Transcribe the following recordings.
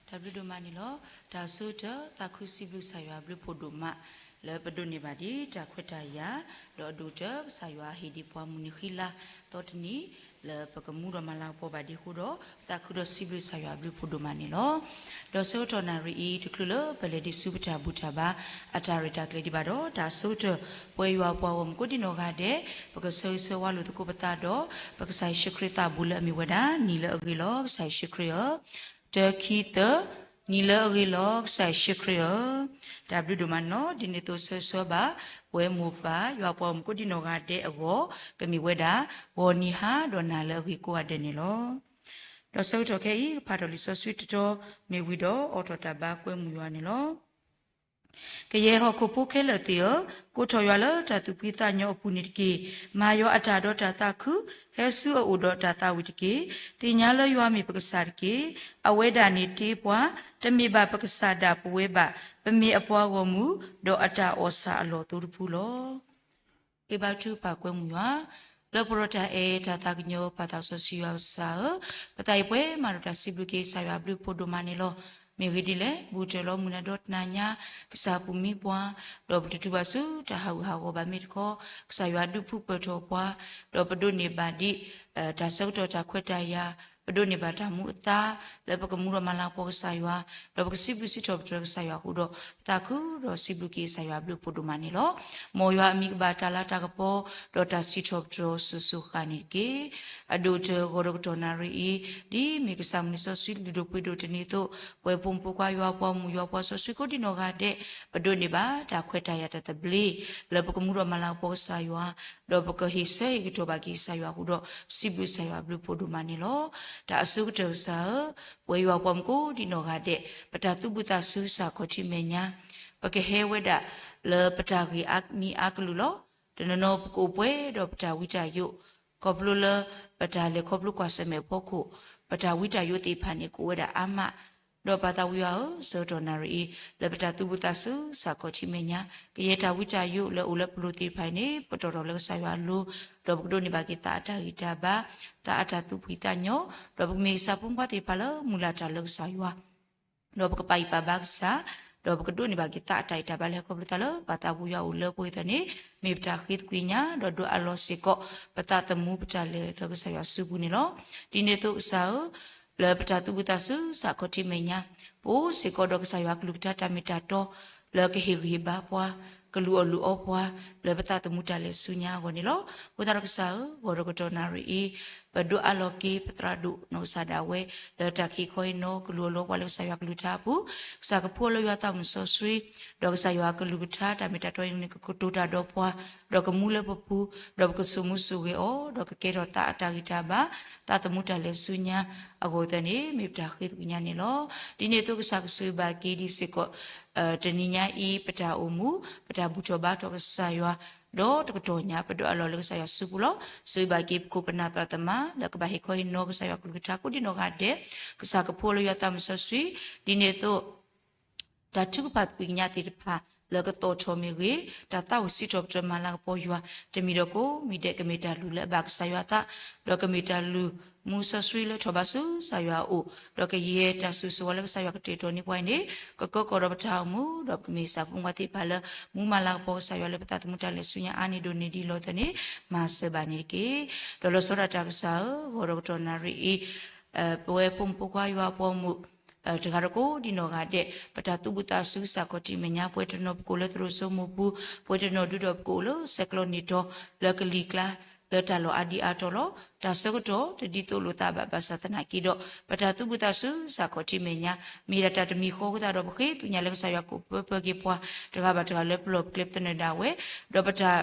တၢ်ဘျုးဒိၣ်မးန့ၣ်လီၤ. တၢ်အဆိကတၢၢ် သးခုစံးဘျုးကစၢ်ယွၤအဘျုးဖှိၣ်ဒိၣ်မး လၢပဒိးန့ၢ်ဘၣ်ဒံးတၢ်ခွဲးတၢ်ယာ်, ဒီးအဒိၣ်ကတၢၢ်ကစၢ်ယွၤဟ့ၣ်ဒံးပှၤမုၢ်နံၤဃံလၤသီတနံၤ လၢပကမူဒီးမၤလၤကပီၤဘၣ်ဒံးအဃိဒီး ပသးခုဒီးစံးဘျုးကစၢ်ယွၤအဘျုးဖှိၣ်ဒိၣ်မးန့ၣ်လီၤ. ဒီးဆၢကတီၢ်နၣ်ရံၣ်အံၤ တချုးလၢပလဲၤဒံးဆူပတၢ်ဘူၣ်တၢ်ဘါ အတၢ်ရဲၣ်တၢ်ကျဲၤဒံးဘၣ်ဒီး တၢ်အဆိကတၢၢ် ပဝဲယွၤပှၤဂီၢ်မုၢ်ကိးဒံနီၢ်ဂၤဒဲး ပကဆၢဂ့ၤဆၢဝါလိာ်သကိးပသးဒီး ပကစၢ်ယ့ၣ်ၡူးခရံာ်သးဘိၣ်လၢအမ့ၢ်ဝဲဒၣ် နံၤလၢအဂ့ၤလီၤ ကစၢ်ယ့ၣ်ၡူးခရံာ်ဧၢ, တၢခံသၢ, နံၤလၢအဂ့ၤလီၤ ကစၢ်ယ့ၣ်ၡူးခရံာ်ဧၢ. တၢ်ဘျုးဒိၣ်မးန့ၣ်လီၤ. ဒ်န့ၣ်အသိးဆၢဂ့ၤဆၢဝါဘၣ် ပဝဲမိၢ်ပၢ်ယွၤပှၤဂီၢ်မုၢ်ကိးဒံနီၢ်ဂၤဒဲးအဂီၢ် ကမ့ၢ်ဝဲဒၣ် ဂီၤနံၤဟါဒီးနၤလၢအဂ့ၤကိးဂၤဒဲးန့ၣ်လီၤ. ဒီးဆၢကတီၢ်ခဲအံၤ ကဖးထီၣ်လံာ်စီဆှံတတီၤ မ့ၢ်ဝံၤဒီးအိးထီၣ်တၢ်ဘါကွဲမုာ်ယွၤန့ၣ်လီၤ. ကယဲၢ်ဟီၣ်ခိၣ်ဖိခဲလၢာ်သ့ၣ်ဧၢ, ကိးထီၣ်ယွၤလၢတၢ်သူၣ်ဖှံသးညီအပူၤန့ၣ်တက့ၢ်. မၤယွၤအတၢ်ဒီးတၢ်သးခု, ဟဲဆူအအိၣ်ဒီးတၢ်သးဝံၣ်တက့ၢ်. သ့ၣ်ညါလၢယွၤမ့ၢ်ပကစၢ်တက့ၢ်. အဝဲဒၣ်န့ၣ်တ့ပှၤ, တမ့ၢ်ဘၣ်ပကစၢ်ဒၣ်ပဝဲဘၣ်. ပမ့ၢ်အပှၤဂီၢ်မုၢ်, ဒီးအတၢ်အီၣ်ဆၣ်အလီၢ်သိတဖုလီၤ. ဃ့ဘါထုကဖၣ်ကွဲမုာ်ယွၤ, လၢပှဲၤဒီးတၢ်အဲၣ်တၢ်သးကညီၤပာ်သးစီဆှံယွၤကစၢ်ဧၢ, ပသးအံၤပှဲၤမးဒီးတၢ်စံးဘျုးက့ၤကစၢ်ယွၤအဘျုးဖှိၣ်ဒိၣ်မးန့ၣ်လီၤ. မ့ၢ်ဂ့ၢ်ဒ်လဲၣ်, ဘူးတၢၢ်လီၤမုၢ်နၤဒီတနၤညါ ကစၢ်ပူၤမံပှၤ, ဒီးပတတုၤဘၣ်ဆူတၢ်ဟးဂူာ်ဟးဂီၤဘၣ်မ့ၢ်တခီ, ကစၢ်ယွၤဒုးဖှူပၢၢ်ထီၣ်ပှၤ, ဒီးပဒိးန့ၢ်ဘၣ်ဒံး တၢ်ဆၢကတီၢ်တၢ်ခွဲးတၢ်ယာ်, ပဒိးန့ၢ်ဘၣ်တၢ်မူအသါ လၢပကမူဒီးမၤလၤကပီၤကစၢ်ယွၤ, ဒီးပကစံးဘျုးစံးထီၣ်ပတြၢၤကစၢ်ယွၤအဃိဒီး ပသးခုဒီးစံးဘျုးက့ၤကစၢ်ယွၤအဘျုးဖှိၣ်ဒိၣ်မးန့ၣ်လီၤ. မ်ယွၤအမံၤကဘၣ်တၢ်လၤတၢ်ကပီၤ ဒီးတၢ်စံးထီၣ်ပတြၢၤအိၣ်ဆူၣ်အိၣ်ဃၣ်န့ၣ်တက့ၢ်. အဒိၣ်တၢၢ်ဂီၤဒီးကတီၢ်နၣ်ရံၣ်အံၤ ဒ်မ့ၢ်ကစၢ်မုၢ်လံာ်စီဆှံလုၢ်ဒိၣ်ပှ့ၤဒိၣ်တနံၤအသိး, ပဝဲဖိမုၣ်ဖိခွါယွၤပှၤဂီၢ်မုၢ်ယွၤပှၤစီဆှံကိးဒံနီၢ်ဂၤဒဲး ပဒိးန့ၢ်ဘၣ်တၢ်ခွဲးတၢ်ယာ်တၢ်သဘျ့ လၢပကမူဒီးမၤလၤကပီၤကစၢ်ယွၤ, ဒီးပကဟ့ၣ်ဆၢဟ့ၣ်ကတီၢ်ဘၣ်က့ၤကစၢ်ယွၤအဃိဒီး ပစံးဘျုးကစၢ်ယွၤအဘျုးဖှိၣ်ဒိၣ်မးန့ၣ်လီၤ. တၢ်အဆိကတၢၢ်ကစၢ်ဧၢ, ပဝဲယွၤပှၤမုၣ်ကိးဒံနီၢ်ဂၤဒဲး ပတၢ်သူၣ်ဘံၣ်သးစူၤကစၢ်ခီၣ်ထံးမဲာ်ညါ, ပကဟဲဝဲဒၣ်လၢပတၢ်ဂ့ၢ်အါမံၤအါကလုာ်လီၤ. တနီၤနီၤပကအိၣ်ပှဲၤဒီးပတၢ်ဝံတၢ်ယိး, ခီဖျိလၢပတၢ်လဲၤခီဖျိကွၢ်ဆၢၣ်မဲာ်ဖီခိၣ်, ပတၢ်ဝံတၢ်ယိးသ့ၣ်တဖၣ်န့ၣ် ကအိၣ်ဝဲဒၣ်အါမး, ဒီးပၢ်သးဝံယွၤဧၢ, ဆၢကတီၢ်နၣ်ရံၣ်အံၤ လၢပတၢ်သူၣ်ဘံၣ်သးစူၤကစၢ်ခီၣ်ထံးမဲာ်ညါ, ကယဲၢ်တၢ်ဝံတၢ်ယိးလၢအအိၣ်လၢပလိၤသ့ၣ်တဖၣ်အံၤန့ၣ် ပတီၢ်ထီၣ်လၢကစၢ်ယွၤအလိၤ, ဒီးပကဒိးန့ၢ်ဘၣ်က့ၤသးအတၢ်ဂံၢ်တၢ်ဘါ, သးအတၢ်သူၣ်ဖှံသးညီ, ဒီးပကမ့ၢ်ကစၢ်ဖိမုၣ်ဖိခွါသ့ၣ်တဖၣ်လၢမုၢ်လၢ်တၢ်လၢကစၢ်ယွၤ ဒီးပကပာ်ဂံၢ်ပာ်ဘါကစၢ်, ဒီးပကဒိးန့ၢ်ဘၣ်က့ၤသးအတၢ်ဂံၢ်တၢ်ဘါလၢဟဲခီဖျိသးလၢပၢ်သးဝံယွၤအအိၣ်လၢပှဲၤသးန့ၣ်, မ့ၢ်ပတၢ်ဃ့သကွံာ်ညါ, ဒီးဒွဲအလီၢ်စ့ၢ်ကီး ပသးသမူပတၢ်လဲၤလၢကစၢ်ယွၤစုပူၤန့ၣ်လီၤ. ဒ်န့ၣ်အသိးကစၢ်ဧၢ, လၢပတၢ်သူၣ်ဘံၣ်သးစူၤကစၢ်ခီၣ်ထံးမဲာ်ညါ, ပအိၣ်စ့ၢ်ကီးဒီးကစၢ်ယွၤကလုၢ်ကထါတၢ်မ့ၢ်တၢ်တီ, လၢကဟ့ၣ်ဂံၢ်ဟ့ၣ်ဘါပှၤ, ကလူၤအီၣ်လူၤအီပှၤ, လၢပသးသမူတၢ်လဲၤဆူညါအဂီၢ်န့ၣ်လီၤ. အဃိသတးဒီးကစၢ်ဧၢ, ဂီၤဒီးကတီၢ်နၣ်ရံၣ်အံၤ, ပဒွဲအလီၢ်က့ၤပသရၣ်ဒိၣ်နီၢ်ကစၢ်ဒၣ်ဝဲ, လၢတၢ်ကဟ့ၣ်ခီဟ့ၣ်နီၤကလူၤအီၣ်လူၤအီပှၤလၢကစၢ်ယွၤကလုၢ်ကထါအပူၤ, ကစၢ်ကဖှူအီၤလၢယွၤသးမုၣ်စီဆှံ, ဒီးကစၢ်ယွၤကလုၢ်ကထါတၢ်မ့ၢ်တၢ်တီအံၤန့ၣ် ကကတိၤတၢ်ဒီးပှၤ, ဒီးကမူလၢပပူၤ, ဒီးပကဆိၣ်မူဆိၣ်ဂဲၤအီၤ, ဒီးကကဲထီၣ်သးအတၢ်ဂံၢ်တၢ်ဘါ, သးသမူတၢ်လဲၤဆူညါအဂီၢ်သတးန့ၣ် မ့ၢ်ပတၢ်ဃ့သကွံာ်ညါန့ၣ်လီၤ. ဒ်န့ၣ်အသိးကစၢ်ကဆိၣ်ဂ့ၤဘၣ်က့ၤဒံးစ့ၢ်ကီး တနံၤညါအံၤ ပတၢ်အိၣ်မူ, ပတၢ်ဘူၣ်ထီၣ်ဘါထီၣ်ကစၢ်ယွၤ, ဒီးတကတီၢ်ညါ ပဒွဲအလီၢ်လၢကစၢ်ယွၤစုပူၤလီၤ. ဆိၣ်ဂ့ၤဘၣ်က့ၤပခိၣ်ပနၢ်သရၣ်သမါ လၢကဘၣ်ဟ့ၣ်ခီဟ့ၣ်နီၤကစၢ်ယွၤကလုၢ်ကထါကိးဒံနီၢ်ဂၤဒဲး, ကစၢ်ကဖှူအီၤလၢယွၤသးမုၣ်စီဆှံ, ဒ်န့ၣ်အသိး တၢ်ထုကဖၣ်သကွံာ်ကညးသ့ၣ်တဖၣ် လၢကသီၣ်ထီၣ်မ့ၢ်ဂ့ၤ, တၢ်သးဝံၣ်စံးထီၣ်ပတြၢၤမၤလၤကပီၤယွၤ, တမံၤဒီးကိးမံၤဒဲး ကမ့ၢ်တၢ်လုၢ်လၢအဘၣ်ကစၢ်ယွၤအသး, ဒီးကမ့ၢ်တၢ်လုၢ်မူစီဆှံလၢထီၣ်ဘးဆူကစၢ်ယွၤအအိၣ်, ဒီးကယဲၢ်တၢ်ဆိၣ်ဂ့ၤဆိၣ်ဝါလၢကစၢ်ယွၤကတဲာ်ကတီၤန့ၢ်ပှၤအံၤန့ၣ်, ကကၢကီၢ်ဒီးပတၢ်အိၣ်မူ, ဒီးပကမ့ၢ်ကစၢ်ဖိမုၣ်ဖိခွါသ့ၣ်တဖၣ်လၢ မူမၤလၤကပီၤကစၢ်ယွၤလၢပသးသမူတၢ်လဲၤဆူညါအါန့ၢ်ဒိၣ်န့ၢ်ဒံးလီၤသတးန့ၣ်, မၤစၢၤဘၣ်န့ၣ်တက့ၢ်. ဒီးလီၤဆီဒၣ်တၢ်ကစၢ်ဧၢ, ဂီၤဒီးကတီၢ်နၣ်ရံၣ်အံၤ, ပဝဲဖိမုၣ်ဖိခွါယွၤအပှၤဂီၢ်မုၢ် တဂၤဒီးကိးဒံနီၢ်ဂၤဒဲး, ပတၢ်သူၣ်ဘံၣ်သးစူၤကစၢ်ခီၣ်ထံးမဲာ်ညါ, ပှဲၤတနီၤပကအိၣ်လၢသရိာ်စိမိၢ်ပူၤ, ပှဲၤတနီၤဒုးဒီးပကအိၣ်လၢဆဲးကျိးန့ၣ်တီၤ, လၢကလံၤကျါ, လၢတၢ်လီၢ်အါဒံအါတီၤလီၤ. တၢ်ဆၢကတီၢ်တဒ်သိးလိာ်သးဘၣ်ဘၣ်ဆၣ်သနာ်က့ဒီး, ပတၢ်သူၣ်ဘံၣ်သးစူၤကစၢ်ခီၣ်ထံးမဲာ်ညါ, မ့ၢ်ဒၣ်တၢ်တမံၤဃီအဃိသတးဒီး ပဃ့သကွံာ်ညါလၢကစၢ်ယွၤကအိၣ်ပၢပၢက့ၤပှၤ တဂၤဘၣ်တဂၤလၢပလီၢ်ပကျဲပသနၢၣ်ဒၣ်ဝဲ, ဒီးပတၢ်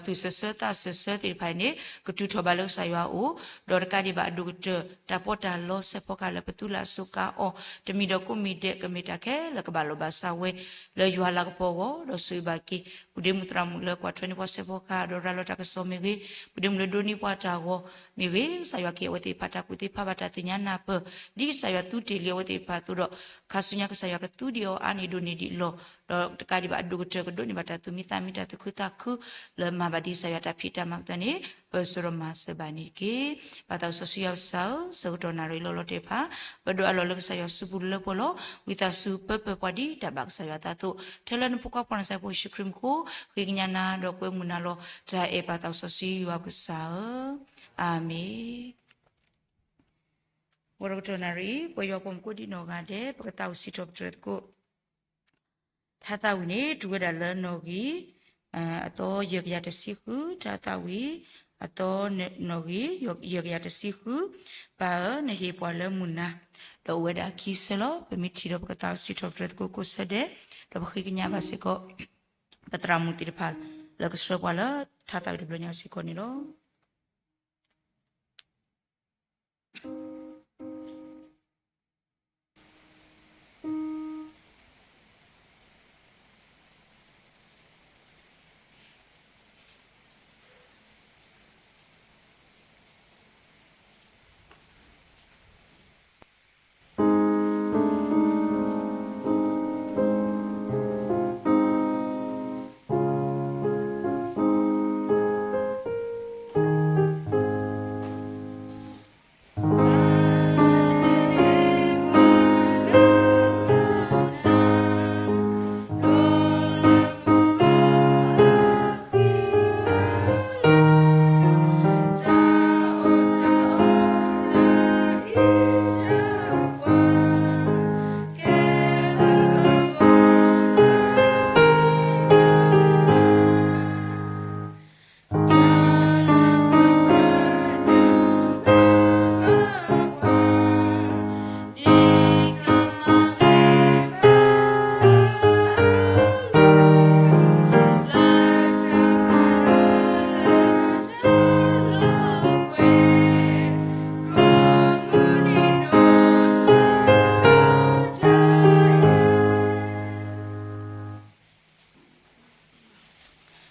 သူၣ်စၢၤဆၢသးစၢၤဆၢသ့ၣ်တဖၣ်အံၤန့ၣ် ကတုၤထီၣ်ဘးလၢကစၢ်ယွၤအအိၣ်, ဒီးတကးဒံးဘၣ်အဒိၣ်ကတၢၢ် တၢ်ပီးတၢ်လီစဲးဖီကဟၣ်လၢပသူလၢအစိကါအီၤ, တမံၤဒီးကိးမံၤဒဲး ကမ့ၢ်တၢ်ခဲလၢာ်ကဘၣ်လိာ်ဘၣ်စးဝဲ လၢယွၤလၤကပီၤအဂီၢ်, ဒီးဆိၣ်ဂ့ၤဘၣ်က့ၤ ပုၢ်ဒ့မုၣ်သရၣ်မုၣ်လၢကွၢ်ထွဲန့ၢ်ပှၤစဲးဖီကဟၣ် ဒီးရၤလီၤတၢ်ကစီၣ်မ့ၢ်ဂ့ၤ, ပုၢ်ဒ့မုၣ်လၢဒိးန့ၢ်ပှၤတၢ်ဂီၤမ့ၢ်ဂ့ၤ, ကစၢ်ယွၤကဟ့ၣ်အဝဲသ့ၣ်တဖၣ်တၢ်ကူၣ်သ့ဖးဘၣ်တၢ်သ့ၣ်ညါနၢ်ပၢၢ်, ဒ်ကစၢ်ယွၤသူတ့ၢ်လံအဝဲသ့ၣ်တဖၣ်အသိးဒီး, ခါဆူညါကစၢ်ယွၤကသူဒံးအီၤအါန့ၢ်ဒိၣ်န့ၢ်ဒံးလီၤ. ဒီးတကးဒံးဘၣ်အဒိၣ်ကတၢၢ် ကဒိးန့ၢ်ဘၣ်တၢ်သူၣ်မံသးမံ တၢ်သူၣ်ခုသးခု လၢမၤဘၣ်ဒ်ကစၢ်ယွၤတၢ်ဖံးတၢ်မၤအသိးန့ၣ် ပၢၢ်ဆၢဒီးမၤစၢၤဘၣ်န့ၣ်တက့ၢ်. ပၢ်သးစီဆှံယွၤပကစၢ်ဧၢ, ဆၢကတီၢ်နၣ်ရံၣ်လၢလီၤတဲာ်တဖၣ် ပဒိးအးလီၤလၢကစၢ်ယွၤစုပူၤလၢပှဲၤလီၤ. ဝံသးစူၤပၢပၢပှၤဒ်တၢ်ဘၣ်ကစၢ်ယွၤအသးအသိး, ထဲလၢနဖိခွါပှၤနၤစၤရ့းဖိယ့ၣ်ၡူးခရံာ်မူခိၣ် ဃ့ကညးနၤဒီးကွဲမုာ်နၤလီၤ. တၢ်အဲၣ်ပၢ်သးစီဆှံယွၤပကစၢ်ဧၢ, အၤမ့ၣ်. ဂီၤတကတီၢ်နၣ်ရံၣ် ပှၤယွၤပိာ်မုၣ်ကိးဒံနီၢ်ဂၤဒဲး ပကသးဝံၣ်စံးထီၣ်ပတြၢၤသကိး ထါသးဝံၣ်န့ၣ် တုၤဝဲဒၣ်လၢနီၣ်ဂံၢ် အသီယဲၢ်ကယၤတဆံဃု, ထါသးဝံၣ် အသီနီၣ်ဂံၢ် ယဲၢ်ကယၤတဆံဃု, ပၢ်ဧၢ, နဟ့ၣ်ပှၤလၢမုၢ်နၤ, ဒီးအိၣ်ဝဲဒၣ်ခံဆၢလီၤ. ပမ့ၢ်ထံၣ်ဒီးပကသးဝံၣ်စံးထီၣ်ပတြၢၤသကိးကိးဆၢဒဲး, ဒီးပဃ့ကညးဘၣ်စ့ၢ်ကီး ပသရၣ်မုၣ်သ့ၣ်တဖၣ် လၢကဆှၢပှၤလၢထါသးဝံၣ်တဘျီညါစ့ၢ်ကီးန့ၣ်လီၤ.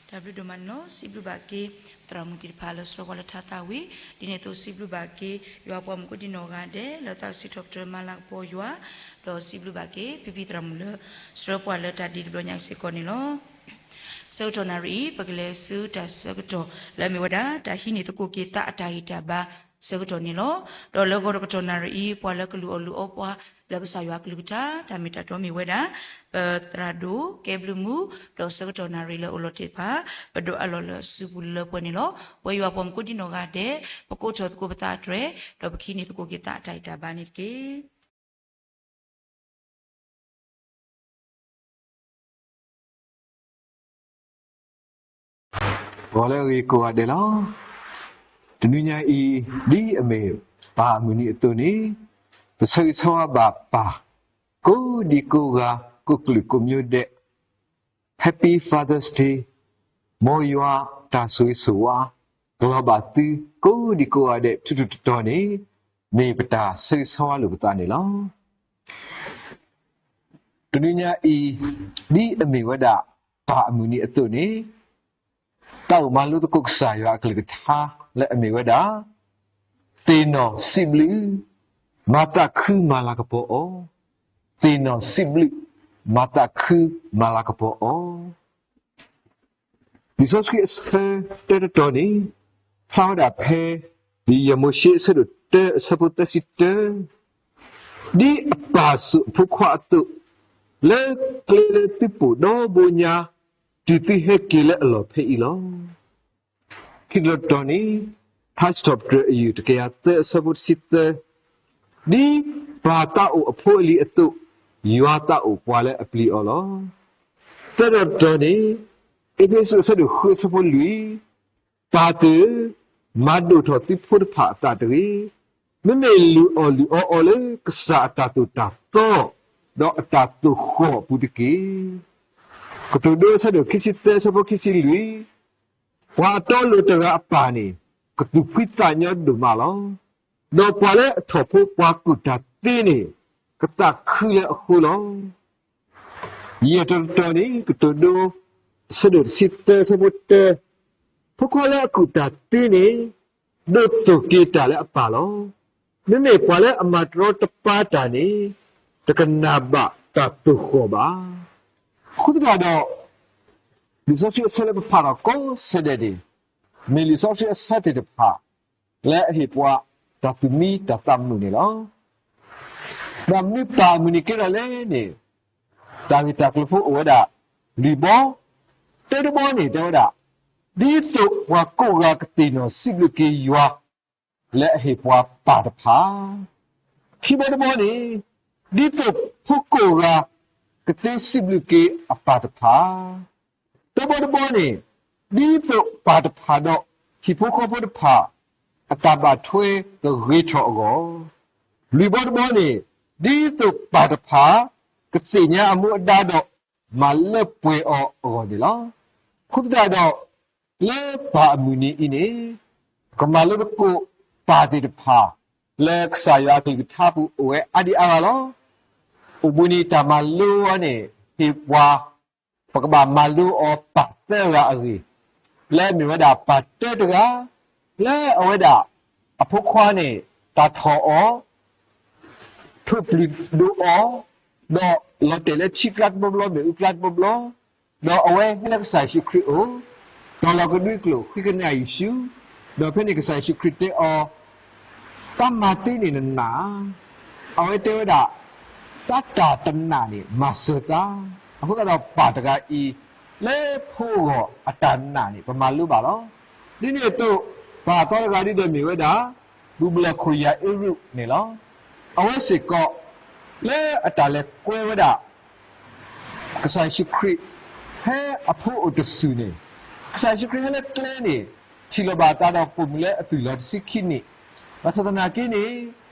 တၢ်ဘျုးဒိၣ်မးန့ၣ်လီၤ. စံးဘျုးဘၣ်က့ၤ သရၣ်မုၣ်သ့ၣ်တဖၣ်လၢဆှၢပှၤလၢထါသးဝံၣ်, ဒ်န့ၣ်အသိးစံးဘျုးဘၣ်က့ၤ ယွၤပှၤမုၣ်ကိးဒံနီၢ်ဂၤဒဲး လၢသးဝံၣ်စံးထီၣ်ပတြၢၤမၤလၤကပီၤယွၤ, ဒီးစံးဘျုးဘၣ်က့ၤ ဖံဖံသရၣ်မုၣ်လၢ ဆှၢပှၤလၢတၢ်ဒ့တဘျီညါစ့ၢ်ကီးန့ၣ်လီၤ. ဆၢကတီၢ်နၣ်ရံၣ်အံၤ ပကလဲၤဆူတၢ်ဆၢကတီၢ်လၢအမ့ၢ်ဝဲဒၣ် တၢ်ဟံးန့ၢ်သကိးက့ၤသးအတၢ်ဂံၢ်တၢ်ဘါဆၢကတီၢ်န့ၣ်လီၤ. ဒီးလၢဂီၤတကတီၢ်နၣ်ရံၣ်အံၤ ပှၤလၢကလုၢ်အီၣ်လုၢ်အီပှၤလၢကစၢ်ယွၤအကလုၢ်ကထါ တၢ်မ့ၢ်တၢ်တီမ့ၢ်ဝဲဒၣ် ပသရၣ်ဒိၣ် ကဲဘျုးမူ, ဒီးဆၢကတီၢ်နၣ်ရံၣ်လၢအိၣ်လီၤတဲာ်တဖၣ် ပဒိးအးလီၤလၢအစုပူၤလၢပှဲၤန့ၣ်လီၤ. ပှၤယွၤပှၤမုၣ်ကိးဒံနီၢ်ဂၤဒဲး ပကိးထီၣ်သကိးပသးအတြဲၤ ဒီးပကဟံးန့ၢ်သကိးက့ၤသးအတၢ်ဂံၢ်တၢ်ဘါန့ၣ်တက့ၢ်. ဂီၤလၢအဂ့ၤကိးဂၤဒဲးလီၤ. တနွံညါအံၤ ဒ်အမ့ၢ်ပၢ်အမုၢ်နံၤအသိးန့ၣ် ပဆၢဂ့ၤဆၢဝါဘၣ်ပၢ် ကိးဒံကိးဂၤ ကိးကလုာ်ကိးမျိုးဒဲး Happy Father's Day, မ်ယွၤတၢ်ဆိၣ်ဂ့ၤဆိၣ်ဝါ ကလီၤဘၣ်သုကိးဒံကိးဂၤဒဲး ထူးထူးတီၤတီၤန့ၣ် မ့ၢ်ပတၢ်ဆၢဂ့ၤဆၢဝါလိာ်ပသးန့ၣ်လီၤ. တနွံညါအံၤ ဒ်အမ့ၢ်ဝဲဒၣ် ပၢ်အမုၢ်နံၤအသိးန့ၣ် သးအိၣ်မၤလိသကိးကစၢ်ယွၤအကလုၢ်ကထါလၢအမ့ၢ်ဝဲဒၣ် သ့ၣ်နီၣ်စံးဘျုး မၤသးခုမၤလၤကပီၤအီၤ, သ့ၣ်နီၣ်စံးဘျုး မၤသးခုမၤလၤကပီၤအီၤ. လံာ်စီဆှံအဆၢတၢတတီၤန့ၣ် ဖျါဝဲဒၣ်ဖဲ လံာ်ယဲၢ်မိၤၡ့အဆၢဒိၣ်တၢအဆၢဖိသၢဆံတၢ, ဒ်အပၢ်စိာ်အဖိခွါအသိး, လၢကျဲလၢသုပိာ်ဒီဘိညါ တုၤသုဟဲက့ၤလၢအလီၢ်ဖဲအံၤလီၤ. ခံတီၤတတီၤန့ၣ် ထါစံးထီၣ်ပတြၢၤအယုၢ်တကယၤသၢအဆၢဖိတဆံသၢ, ဒ်ပၢ်သးအိၣ်အဖိအလံၤအသိး, ယွၤသးအိၣ်ပှၤလၢအပျံၤအီၤလီၤ. သၢတီၤတတီၤန့ၣ် အ့းဖ့းစူးအဆၢဒိၣ်ဃုအဆၢဖိလွံၢ်, ပၢ်သ့ၣ်ဧၢ, မၤဒိၣ်ထီၣ်သုဖိတဖၣ်အသးတဂ့ၤ. မ့မ့ၢ်လုၢ်အီၣ်လုၢ်အီအီၤလၢကစၢ်အတၢ်သိၣ်တၢ်သီ ဒီးအတၢ်သိၣ်ဃီၣ်အပူၤတက့ၢ်. ကတိၤဒိအဆၢဒိၣ်ခံဆံသၢအဆၢဖိခံဆံလွံၢ်, ပှၤအတီအလိၤတဂၤအပၢ်န့ၣ် ကသူၣ်ဖှံသးညီဒိၣ်မးလီၤ. ဒီးပှၤလၢအထီၣ်ဖိပှၤကူၣ်တၢ်သ့န့ၣ် ကသးခုလၢအဃိလီၤ. ယဲၢ်တီၤတတီၤန့ၣ် ကတိၤဒိ အဆၢဒိၣ်တဆံသၢ အဆၢဖိတၢ, ဖိခွါလၢအကူၣ်တၢ်သ့န့ၣ် ဒိးသိၣ်က့ၤတၢ်လၢအပၢ်လီၤ. မ့မ့ၢ်ပှၤလၢအမၤတရီတပါတၢ်န့ၣ် တကနၣ်ဘၣ်တၢ်သိၣ်ဃီၣ်ဘၣ်. အဃိသတးဒီး လံာ်စီဆှံအဆၢလၢပဖးထီၣ်ကိးဆၢဒဲးန့ၣ် မ့ၢ်လံာ်စီဆှံအဆၢသ့ၣ်တဖၣ် လၢအဟ့ၣ်ပှၤတၢ်သူၣ်မံတၢ်သးမုာ်န့ၣ်လီၤ. ဘၣ်မနုၤပၢ်အမုၢ်နံၤကဲထီၣ်လဲၣ်န့ၣ် တၢ်ဂ့ၢ်တၢ်ကျိၤဖိအိၣ်ဝဲဒၣ် လွံၢ်ဘီ, တၢတဘီန့ၣ်တဲဝဲဒၣ် ဒ်သိးပှၤကိးဂၤကသ့ၣ်နီၣ်စံးဘျုးက့ၤယွၤ လၢအဟ့ၣ်ပှၤပၢ်တဖၣ်, ခံဘီတဘီန့ၣ် ဒ်သိးဖိကိးဂၤ ကသ့စံးဘျုးက့ၤအပၢ်တဖၣ်, သၢဘီတဘီန့ၣ် ဒ်သိးပၢ်တဖၣ်ဒီးဟံၣ်ဖိဃီဖိတဖၣ် အတၢ်ဘၣ်ထွဲကဂ့ၤထီၣ်အဂီၢ်, လွံၢ်ဘီတဘီန့ၣ် ဒ်သိးပၢ်တဖၣ် ကသ့ၣ်ညါအမူအဒါဒီး မၤလၢပှဲၤအီၤအဂီၢ်န့ၣ်လီၤ. အဃိသတးဒီး လၢပၢ်အမုၢ်နံၤအံၤန့ၣ် ပကမၤလိသကိးပၢ်သ့ၣ်တဖၣ် လၢကစၢ်ယွၤအကလုၢ်ကထါပူၤအိၣ်ဝဲအါဒံအါဂၤလီၤ. အိၣ်ဘှံးနံၤတၢ်မၤလိအံၤန့ၣ် ဟ့ၣ်ပှၤ ပကဘၣ်မၤလိအီၤပၢ်သၢဂၤအဂ့ၢ်, လၢအမ့ၢ်ဝဲဒၣ်ပၢ်တၢတဂၤ လၢအဝဲဒၣ် အဖိခွါန့ၣ် တၢ်ထီၣ်အီၤ ထိၣ်ပျုၢ်ဒိၣ်အီၤ, ဒီးလီၤတဲာ်လၢထံကျါတဘျီဘျီ မ့ၣ်အူကျါတဘျီဘျီ, ဒီးအဝဲဟဲလၢကစၢ်ယ့ၣ်ၡူးခရံာ်အအိၣ်, ဒီးလီၤကဒွံကျိာ်ဃ့ကညးယ့ၣ်ၡူး, ဒီးဖဲန့ၣ်ကစၢ်ယ့ၣ်ၡူးခရံာ်တဲအီၤ, တၢ်မၤသ့န့ၣ်နနာ်ဧါ. အဝဲတဲဝဲဒၣ်, တၢ်တၢ်တနာ်န့ၣ် မၤစၢၤသး. အဃိသတးဒီးပၢ်တဂၤအံၤ လၢဖိဂီၢ်အတၢ်နာ်န့ၣ် ပမၤလိဘၣ်လီၤ. ဒ်န့ၣ်အသိး ပၢ်သီတဂၤဒ်ဒီးမ့ၢ်ဝဲဒၣ် ဘူၣ်ဘျီၣ်ခိၣ်ယၤအ့ရူးန့ၣ်လီၤ. အဝဲစ့ၢ်ကီး လၢအတၢ်လဲၤကွဲဝဲဒၣ် ကစၢ်ယ့ၣ်ၡူးခရံာ် ဖဲအဖိအိၣ်တဆူၣ်န့ၣ်, ကစၢ်ယ့ၣ်ၡူးခရံာ်ဟဲလၢကျဲန့ၣ် ထံၣ်လိာ်ဘၣ်အသးဒီးပိာ်မုၣ်လၢအသွံၣ်လီၤတဆံခံနံၣ်, ဘၣ်ဆၣ်သနာ်က့န့ၣ်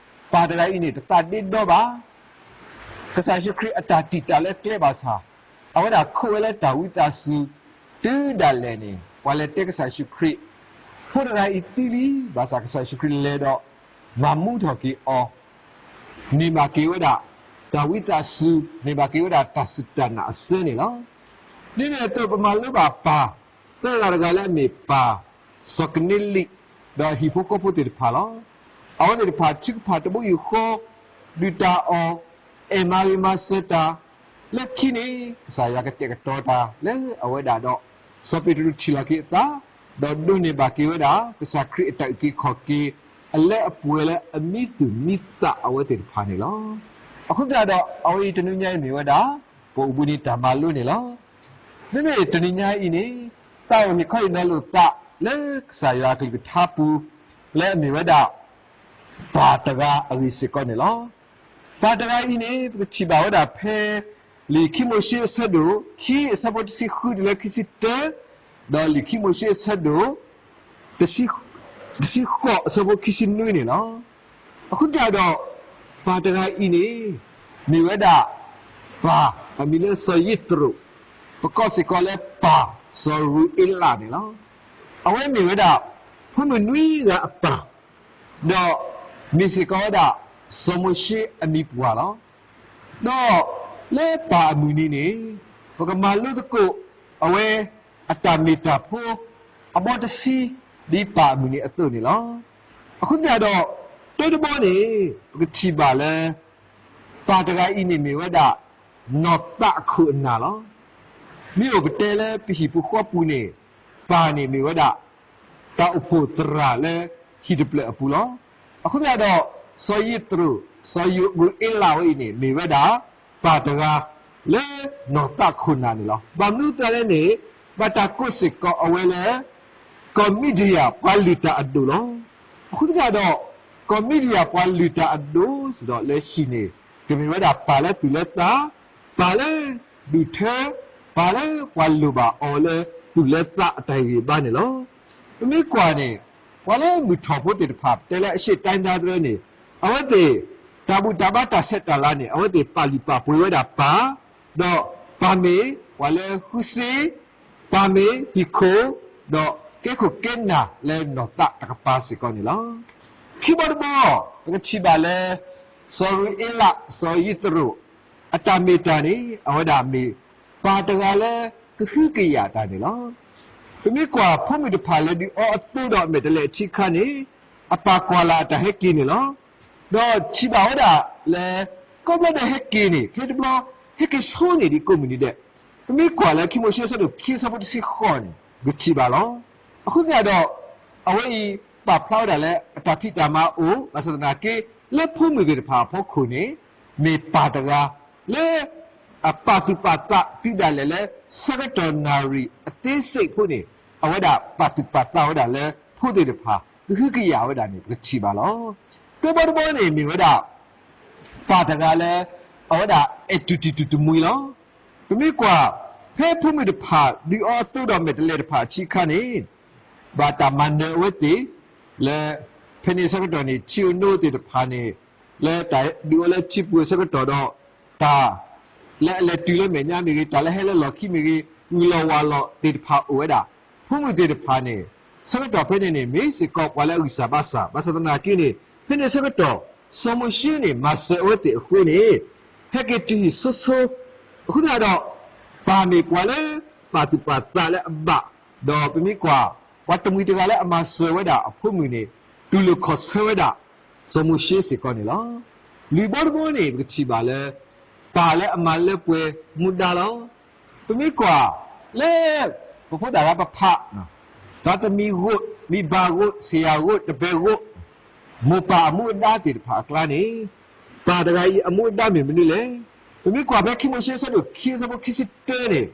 ပၢ်တဂၤအံၤန့ၣ် တသးဒ့ဒီဘၣ် ကစၢ်ယ့ၣ်ၡူးခရံာ်အတၢ်တံာ်တာ်လၢကျဲဘၣ်ဆၣ်, အဝဲဒၣ်ခိးဝဲလၢတၢ်ဝံသးစူၤ တုၤဒၣ်လဲာ်န့ၣ် ပှၤလဲၤတဲကစၢ်ယ့ၣ်ၡူးခရံာ်, ဖိတဂၤအံၤသံလံ, ဘၣ်ဆၣ်ကစၢ်ယ့ၣ်ၡူးခရံာ်လဲၤဒီး မၤမူထီၣ်က့ၤအီၤ, န့ၢ်ဘၣ်က့ၤဝဲဒၣ် တၢ်ဝံသးစူၤ, န့ၢ်ဘၣ်က့ၤဝဲဒၣ်တၢ်စူၢ်တၢ်နာ်အစၢန့ၣ်လီၤ. ဒ်န့ၣ်အသိး ပမၤလိဘၣ်ပၢ် သၢဂၤတဂၤလၢအမ့ၢ်ပၢ်စီၤကနံလံး ဒီးဟံၣ်ဖိဃီဖိသ့ၣ်တဖၣ်လီၤ. အဝဲသ့ၣ်တဖၣ်ထုကဖၣ်တဘိယူၢ်ဃီ, ဒုၣ်တၢ်အီၣ်, အဲၣ်မၤဂ့ၤမၤစၢၤတၢ်, လၢခံန့ၣ် ကစၢ်ယွၤကတဲာ်ကတီၤတၢ်လၢအဝဲဒၣ်ဒီး စီၤပ့းတရူးထံၣ်လီၤက့ၤအသး, ဒီးဒိးန့ၢ်ဘၣ်က့ၤဝဲဒၣ် ကစၢ်ခရံာ်အတၢ်အုၣ်က့ၤခီၣ်က့ၤ အလၢအပှဲၤလၢအမံသူၣ်မံသးအဝဲသ့ၣ်တဖၣ်န့ၣ်လီၤ. အဃိသတးဒီး အဝဲအံၤတနွံညါအံၤမ့ၢ်ဝဲဒၣ် ပအိၣ်ဘှံးနံၤတၢ်မၤလိန့ၣ်လီၤ. မ့မ့ၢ်တနွံညါအံၤန့ၣ် သးအိၣ်ဟ့ၣ်ခီဟ့ၣ်နီၤလိာ်သးလၢကစၢ်ယွၤအကလုၢ်ကထါပူၤ လၢအမ့ၢ်ဝဲဒၣ် ပၢ်တဂၤအဂ့ၢ်စ့ၢ်ကီးန့ၣ်လီၤ. ပၢ်တဂၤအံၤန့ၣ် ပကထံၣ်ဘၣ်ဝဲဒၣ်ဖဲ လံာ်ခံမိၤၡ့အဆၢဒိၣ်ခံ အဆၢဖိတဆံဃုတုၤလၢခံဆံတၢ, ဒီးလံာ်ခံမိၤၡ့အဆၢဒိၣ် တဆံဃိး အဆၢဖိခံဆံနွံန့ၣ်လီၤ. အဃိသတးဒီး ပၢ်တဂၤအံၤန့ၣ် မ့ၢ်ဝဲဒၣ် ပၢ်အမံၤလၢစီၤယ့းတရူး, ပကိးစ့ၢ်ကီးလၢပၢ်စီၤရူၤအ့လးန့ၣ်လီၤ. အဝဲမ့ၢ်ဝဲဒၣ် ဖိမုၣ်နွံဂၤအပၢ်, ဒီးမ့ၢ်စ့ၢ်ကီးဝဲဒၣ် စီၤမိၤၡ့အမံၤပှၢ်လီၤ. ဒီးလၢပၢ်အမုၢ်နံၤန့ၣ် ပကမၤလိသကိး အဝဲအတၢ်မ့ၢ်တၢ်ဖိ အဘီတဆံ ဒ်ပၢ်အမုၢ်နံၤအသိးန့ၣ်လီၤ. အဃိသတးဒီး တၢတဘီန့ၣ် ပကထံၣ်ဘၣ်လၢ ပၢ်တဂၤအံၤန့ၣ်မ့ၢ်ဝဲဒၣ် နီၢ်သးအခိၣ်အနၢ်လီၤ. မ့ၢ်အိၣ်ပတဲလၢပဟံၣ်ဖိဃီပူၤန့ၣ် ပၢ်န့ၣ်မ့ၢ်ဝဲဒၣ် တၢ်အိၣ်ဖှိၣ်သရၣ်လၢဟံၣ်တဖျၢၣ်အပူၤလီၤ. အဃိသတးဒီး စီၤယ့းတရူး, စီၤရူၤအ့လးဝဲအံၤန့ၣ် မ့ၢ်ဝဲဒၣ် ပၢ်တဂၤလၢနီၢ်သးခိၣ်နၢ်န့ၣ်လီၤ. ဘၣ်မနုၤအဃိလဲၣ်န့ၣ် ဘၣ်တၢ်ကိးစ့ၢ်ကီးအဝဲလၢ ကီၢ်မံဒယၣ်ပှၤလုၢ်တၢ်အဒိၣ်လီၤ. အဃိသတးဒီး ကီၢ်မံဒယၣ်ပှၤလုၢ်တၢ်အဒိၣ်စ့ၢ်ဒီးလၢဟံၣ်န့ၣ် ကမ့ၢ်ဝဲဒၣ်ပၢ်လၢသူၣ်လၢသး, ပၢ်လၢဒူၣ်ထၢ, ပၢ်လၢပှၤလိၣ်ဘၣ်အီၤလၢသူၣ်လၢသးအတၢ်ဂံၢ်ဘါန့ၣ်လီၤ. ပမ့ၢ်ကွၢ်န့ၣ် ပှၤလၢမုၢ်ထီၣ်ဖိသ့ၣ်တဖၣ် ပတဲလၢအရှေ့တိုင်းသားသ့ၣ်တဖၣ်န့ၣ် အဝဲသ့ၣ် တၢ်ဘူၣ်တၢ်ဘါတၢ်ဆဲးတၢ်လၤန့ၣ် အဝဲသ့ၣ်ပာ်လုၢ်ပာ်ပှ့ၤဝဲဒၣ်ပၢ်, ဒီးပၢ်မ့ၢ်ပှၤလၢဃုစ့, ပၢ်မ့ၢ်ဟံၣ်ခိၣ်, ဒီးကဲခိၣ်ကဲနၢ်လၢနီၢ်သးတကပၤစ့ၢ်ကီးန့ၣ်လီၤ. ခံဘီတဘီ ပကထံၣ်ဘၣ်လၢ စီၤရူၤအ့လး စီၤယ့းတရူး အတၢ်မ့ၢ်တၢ်န့ၣ် အဝဲဒၣ်မ့ၢ်ပၢ်တဂၤလၢကဟုကယာ်တၢ်န့ၣ်လီၤ. ပမ့ၢ်ကွၢ်ဖိမုၣ်တဖၣ်လဲၤဒုးအီအသိဒီးအမဲာ်တဲးလဲးအထံအခါန့ၣ် အပၢ်ကွၢ်လၢ်အတၢ်ဟဲက့ၤန့ၣ်လီၤ. ဒီးထံၣ်ဘၣ်ဝဲဒၣ်လၢ ကိးဘျီဒီးဟဲက့ၤန့ၣ် ခဲတဘျီ ဟဲက့ၤဆိန့ၣ်ဒံးကိးမုၢ်နံၤဒဲး, ပမ့ၢ်ကွၢ်လၢခံမိၤၡ့အဆၢဒိၣ်ခံအဆၢဖိတဆံဃိးန့ၣ် ပကထံၣ်ဘၣ်လီၤ. အဃိသတးဒီး အဝဲအံၤပာ်ဖျါဝဲဒၣ်လၢအတၢ်ဖံးတၢ်မၤအိၣ် ဘၣ်ဆၣ်သနာ်က့ လၢဖိမုၣ်သ့ၣ်တဖၣ်အဖီခိၣ်န့ၣ် မ့ၢ်ပၢ်တဂၤ လၢ အပာ်သူၣ်ပာ်သးသုးဒၣ်လဲာ်လၢ ဆၢကတီၢ်နၣ်ရံၣ်အသေးစိတ်ဖိန့ၣ် အဝဲဒၣ်ပာ်သူၣ်ပာ်သးဝဲဒၣ်လၢဖိသ့ၣ်တဖၣ် ကဟုကယာ်ဝဲဒၣ်န့ၣ် ပကထံၣ်ဘၣ်လီၤ. တဘီတဘီန့ၣ် မ့ၢ်ဝဲဒၣ် ပၢ်တဂၤလၢ အဝဲဒၣ်အဲၣ်တူၢ်တံၢ်တူၢ်တမှံၤလီၤ. ပမ့ၢ်ကွၢ် ဖဲဖိမုၣ်တဖၣ် ဒုးအီအသိဒီးမဲာ်တဲးလဲးတဖၣ်အဆံးအခါန့ၣ် ဘၣ်တၢ်မၤနၢၤအဝဲသ့ၣ် လၢ ဖဲန့ၣ်ဆၢကတီၢ်န့ၣ် ထံဧိၤနိသ့ၣ်တဖၣ်န့ၣ် လၢတၢ်ဒုးအီလၢထံပူၤအဆၢကတီၢ်ဒီး တၢ် လၢအလဲၤတုၤလၢမဲာ်ညါမ့ၢ်ဂ့ၤ တၢ်လၢဟဲလၢလီၢ်ခံမ့ၢ်ဂ့ၤ ဂုၢ်လီၢ်ဝၢ်လီၢ်သ့ၣ်တဖၣ်အိၣ်ဝဲဒၣ်. ဖိမုၣ်သ့ၣ်တဖၣ်န့ၣ် ဆၢကတီၢ်ဖဲန့ၣ်န့ၣ် မ့ၢ်စ့ၢ်ကီးပှၤလၢအဂံၢ်စၢ်ဘါစၢ် ဘၣ်ဆၣ်သနာ်က့န့ၣ် ဖဲန့ၣ်ဆၢကတီၢ် စီၤမိၤၡ့န့ၣ် မၤစၢၤအဝဲသ့ၣ်အဃိန့ၣ် ဟဲက့ၤတုၤဟံၣ်ဆိဆိ အဃိသတးဒီး ပၢ်မ့ၢ်ပှၤလၢ ပာ်သူၣ်ပာ်သးလၢအဘၣ် ဒီးပမ့ၢ်ကွၢ် ပှၤတမှံၤတဂၤလၢအမၤစၢၤဝဲဒၣ်အဖိမုၣ်န့ၣ် တူၢ်လိာ်ခီၣ်ဆၢဝဲဒၣ် စီၤမိၤၡ့စ့ၢ်ကီးန့ၣ်လီၤ. လွံၢ်ဘီတဘီန့ၣ် ပကထံၣ်ဘၣ်လၢ ပၢ်လၢအမၤလၢပှဲၤမူဒါလီၤ. ပမ့ၢ်ကွၢ်လၢ ပဖိသၣ်တၢ်ပဖး တၢ်သမံၤဂိၣ် မံၤဘၣ်ဂိၣ် ဆံယၢ်ဂိၣ် တဘဲဂိၣ် မိၢ်ပၢ်အမူအဒါသ့ၣ်တဖၣ်အကျါန့ၣ် ပၢ်တဂၤအံၤအမူအဒါမ့ၢ်မနုၤလဲၣ်. ပမ့ၢ်ကွၢ်ဖဲခံမိၤၡ့အဆၢဒိၣ်ခံအဆၢဖိခံဆံတၢန့ၣ်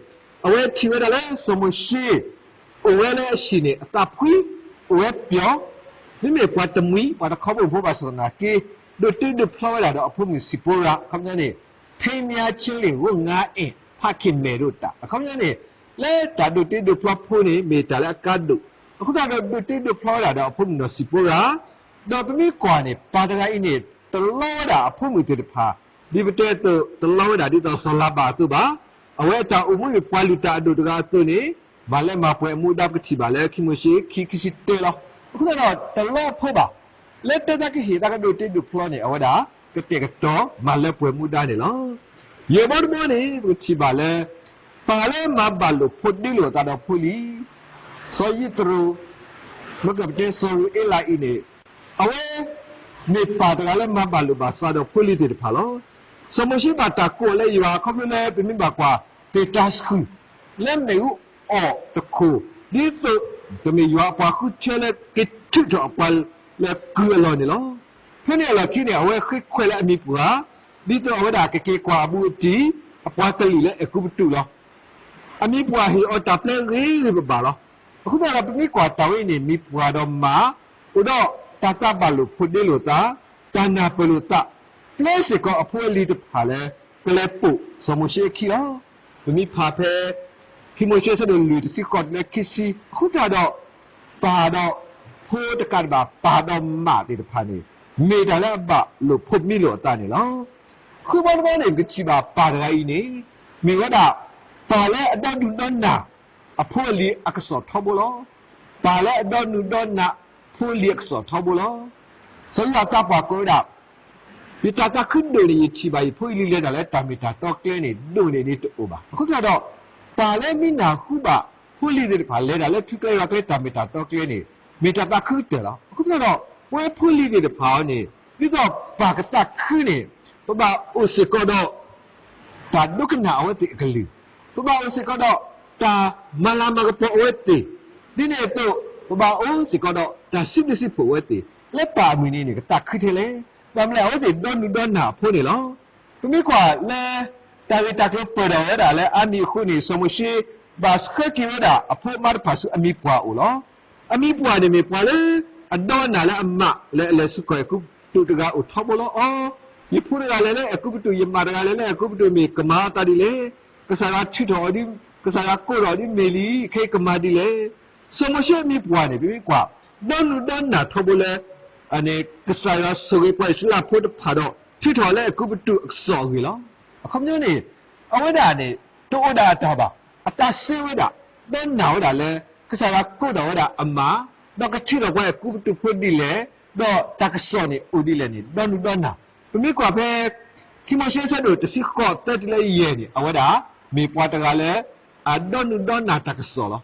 အဝဲထံၣ်ဝဲဒၣ်လၢစီၤမိၤၡ့ အိၣ်ဝဲလၢအဟံၣ်န့ၣ် အသးဖှံ အိၣ်ဝဲပျီၤ မ့မ့ၢ်ပှၤတမှံၤ ပှၤတခီဘိဖိဘၣ်ဆၣ်သနာ်က့ ဒိးတ့ဒိးဖျီဝဲဒၣ်ဒီးအဖိမုၣ်စံးပီရၤ အခီပညီန့ၣ် ထိမ်းမြားခြင်းလင် ဝတ်ငါးအင် ဖခင်မယ်တို့တၢ် အခီပညီန့ၣ် လၢတၢ်ဒိးတ့ဒိးဖျီဖိန့ၣ် မ့ၢ်တၢ်လၢအကါဒိၣ် အဃိသတးဒီးဒိးတ့ဒိးဖျီဝဲဒၣ်ဒီးအဖိမုၣ်နီၢ်စံးပီရၤ ဒီးပမ့ၢ်ကွၢ်န့ၣ် ပၢ်တဂၤအံၤန့ၣ် တလီဝဲဒၣ်အဖိမုၣ်သ့ၣ်တဖၣ် ဒ်ပတဲအသိး တလီဝဲဒၣ်ဒ်သိးစီၤလၤဘၣ်အသိးဘၣ်. အဝဲအတၢ်အိၣ်မူမ့ၢ်ပှၤလုၢ်တၢ်အဒိၣ်တဂၤအသိးန့ၣ် မၤလၢမၤပှဲၤအမူဒါပကထံၣ်ဘၣ်လၢခံမိၤၡ့ ခံခံဆံတၢလီၤ. အဃိသတးဒီးတလီအဖိဘၣ်. လၢတၢ်သးကဟ့ၣ်သးကဒိးတ့ဒိးဖျီန့ၣ် အဝဲဒၣ် ကတဲာ်ကတီၤမၤလၢပှဲၤမူဒါန့ၣ်လီၤ. ယဲၢ်ဘီတဘီန့ၣ် ပကထံၣ်ဘၣ်လၢ ပၢ်လၢမၤဘၣ်လိာ်ဖိးဒ့လိာ်အသးဒီးဖိလံၤ စီၤယံးတရိၤ မ့ၢ်ကပတဲစီၤရူၤအ့လးအံၤန့ၣ် အဝဲ မ့ၢ်ပၢ်တဂၤလၢမၤဘၣ်လိာ်ဘၣ်စးဒီးဖိလံၤသ့ၣ်တဖၣ်လီၤ. စီၤမိၤၡ့ဘၣ်တၢ်ကိးအီၤလၢယွၤ ခီဖျိလၢပမ့ၢ်ဘၣ်ကွၢ် သ့ၣ်တၤဆှုၣ် လၢမ့ၣ်အူအီၣ်တခိၣ် ဒ်သိးတမ့ၢ်ယွၤအပှၤဃုထၢလၢကထုးထီၣ်အပှၤလၢကုၢ်အလီၢ်န့ၣ်လီၤ. ဖဲန့ၣ်အလီၢ်ခံန့ၣ် အဝဲဃ့ခွဲးလၢအမံၤပှၢ် ဒ်သိးအဝဲဒၣ်ကက့ၤကွၢ်အဘူးအတံၢ် အပှၤကလုာ်လၢအဲၤကူပတူးလီၤ. အမံၤပှၢ်ဟ့ၣ်အီၤတၢ်ပျဲဂ့ၤဂ့ၤဘၣ်ဘၣ်လီၤ. အဃိသတးဒီး ပမ့ၢ်ကွၢ်တၢ်ဝဲအံၤန့ၣ် မံၤပှၢ်ဒီးမး အိၣ်ဒီးတၢ်သးဘၣ်လိာ်ဖိးဒ့လိာ်သး, တၢ်နၢ်ပၢၢ်လိာ်သး, ပျဲစ့ၢ်ကီးအဖိအလံၤတဖၣ်လၢ ကလဲၤပိာ်စီၤမိၤၡ့အခံလီၤ. ပမ့ၢ်ဖးဖဲ ခံမိၤၡ့အဆၢဒိၣ်လွံၢ်တဆံဃိးတုၤလၢခံဆံ, အဃိသတးဒီး ပၢ်ဒီးဖိတကးဒံးဘၣ် ပၢ်ဒီးမးသ့ၣ်တဖၣ်န့ၣ် မ့ၢ်တၢ်လၢအဘၣ်လိာ်ဖိးမံလိာ်အသးန့ၣ်လီၤ. ဃုဘီတဘီန့ၣ် ပကထံၣ်ဘၣ်ပၢ်တဂၤအံၤန့ၣ် မ့ၢ်ဝဲဒၣ် ပၢ်လၢအဒီနုၢ်ဒီနၢ် အဖိအလံၤအကစီၣ်ထီဘိလီၤ. ပၢ်လၢအဒီနုၢ်ဒီနၢ် ဖိအလံၤအကစီၣ်ထီဘိလီၤ. စီၤယိၤဟၣ်သးပှၢ်ကိးဝဲဒၣ် ယတၢ်သးခုဒိၣ်န့ၢ် ယထံၣ်ဘၣ်ယဖိအလံၤလဲၤတၢ်လၢတၢ်မ့ၢ်တၢ်တီကျဲန့ၣ် ဒိၣ်န့ၢ်န့ၣ်တအိၣ်ဘၣ်. အဃိသတးဒီး ပၢ်လၢမ့ၢ်နၢ်ဟူဘၣ်ဖိလံၤသ့ၣ်တဖၣ်လဲၤတၢ်လၢထူကျဲယွၤကျဲတၢ်မ့ၢ်တၢ်တီကျဲန့ၣ် မ့ၢ်တၢ်သးခုကတၢၢ်လီၤ. အဃိသတးဒီး ပဝဲဖိလံၤသ့ၣ်တဖၣ်အံၤန့ၣ် ဒ်သိးပၢ်ကသးခုန့ၣ် ပဘၣ်အိၣ်စ့ၢ်ကီးဒီး တၢ်ဒိကနၣ်အဝဲသ့ၣ်အကလုၢ်, ပဘၣ်အိၣ်စ့ၢ်ကီးဒီး တၢ်မၤလၤမၤကပီၤအဝဲသ့ၣ်, ဒ်န့ၣ်အသိး ပဘၣ်အိၣ်စ့ၢ်ကီးဒီး တၢ်စံးဘျုးစံးဖှိၣ်အဝဲသ့ၣ်, လၢပၢ်အမုၢ်နံၤန့ၣ် ကသးခုထဲလဲၣ်. ဘၣ်မနုၤလဲၣ် အဝဲသ့ၣ်ဒီနုၢ်ဒီနၢ်အဖိန့ၣ်လီၤ. ပမ့ၢ်ကွၢ်လၢ တၢ်ဂ့ၢ်တၢ်ကျိၤပၢၢ်ထီၣ်ဝဲဒၣ်လၢအါမံၤအဃိန့ၣ် စီၤမိၤၡ့ ဘၣ်ဆှၢက့ၤဝဲဒၣ်အဖိအမါတဖၣ်ဆူအမံၤပှၢ်အအိၣ်လီၤ. အမံၤပှၢ်န့ၣ်မ့ၢ်ပှၤလၢ အဒီနၢ်လၢအမးလၢအလဲၤဆူကီၢ်အဲၤကူပတူးတဂၤအိၣ်ထီဘိလီၤ. အီ, ယဖိတဂၤလဲၤလၢအဲၤကူပတူး, ယမါတဂၤလဲၤလၢအဲၤကူပတူး မ့ၢ်ကမၤအသးဒ်လဲၣ်. ကစၢ်ယွၤထုးထီၣ်အီၤဒ်, ကစၢ်ယွၤကိးထီၣ်အီၤဒ်မ့ၢ်လံ, ခဲအံၤကမၤဒ်လဲၣ်. စီၤမိၤၡ့အမံၤပှၢ်န့ၣ် ပမ့ၢ်ကွၢ် ဒီနုၢ်ဒီနၢ်ထီဘိလၢ ကစၢ်ယွၤဆိၣ်ဂ့ၤပှၤအံၣ်စရ့လးဖိတဖၣ်ဒီး ထုးထီၣ်လၢအဲၤကူပတူးအကစီၣ်အဂ့ၢ်လီၤ. အခီပညီန့ၣ် အဝဲဒၣ်န့ၣ် တအိၣ်ဒၣ်အတၢ်ဘၣ်, အသးစ့ဝဲဒၣ်, ဒီနၢ်ဝဲဒၣ်လၢ ကစၢ်ယွၤကိးထီၣ်ဝဲဒၣ်အမါ, ဒီးကထုးထီၣ်ပှၤအဲၤကူပတူးဖိဒ်လဲၣ်, ဒီးတၢ်ကစီၣ်န့ၣ်အိၣ်ဒ်လဲၣ်န့ၣ် ဒီနုၢ်ဒီနၢ်. ပမ့ၢ်ကွၢ်ဖဲ ခံမိၤၡ့အဆၢဒိၣ်တဆံဃိးသၢတုၤလၢယဲၢ်န့ၣ် အဝဲဒၣ် မ့ၢ်ပှၤတဂၤလၢ အဒီနုၢ်ဒီနၢ်တၢ်ကစီၣ်လီၤ.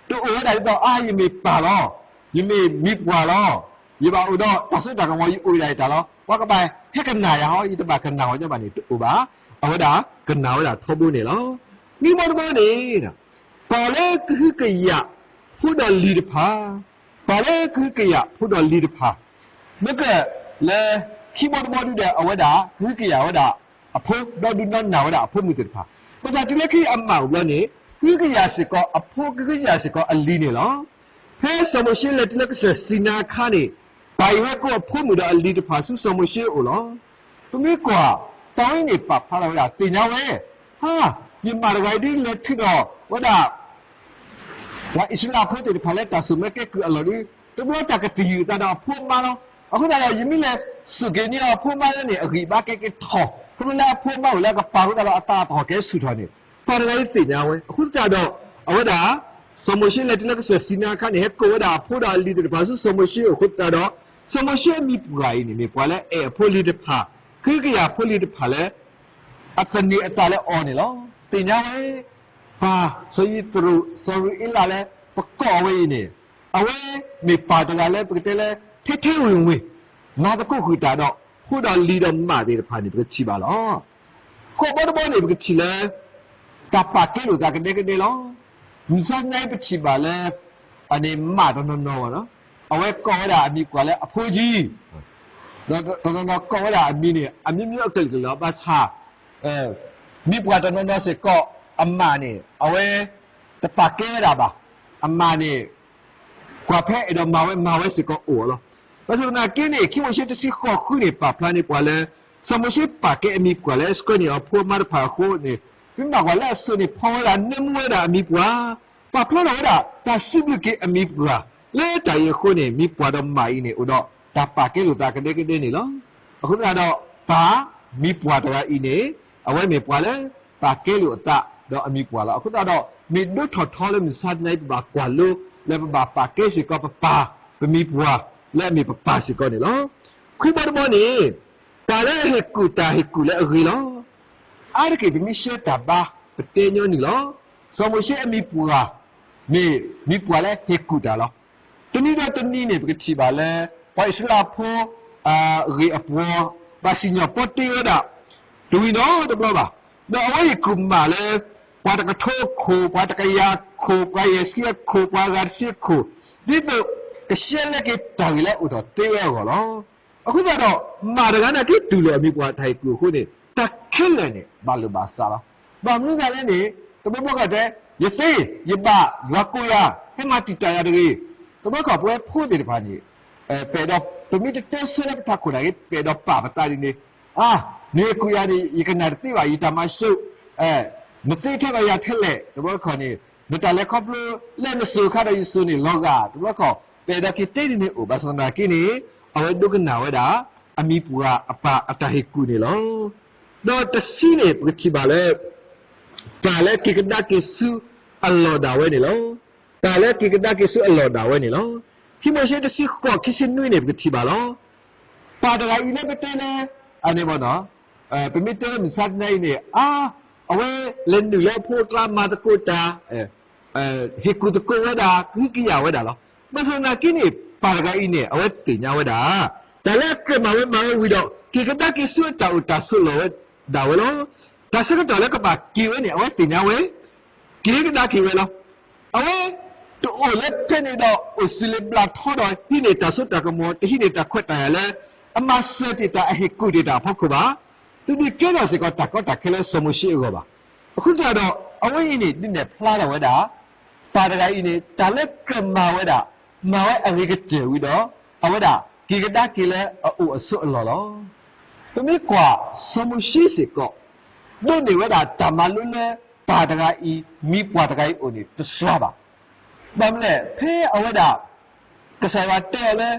တအိၣ်ဝဲဒၣ်ဒ်သိး အါ ယမ့ၢ်ပၢ်လီၤ, ယမ့ၢ်မံၤပှၢ်လီၤ, ယဘၣ်အိၣ်ဒီးတၢ်စိတၢ်ကမီၤ ယအိၣ်ဒၣ်ယတၢ်လီၤ, ပှၤကဘၣ်ဟဲကနၣ်ယၤဟီ, ယတဘၣ်ကနၣ်ဝဲညီဘၣ်န့ၣ် တအိၣ်ဘၣ်. အဝဲဒၣ်ကနၣ်ဝဲဒၣ်ထီဘိန့ၣ်လီၤ. နွံဘီတဘီန့ၣ် ပၢ်လၢကဟုကယာ်ဖိဒီးလံၤတဖၣ် ပှၤလၢကဟုကယာ်ဖိဒီးလံၤတဖၣ်, မ့ၢ်ကလၢခံဘီတဘီဒုဒီး အဝဲဒၣ်ကဟုကယာ်ဝဲဒၣ်အဖိ ဒီးဒုးနီၢ်နၢ်ဝဲဒၣ်အဖိမုၣ်သ့ၣ်တဖၣ်, ဘၣ်ဆၣ်တုၤလၢခံအမးအိၣ်ဘျီန့ၣ် ကဟုကယာ်စ့ၢ်ကီးအဖိ ကဟုကယာ်စ့ၢ်ကီးအလံၤန့ၣ်လီၤ. ဖဲစီၤမိၤၡ့လဲၤတုၤလၢကစၢၢ်စံနါအခါန့ၣ်, ပၢ်အံၤဟဲကိးအဖိမုၣ်ဒီးအလံၤတဖၣ်ဆူစီၤမိၤၡ့အအိၣ်လီၤ. ပမ့ၢ်ကွၢ်, တၢ်ဝဲအံၤန့ၣ် ပာ်ဖျါထီၣ်ဝဲဒၣ် သ့ၣ်ညါဝဲ, ဟါ, ယမးတဂၤအံၤဒ်လဲၤထုးဒီးဝဲဒၣ် ပှၤအံၣ်စရ့လးဖိသ့ၣ်တဖၣ်လၢတၢ်စိာ်မၢကဲကုၢ်အလီၢ်ဒီး, တဘျီတၢ်ကသံၣ်ယုာ်အသးဒီးအဖိအမါလီၤ. အဃိသတးဒီး ယမ့ၢ်လဲၤစိာ်က့ၤန့ၢ်အဖိအမါလၢန့ၣ် အဂံၢ်အဘါကဲက့ၤထီၣ်, ခီဖျိလၢအဖိအမါအိၣ်လၢအကပၤအဃိသတးဒီး အသးအသဟီၣ်ကဲဆူၣ်ထီၣ်န့ၣ်, ပှၤတဂၤအံၤသ့ၣ်ညါဝဲ. အဃိသတးဒီး အဝဲဒၣ် စီၤမိၤၡ့လဲၤတုၤလၢကစၢၢ်စံနါအခါန့ၣ် ဟဲကိးဝဲဒၣ်အဖိဒီးအလံၤသ့ၣ်တဖၣ်ဆူစီၤမိၤၡ့အအိၣ်အဃိသတးဒီး, စီၤမိၤၡ့အမံၤပှၢ်အံၤန့ၣ် မ့ၢ်ပှၤလၢအဲၣ်အဖိလံၤတဖၣ်, ကဟုကယာ်ဖိလံၤတဖၣ်လၢ အသန့ၤအသးလၢအီၤန့ၣ်လီၤ. သ့ၣ်ညါဝဲ ပၢ်စီၤယံးတရူး စီၤရူၤအ့လးလၢပကိးအဝဲအံၤန့ၣ်, အဝဲမ့ၢ်ပၢ်တဂၤလၢပကတဲလၢ ထဲထဲဝင်ဝင်, မၤသကိးဃုာ်တၢ်ဒီးဖိဒီးလံၤဒီးမးသ့ၣ်တဖၣ်န့ၣ် ပကထံၣ်ဘၣ်လီၤ. ဃိးဘီတဘီန့ၣ် ပကထံၣ်လၢ တၢ်ပာ်ကဲလိာ်သးကဒဲကဒဲလီၤ. မုၢ်ဆါတနံၤအံၤပထံၣ်ဘၣ်လၢ အန့ၣ်မးတနီၤနီၤဘၣ်နီၤ, အဝဲကိးဝဲဒၣ်အမံၤပှၢ်လၢအဖိကၠံ, ဒီးတနီၤနီၤကိးဝဲဒၣ်အမံၤန့ၣ် အမျိုးမျိုးအကလုာ်ကလုာ်လီၤ. ဘၣ်ဆၣ် မံၤပှၢ်တနီၤနီၤစ့ၢ်ကီး အမးန့ၣ် အဝဲတပာ်ကဲဝဲဒၣ်ဘၣ်. အမးန့ၣ် ကွၢ်ဖဲအဲၣ်ဒိးမၤဝဲမၤဝဲစ့ၢ်ကီးအိၣ်လီၤ. ဘၣ်ဆၣ်သနာ်က့န့ၣ် ခံမိၤၡ့တဆံဃိးဃုန့ၣ် ပာ်ဖျါန့ၢ်ပှၤလၢ စီၤမိၤၡ့ပာ်ကဲအမံၤပှၢ်လၢအဆှၢန့ၢ်အီၤဖိအမါတဖၣ်အဃိန့ၣ်, ပမ့ၢ်ဘၣ်ကွၢ်လၢအစိၤန့ၣ် ဖီဝဲဒၣ်နၢမူဝဲဒၣ်အမံၤပှၢ်, ပာ်ဖျါထီၣ်ဝဲဒၣ်တၢ်စံးဘျုးက့ၤအမံၤပှၢ်, လၢတၢ်အံၤအဃိန့ၣ် မံၤပှၢ်ဒီးမးအံၤန့ၣ် အိၣ်ဒီးတၢ်ပာ်ကဲလိာ်သးကဒဲကဒဲန့ၣ်လီၤ. အဃိသတးဒီး ပၢ်မံၤပှၢ်တဂၤအံၤန့ၣ် အဝဲမ့ၢ်ပှၤလၢပာ်ကဲလိာ်အသးဒီးအမံၤပှၢ်လီၤ. အဃိသတးဒီး မ့ၢ်ဒိၣ်ထီၣ်ထီလၢမုၢ်ဆါတနံၤအံၤ ပဘၣ်ကွၢ်လိ လၢပဘၣ်ပာ်ကဲစ့ၢ်ကီးပပၢ် ပမံၤပှၢ်လၢအမ့ၢ်ပပၢ်စ့ၢ်ကီးန့ၣ်လီၤ. ခွံဘီတဘီန့ၣ် ပၢ်လၢအဟ့ၣ်ကူၣ်တၢ်ဟ့ၣ်ကူၣ်လၢအဂ့ၤလီၤ. အါတက့ၢ်ပမ့ၢ်ရှဲတၢ်ဘါ ပတဲညီနုၢ်လီၤ. စီၤမိၤၡ့အမံၤပှၢ် မ့ၢ်မံၤပှၢ်လၢဟ့ၣ်ကူၣ်တၢ်လီၤ. တနံၤဒီးတနံၤန့ၣ် ပကထံၣ်ဘၣ်လၢ ပှၤအံၣ်စရ့လးဖိ အဂ့ၢ်အပှီၤ ဘၣ်စံၣ်ညီၣ်ပီတ့ဝဲဒၣ် တဝံၤနီတဘျီဘၣ်. ဒီးအဝဲဟ့ၣ်ကူၣ်မးလၢ ပှၤတကထိအခိၣ်, ပှၤတကယၤအခိၣ်, ပှၤယဲၢ်ဆံအခိၣ်, ပှၤဂၤတဆံအခိၣ်, ဒ်သိးကရှဲလဲက့ၤတၢ်ဂ့ၢ်လၢအအိၣ်ထီၣ်သ့ဝဲအဂီၢ်လီၤ. အဃိသတးဒီး မးတဂၤနာ်က့တူၢ်လိာ်အမံၤပှၢ်တၢ်ဟ့ၣ်ကူၣ်အဃိန့ၣ် တၢ်ခဲလၢာ်န့ၣ် ဘၣ်လိာ်ဘၣ်စးလီၤ. ဘၣ်မနုၤဃိလဲၣ်န့ၣ် တဘျီဘျီကီၢ်တဲ ယသ့, ယဘၣ်, ယွၤကိးယၤ, ဟဲမၤတံာ်တာ်ယၤတဂ့ၤ. တဘျီဘျီကီၢ်ပဝဲဖိသ့ၣ်တဖၣ်န့ၣ် ပအဲၣ်ဒိး ပမ့ၢ်တတဲဆၢလၢပထးခိၣ်နာ်က့ ပအဲၣ်ဒိးပာ်ပသးဒ်န့ၣ်, အါ, နဟ့ၣ်ကူၣ်ယၤန့ၣ် ယကနၣ်တသ့ဘၣ်, ယတၢ်မၤစိး, နသ့ထဲဒီးယၤထဲလဲၣ်. တဘျီဘျီကီၢ်န့ၣ် နတၢ်လဲၤခီဖျိလၢနစိၤအခါဒီးယစိၤန့ၣ် လီၤဂာ်. တဘျီဘျီကီၢ် ပအဲၣ်ဒိးက့ၤတဲဒ်န့ၣ်အိၣ် ဘၣ်ဆၣ်သနာ်က့န့ၣ် အဝဲဒိကနၣ်ဝဲဒၣ် အမံၤပှၢ်အပၢ်အတၢ်ဟ့ၣ်ကူၣ်န့ၣ်လီၤ. ဒီးတဆံန့ၣ် ပကထံၣ်ဘၣ်လၢ ပၢ်လၢက့ၤကဒါက့ၤဆူအလီၢ်ဒၣ်ဝဲန့ၣ်လီၤ. ပၢ်လၢက့ၤကဒါက့ၤဆူအလီၢ်ဒၣ်ဝဲန့ၣ်လီၤ. ခံမိၤၡ့တဆံဃိး ခံဆံနွံန့ၣ် ပကထံၣ်ဘၣ်လီၤ. ပၢ်တဂၤအံၤလၢပတဲလၢ အန့ၣ်ဘၣ်နီၤ, ပမ့ၢ်တဲလၢမုၢ်ဆါတနံၤအံၤန့ၣ် အါ, အဝဲလဲၤနုာ်လၢအဖိအကျါ မၤသကိးတၢ် ဟ့ၣ်ကူၣ်သကိးဝဲဒၣ် ကဟုကယာ်ဝဲဒၣ်လီၤ. ဘၣ်ဆၣ်သနာ်က့န့ၣ် ပၢ်တဂၤအံၤန့ၣ် အဝဲသ့ၣ်ညါဝဲဒၣ် တၢ်လၢအကြၢးမၤဝဲမၤဝဲဝံၤဒီး က့ၤကဒါက့ၤဆူအတၢ်အိၣ်တၢ်ဆိးလီၢ်ဝဲဒၣ်ဝဲလီၤ. တၢ်ဆၢကတီၢ်လၢကဘၣ်က့ၤဝဲန့ၣ် အဝဲသ့ၣ်ညါဝဲ က့ၤကဒါက့ၤဝဲလီၤ. အဝဲတအိၣ်လၢဖဲန့ၣ်ဒီး အိၣ်စံးလၢဘျးထီဒီး ဟံးန့ၢ်တၢ်စိတၢ်ကမီၤ တဟံးန့ၢ်တၢ်ခွဲးတၢ်ယာ်လၢ အမၤစၢၤတ့ၢ်တၢ် အဟ့ၣ်ကူၣ်တ့ၢ်တၢ်အဖီခိၣ်ဘၣ်. တဒုးကဲထီၣ်စ့ၢ်ကီးတၢ်ကီတၢ်ခဲလၢစီၤမိၤၡ့အဂီၢ်ဘၣ်. အဃိသတးဒီး အဝဲအံၤန့ၣ် ဒုးနဲၣ်ဖျါထီၣ်ဝဲဒၣ် ပၢ်တဂၤအံၤန့ၣ် တၢ်လၢကြၢးမၤဝဲဒၣ် မၤဝဲအဂ့ၤကတၢၢ်ဝံၤဒီး အဝဲဒၣ်က့ၤကဒါက့ၤလၢအအိၣ်အဆိးအလီၢ်လီၤ. ပမ့ၢ်ကွၢ်စီၤမိၤၡ့စ့ၢ်ကီး ဒိးန့ၢ်ဝဲဒၣ်တၢ်မၤလိလၢပၢ်တဂၤအံၤ မံၤပှၢ်တဂၤအံၤအအိၣ်န့ၣ် တစှၤဘၣ်. ဘၣ်မနုၤလဲၣ် ဖဲအဝဲဒၣ် ကစၢ်ယွၤတဲအီၤလၢ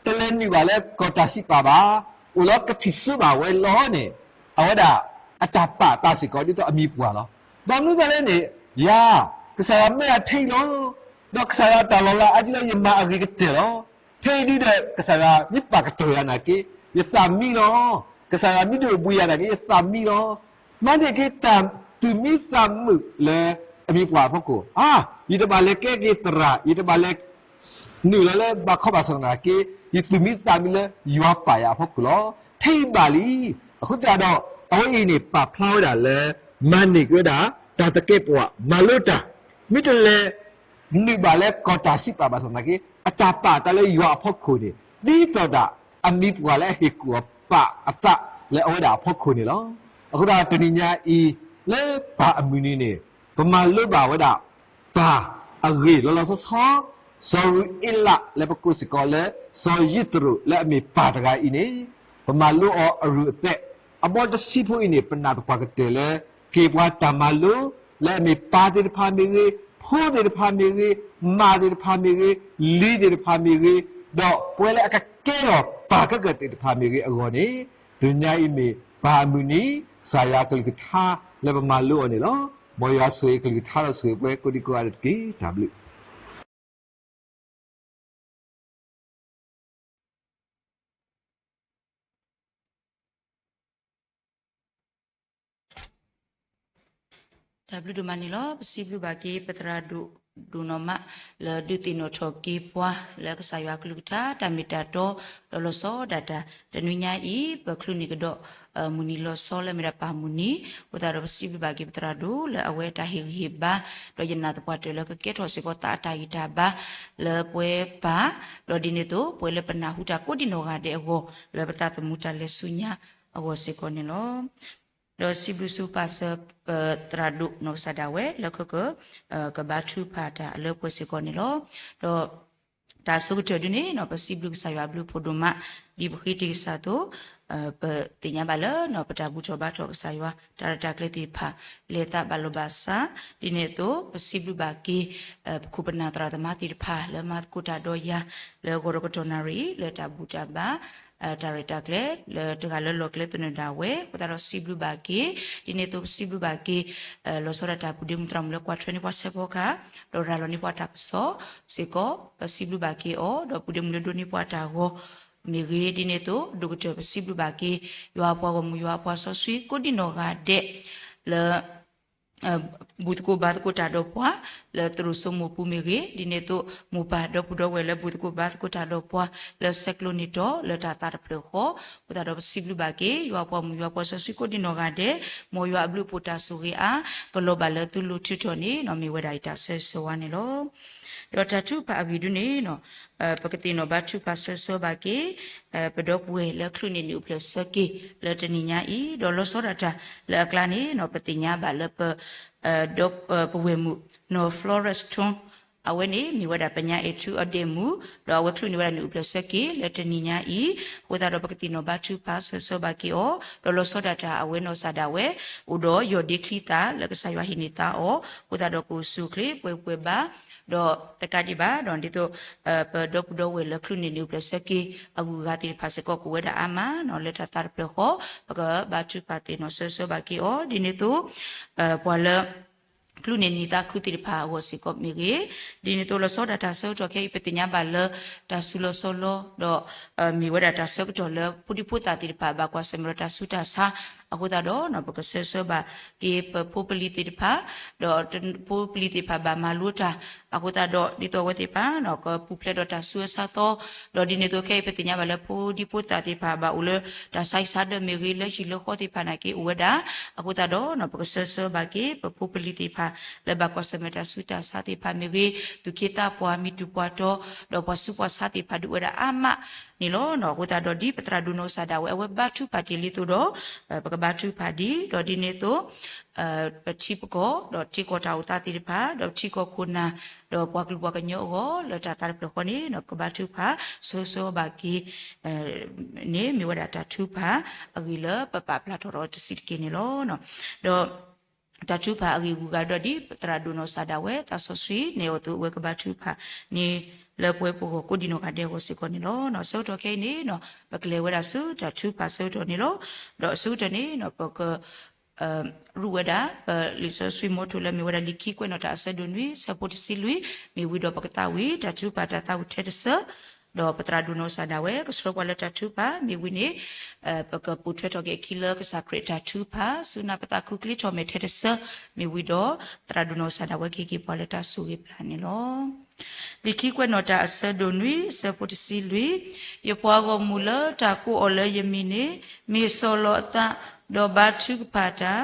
တလဲၤနုာ်ဘၣ်လၢကီၢ်တၢ်စံးပာ်ဘၣ်, အိၣ်လၢကထံၣ်ဆူဘၣ်ဝဲလီၤန့ၣ် အဝဲဒၣ်အတၢ်ပာ်အသးစ့ၢ်ကီးဒ်သိးအမံၤပှၢ်လီၤ. ဘၣ်မနုၤလဲၣ်န့ၣ် ယၤ ကစၢ်ယွၤမၢယၤထဲအံၤလီၤ. ဒီးကစၢ်ယွၤတၢ်လီၤလးအါဒ်လၢယမၤအဂ့ၤကတၢၢ်လီၤ. ထဲအံၤဒ်ဒီး ကစၢ်ယွၤမ့ၢ်ပာ်ကတီၢ်ယၤနာ်က့ ယသးမံလီၤ. ကစၢ်ယွၤမ့ၢ်ဒုးအိၣ်ဘှံးယၤနာ်က့ ယသးမံလီၤ. မၤန့ၢ်က့ၤတၢ်သူၣ်မံသးမုာ်လၢအမံၤပှၢ်အဖီခိၣ်, အါ, ယတဘၣ်လဲၤကဲက့ၤသရၣ်, ယတဘၣ်လဲၤ နုာ်လီၤလၢဘးခီဘၣ်ဆၣ်သနာ်က့ ယသူၣ်မံသးမံလၢယွၤပာ်ယၤအဖီခိၣ်လီၤ. ထဲအံၤဘၣ်လံ. အဃိသတးဒီး အဝဲအံၤန့ၣ် ပာ်ဖျါဝဲဒၣ်လၢ မၤန့ၢ်က့ၤဝဲဒၣ် တၢ်သကဲးပဝး မၤလိတၢ်, မ့ၢ်တလဲၤ နုာ်ဘၣ်လၢကီၢ်တၢ်စံးပာ်ဘၣ်ဆၣ်သနာ်က့ အတၢ်ပာ်အသးလၢယွၤအဖီခိၣ်န့ၣ် ဒ်သိးဒၣ်အမံၤပှၢ်လၢအဟ့ၣ်ကူၣ်အီၤပာ်အသးလၢအဝဲဒၣ်အဖီခိၣ်န့ၣ်လီၤ. အဃိသတးတနံၤညါအံၤ လၢပၢ်အမုၢ်နံၤန့ၣ် ပမၤလိဘၣ်ဝဲဒၣ် ပၢ်အဂ့ၢ်လီၤလီၤဆီဆီ, စီၤရူၤအ့လးလၢပကိးစ့ၢ်ကီးလၢ စီၤယံးတရူးလၢအမ့ၢ်ပၢ်တဂၤအံၤန့ၣ် ပမၤလိအီၤအရူၢ်အသဲး, အဘီတဆံဖိအံၤန့ၣ် ပနာ်သပှၢ်ကတၢၢ်လၢ ကဟ့ၣ်ပှၤတၢ်မၤလိ လၢအမ့ၢ်ပၢ်သ့ၣ်တဖၣ်မ့ၢ်ဂ့ၤ, ဖိသ့ၣ်တဖၣ်မ့ၢ်ဂ့ၤ, မၢ်သ့ၣ်တဖၣ်မ့ၢ်ဂ့ၤ, လံၤသ့ၣ်တဖၣ်မ့ၢ်ဂ့ၤ, ဒီးပဝဲလၢအကကဲထီၣ်ပၢ်ကကၢၢ်သ့ၣ်တဖၣ်မ့ၢ်ဂ့ၤအဂီၢ်န့ၣ်, တနံၤညါအံၤမ့ၢ်ပၢ်အမုၢ်နံၤ ကစၢ်ယွၤအကလုၢ်ကထါလၢပမၤလိအီၤန့ၣ်လီၤ. မ်ယွၤဆိၣ်ဂ့ၤအကလုၢ်ကထါဒီးဆိၣ်ဂ့ၤပှၤကိးဒံကိးဂၤဒဲးတက့ၢ်. တၢ်ဘျုး တၢ်ဘျုးဒိၣ်မးန့ၣ်လီၤ. ပစံးဘျုးဘၣ်က့ၤ ပသရၣ်ဒိၣ်ဒိၣ်နီၢ်မး လၢဒုးသ့ၣ်နီၣ်ထီၣ်က့ၤပှၤ လၢကစၢ်ယွၤအကလုၢ်ကထါ တၢ်မ့ၢ်တၢ်တီ ဒီးလီၤဆီဒၣ်တၢ် တနွံညါအံၤ ပချုးန့ၢ်ကဒီး မုၢ်နံၤလီၤဆီလၢအမ့ၢ်ဒၣ်ပၢ်မုၢ်နံၤ, အဃိသတးဒီးပစံးဘျုးဘၣ်က့ၤ ပသရၣ်ဒိၣ်လၢအဝဲတၢ်ဟ့ၣ်ဂံၢ်ဟ့ၣ်ဘါ, ဒီးယနာ်သပှၢ်တၢၢ်လၢကကဲထီၣ်စ့ၢ်ကီးသးအတၢ်ဂံၢ်တၢ်ဘါ လၢပဝဲပၢ်, ဒီးဒ်န့ၣ်အသိး ပဝဲလၢပနၢ်ဟူတၢ်ကိးဒံနီၢ်ဂၤဒဲးအဂီၢ် လၢပသးသမူတၢ်လဲၤဆူညါအဂီၢ်စ့ၢ်ကီးန့ၣ်လီၤ. ဒီးစံးဘျုးစူးပာ်စၢၤပသရၣ်ဒိၣ်နီၢ်ကစၢ်ဒၣ်ဝဲ လၢခဲက ကဘါထုကဖၣ်တၢ်အလၢပှဲၤစ့ၢ်ကီးန့ၣ်လီၤ. ဒီး တၢ်အဆိကတၢၢ်ဒုန့ၣ် ပစံးဘျုးကစၢ်ယွၤအဘျုးအဖှိၣ်ဒိၣ်မး, ဒ်ပဃ့တ့ၢ်ကစၢ်အသိး, ပသ့ၣ်ညါဘၣ်လၢ ပတၢ်ဘူၣ်ထီၣ်ဘါထီၣ်ကစၢ်ယွၤ တၢ်ရဲၣ်တၢ်ကျဲၤသ့ၣ်တဖၣ် လဲၤသးဘၣ်လိာ်ဘၣ်စး, ဒ်န့ၣ်အသိး ပစံးဘျုးဘၣ်က့ၤ ပခိၣ်ပနၢ်သရၣ်သမါသ့ၣ်တဖၣ် လၢမၤသကိးတၢ်ဒီးယၤ လၢဂီၤဒီးကတီၢ်နၣ်ရံၣ် လၢတၢ်ဘူၣ်တၢ်ဘါ တၢ်ရဲၣ်တၢ်ကျဲၤ လၢတဂၤလၢလီၢ်ကျဲသနၢၣ်ဒၣ်ဝဲ, အဃိသတးဒီးစံးဘျုးဘၣ်က့ၤ, ဒ်န့ၣ်အသိးပစံးဘျုးဘၣ်က့ၤ လီၤဆီဒၣ်တၢ်ပုၢ်ဒ့မုၣ်သရၣ်မုၣ်လၢကွၢ်ထွဲန့ၢ်ပှၤဆၢဖီကဟၣ်, ဒီးရၤလီၤန့ၢ်ပှၤတၢ်ကစီၣ်စ့ၢ်ကီး, ပစံးဘျုးဘၣ်က့ၤအီၤ, ဒီးပုၢ်ဒ့မုၣ်လၢဒိးန့ၢ်ပှၤတၢ်ဂီၤမ့ၢ်ဂ့ၤ, ဒ်န့ၣ်အသိး ဒိၣ်ကတၢၢ်ပစံးဘျုးဘၣ်က့ၤ ယွၤအပှၤဂီၢ်မုၢ် ယွၤအပှၤစီဆှံကိးဒံနီၢ်ဂၤဒဲး လၢ ဘူၣ်သကိးဘါသကိးတၢ်ဒီးပှၤ လၢသရိာ်စိမိၢ်ပူၤမ့ၢ်ဂ့ၤ, ဒ်န့ၣ်အသိး မိၢ်ပၢ်ဒီပုၢ်ဒီဝဲၢ်လၢဘူၣ်သကိးဘါသကိးတၢ်ဒီးပှၤ လၢဆဲးကျိးန့ၢ်တီၢ် လၢတၢ်သးတဖျၢၣ်ဃီ, အဃိသတးဒီးပစံးဘျုးဘၣ်က့ၤ ယွၤအပှၤဂီၢ်မုၢ် ယွၤအပှၤစီဆှံကိးဒံနီၢ်ဂၤဒဲး, မ်ယွၤအဘျုးအဖှိၣ်တၢ်ဆိၣ်ဂ့ၤအါ ကလီၤဘၣ်လၢသုလိၤထုးထီၣ်န့ၣ် မ့ၢ်ဝဲဒၣ်ယတၢ်ဆၢဂ့ၤဆၢဝါန့ၣ်လီၤ. ဒီးတၢ်ထုကဖၣ်အဂ့ၢ်ဒုန့ၣ် ပကသ့ၣ်နီၣ်ဘါထုကဖၣ်ဆၢဂ့ၤဆၢဝါဘၣ်က့ၤ ပဒီပုၢ်ဝဲၢ်လၢချုးန့ၢ်နံၣ်အိၣ်ဖျဲၣ်ဆၢက့ၤ လၢတနံၤညါအံၤ, ဒီးလီၤဆီဒၣ်တၢ်လၢအကျါန့ၣ် ပသ့ၣ်ညါဘၣ်လၢပ ဒီးပဝဲၢ်မုၣ် နီၢ် Florence Tone, အဝဲန့ၣ်မ့ၢ်ဝဲဒၣ်ပညါအဲၣ်ထူအဒဲးမုၣ်, ဒီးအဝဲချုးန့ၢ်ဝဲဒၣ်နံၣ်အိၣ်ဖျဲၣ်ဆၢက့ၤလၢတနံၤညါအံၤ, အဃိသတးဒီးပကသ့ၣ်နီၣ်ဘါထုကဖၣ်ဆၢဂ့ၤဆၢဝါဘၣ်က့ၤအီၤ, ဒီးလီၤဆီဒၣ်တၢ်အဝဲနီၢ်ကစၢ်ဒၣ်ဝဲ အိၣ်ဒီးယီၢ်ဒ့ချံသၣ်လၢကစၢ်ယွၤဟ့ၣ်န့ၢ်သါအီၤ, အဃိသတးဒီးကအိၣ်ဆူၣ်အိၣ်ချ့ပှဲၤပှဲၤဘၣ်, ဒီးတကးဒံးဘၣ် ဒီးဒ်သိး ပဒီပုၢ်ဒီဝဲၢ်လၢချုးန့ၢ်နံၣ်အိၣ်ဖျဲၣ်ဆၢက့ၤ အဂုၤအဂၤသ့ၣ်တဖၣ်စ့ၢ်ကီးကအိၣ်ဝဲဒၣ်အါမး လၢတၢ်သးတဖျၢၣ်ဃီ, ပကဘါထုကဖၣ်သ့ၣ်နီၣ်ဆၢဂ့ၤဆၢဝါဘၣ်က့ၤအီၤ, ဒ်န့ၣ်အသိး ပှၤလၢ ချုးန့ၢ်နံၣ်သါခုသ့ၣ်တဖၣ်အဂီၢ်စ့ၢ်ကီးမ့ၢ်ဂ့ၤ, ဒ်န့ၣ်အသိးလီၤဆီဒၣ်တၢ်ဆၢကတီၢ်ခဲအံၤ ပသ့ၣ်ညါဘၣ်လၢ တၢ်စူၤလီၤဆီလီၤ, ဒီး မ့ၢ်ဝဲဒၣ်တၢ်ဆၢကတီၢ်လၢဖိဒံဖိသၣ်သ့ၣ်တဖၣ်ဘၣ်ကွၢ်ဆၢၣ်မဲာ်ဒီးတၢ်ဆူးတၢ်ဆါ, အဃိသတးဒီး ပကဆၢဂ့ၤဆၢဝါဘၣ်က့ၤပဖိပလံၤသ့ၣ်တဖၣ်, ဒီးဖိပလံၤသ့ၣ်တဖၣ်ဘၣ်မၤလိတၢ်, အဃိသတးဒီး ဒ်သိးအဝဲသ့ၣ်တဖၣ် ကပူၤဖျဲးဒီးတၢ်ဆူးအဆါသီ, ဒီးဒ်န့ၣ်အသိးခဲအံၤ ပသ့ၣ်ညါဘၣ်လၢဖိဒံဖိသၣ်သ့ၣ်တဖၣ်ဘၣ်အိၣ်လၢ တၢ်ဆါဟံၣ်ဆါဒၢးမ့ၢ်ဂ့ၤ လၢဟံၣ်လၢဃီသ့ၣ်တဖၣ်နာ်က့အိၣ်ဝဲဒၣ်, အဃိသတးဒီး ပကဆၢဂ့ၤဆၢဝါဘၣ်က့ၤ ပဖိပလံၤသ့ၣ်တဖၣ် လၢဘၣ်ကွၢ်ဆၢၣ်မဲာ်တၢ်ဆူးတၢ်ဆါသ့ၣ်တဖၣ်မ့ၢ်ဂ့ၤ, သူၣ်က့သးပှၢ် မံၤတူၢ်ပှၤတီၤ, ဒီးပှၤဆူးပှၤဆါသ့ၣ်တဖၣ်ဒုးအိၣ်ဝဲဒၣ်အါမးန့ၣ်လီၤ. အဃိသတးဒီးဒ်ပသရၣ်ဒိၣ်နီၢ်ကစၢ်ဒၣ်ဝဲ အဝဲဘါထုကဖၣ်တ့ၢ်လံအသိးဒီး ပကဘါထုကဖၣ်ဒံး, ဒီးဒ်န့ၣ်အသိး ပထံပကီၢ် ဒီးထံကီၢ်တၢ်အိၣ်သးသ့ၣ်တဖၣ် ဒီးပထံကီၢ်ခိၣ်နၢ် ဒီးပှၤကလုာ်ပှၤကညီအဂီၢ် လၢတၢ်သးတဖျၢၣ်ဃီန့ၣ် ပကဘါထုကဖၣ် ဆၢဂ့ၤဆၢဝါဘၣ်က့ၤ န့ၣ်မ့ၢ်ဝဲဒၣ်တၢ်ထုကဖၣ်အဂ့ၢ်လၢပပာ်ဖျါထီၣ်ဒီးတဆံးတက့ၢ်န့ၣ်လီၤ. ဒီး တၢ်ထုကဖၣ်အဂ့ၢ်ဂုၤဂၤဒီးဒ်ပသရၣ်ဒိၣ်နီၢ်ကစၢ်ဒၣ်ဝဲ သးစီဆှံန့ၣ်အိၣ်အသိး အဝဲကဘါထုကဖၣ်န့ၣ် လၢပဝဲပဂီၢ်ကိးဒံနီၢ်ဂၤဒဲးအဂီၢ်စ့ၢ်ကီးန့ၣ်လီၤ. ဆၢကတီၢ်ခဲအံၤန့ၣ် ပကလဲၤဝဲဒၣ်ဆူတၢ်ထုကဖၣ်ဆၢကတီၢ်န့ၣ်လီၤ. ဒီးအဆိကတၢၢ်န့ၣ် ပက ရူၢ်ဝဲဒၣ် ပလံာ်စီဆှံမီထိလၢမ့ၢ်ဝဲဒၣ်လံာ်ခံကွဲးနီၣ်တၢ်အဆၢဒိၣ်နွံ အဆၢဖိတဆံလွံၢ် မ့ၢ်ဝံၤဒီးပကသးဝံၣ် တၢ်ထုကဖၣ်တၢ်သးဝံၣ်ထဲတဆၢ, ဒီးပသရၣ်ဒိၣ်နီၢ်ကစၢ်ဒၣ်ဝဲ ကဆှၢပှၤလၢတၢ်ထုကဖၣ် မ့ၢ်ဝံၤန့ၣ် ပကပိာ်ထွဲထီၣ်က့ၤအခံလၢကစၢ်ခရံာ်တၢ်ထုကဖၣ် စူၢ်နာ်ပသးခုချ့ထီၣ်မဲာ်ထဲတဆၢ, မ့ၢ်ဝံၤဒီး ပသရၣ်ဒိၣ်နီၢ်ကစၢ်ဒၣ်ဝဲကဟ့ၣ်က့ၤပှၤလၢတၢ်ဆိၣ်ဂ့ၤပျၢ်န့ၣ်လီၤ. လံာ်ခံကွဲးနီၣ်တၢ်အဆၢဒိၣ်နွံ အဆၢဖိတဆံလွံၢ်, ယပှၤဂီၢ်မုၢ်လၢတၢ်ကိးအီၤလၢယမံၤန့ၣ် မ့ၢ်ဆီၣ်လီၤအသး, ဒီးဘါထုကဖၣ်တၢ်,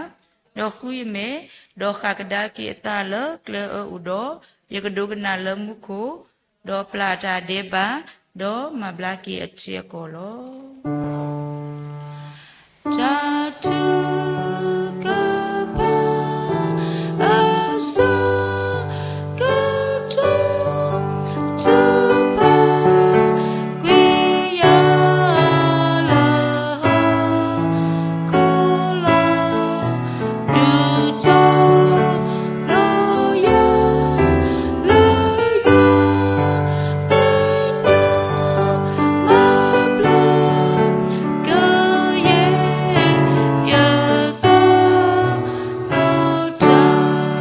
ဒီးဃုယမဲာ်, ဒီးဃၣ်ကဒါက့ၤအသးလၢကျဲအၢအိၣ်ဒီး, ယကဒိကနၣ်လၢမူခိၣ် ဒီးပျၢ်တၢ်ဒဲးဘး, ဒီးမၤဘျါက့ၤအထံအကီၢ်လီၤ. တၢ်ထုကဖၣ်အစိကတီၢ်, ထုကဖၣ်ကွံာ်ယၤ လၢဟီၣ်ခိၣ်လီၤ. ဒုးထီၣ်လီၤယၤ လၢယွၤမဲာ်ညါ, မၤဘျါကယဲၢ် ယကီၢ်လီၤ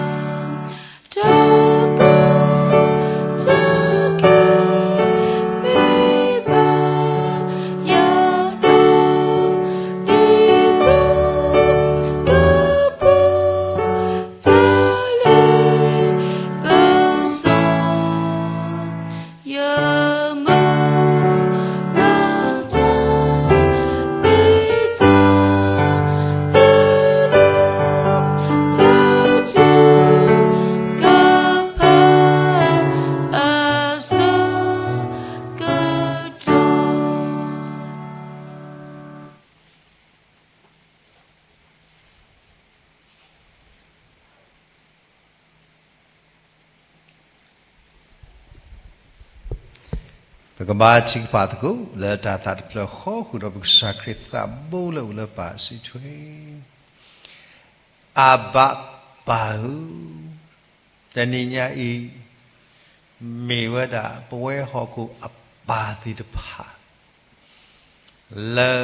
တၢ် တၢ်ကီတၢ်ခဲ မ့ၢ်ဘၣ်ယၤ ဒီးဒ်သိးကပှဲၤ တၢ်လ့ပစီ ယမၤလၢတၢ်မ့ၢ်တၢ် တၢ်ထုကဖၣ်အစိကတီၢ်. ပကဘါထုကဖၣ်သကိး လၢတၢ်သးတဖျၢၣ်ဃီ ဃုာ်ဒီးပကစၢ်ခရံာ်သးဘိလၢအိၣ်လၢပၢ်စုထွဲ. အဘၤပၢ်ဧၢ, တနံၤညါအံၤ မ့ၢ်ဝဲဒၣ်ပဝဲဟီၣ်ခိၣ်အပၢ်သ့ၣ်တဖၣ် လၢ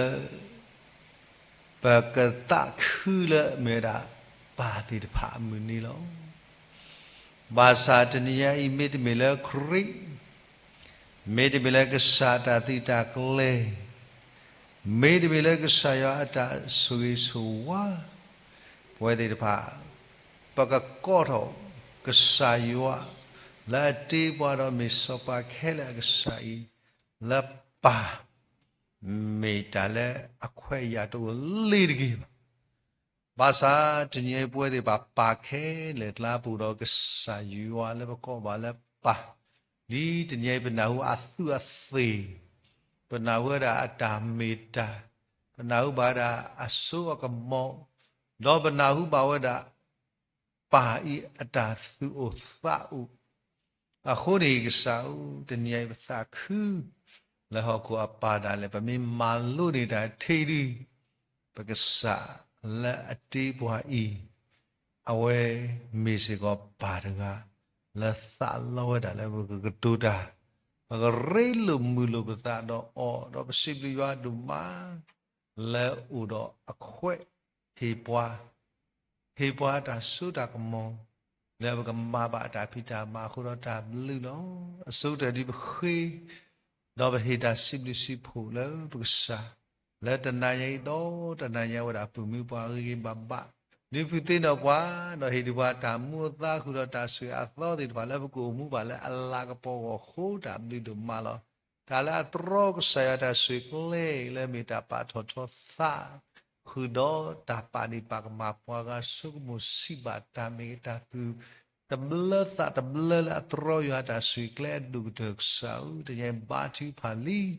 ပကသးခုလၢမ့ၢ်ဝဲဒၣ်ပၢ်သ့ၣ်တဖၣ်အမုၢ်နံၤလီၤ. ဘၣ်ဆၣ်တနံၤညါအံၤ မ့တမ့ၢ်လၢခရံာ်, မ့တမ့ၢ်လၢကစၢ်အတၢ်သုးတၢ်ကျဲၤ, မ့တမ့ၢ်လၢကစၢ်ယွၤအတၢ်ဆိၣ်ဂ့ၤဆိၣ်ဝါ, ပဝဲသ့ၣ်တဖၣ် ပကကိးထီၣ်ကစၢ်ယွၤ လၢအတ့ပှၤဒီးမ့ၢ်စီၤပၤခဲလၢာ်အကစၢ်အံၤ လၢပၢ် မ့ၢ်တၢ်လၢအခွဲးအယာ်တအိၣ်လ့ၤတဂ့ၤဘၣ်. ဘၣ်ဆၣ်တနံၤအံၤ ပဝဲသ့ၣ်တဖၣ်ပာ်ခဲလၢာ်ကျါ ပအိၣ်ဒီးကစၢ်ယွၤလၢပကိးဘၣ်လၢပၢ်, ဒ်တနံၤအံၤ ပနၢ်ဟူအသူးအသ့ၣ်, ပနၢ်ဟူဝဲဒၣ်အတၢ်မ့ၢ်တၢ်, ပနၢ်ဟူဘၣ်ဝဲဒၣ်အစိအကမီၤ, ဒီးပနၢ်ဟူဘၣ်ဝဲဒၣ် ပၢ်အံၤအတၢ်သူၣ်အိၣ်သးအိၣ်. အဃိန့ၣ် ကစၢ်ဧၢ, တနံၤအံၤပသးခု လၢဟီၣ်ခိၣ်အပၢ်ဒၣ်လဲာ် ပမ့ၢ်မၤလိန့ၢ်တၢ်ထံၣ်ဒု, ပကစၢ်လၢအတ့ပှၤအံၤ အဝဲမ့ၢ်စ့ၢ်ကီးပၢ်တဂၤ လၢသးလီဝဲဒၣ်လၢပကကတိၤတၢ်, ပကရ့လိာ်မုာ်လိာ်ပသးဒီးအီၤ, ဒီးပစံးဘျုးယွၤဒိၣ်မး လၢအိၣ်ဒီးအခွဲး ဟ့ၣ်ပှၤ ဟ့ၣ်ပှၤတၢ်စိတၢ်ကမီၤ လၢပကမၤဘၣ်အတၢ်ဖံးတၢ်မၤအဃိဒီးတၢ်ဘျုးလီၤ. အဆိကတၢၢ်ဒ်ပဃ့ ဒီးပဟ့ၣ်တၢ်စံးဘျုးစံးဖှိၣ်လၢပကစၢ် လၢတနၤညါအံၤဒီးတနၤညါဝဲဒၣ် ပုၢ်မုၢ်ပှၢ်ဂ့ၤဂ့ၤဘၣ်ဘၣ် ဒုးဖုးသ့ၣ်နီၣ်ပှၤ ဒီးဟ့ၣ်ဒုးပှၤတၢ်မူအသါဃုာ်ဒီးတၢ်ဆိၣ်ဂ့ၤအသီသ့ၣ်တဖၣ် လၢပကအိၣ်မူဘၣ်လၢအလၤကပီၤအဂီၢ်အဃိ တၢ်ဘျုးဒိၣ်မးလီၤ. တၢ်လၢအတြီကစၢ်ယွၤတၢ်ဆိၣ်ဂ့ၤကျဲလၢမ့ၢ်တၢ်ပာ်ထီၣ်ထီသး ဃုာ်ဒီးတၢ်ပာ်ဒ့ၣ်ပာ်ကမၣ်ပှၤဂၤ ဆိကမိၣ်စံးဘၣ်တၢ်မ့ၢ်တၢ်သူၣ်တဘျၢသးတဘျၢလၢအတြီယွၤတၢ်ဆိၣ်ဂ့ၤကျဲအဒိၣ်ကတၢၢ်ကစၢ်ဧၢ, တနံၤအံၤဘါထုကဖၣ်လံ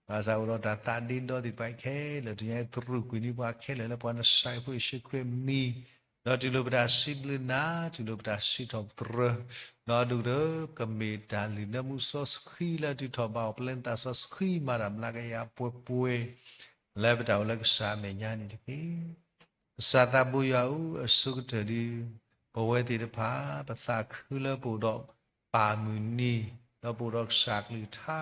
ဘၣ်ဆၣ်အိၣ်ဒီးတၢ်သးဒ့ဒီသ့ၣ်တဖၣ်ခဲလၢာ်လၢပှၤနစဲးဖိယ့ၣ်ၡူးခရံာ်အမံၤ, ဒီးတူၢ်လိာ်ပတၢ်စံးဘျုးနၤ, တူၢ်လိာ်ပတၢ်စံးထီၣ်ပတြၢၤ, ဒီးဒိၣ်ကတၢၢ်ကမ့ၢ်တၢ်လုၢ်လၢမူစီဆှံလၢအထုးထီၣ်ဘၣ်အီၤ ပျဲနသးစီဆှံမၤတၢ်မျးကယၤပှဲၤပှဲၤ လၢပတၢ်အိၣ်လၢကစၢ်အမဲာ်ညါန့ၣ်တက့ၢ်. ကစၢ်သးဘိယွၤဧၢ, အဆိကတၢၢ်ဒု ပဝဲသ့ၣ်တဖၣ် ပသးခုလၢပအိၣ်ဒီးပၢ်မုၢ်နံၤ, ဒီးပအိၣ်ဒီးကစၢ်ကလုၢ်ကထါ,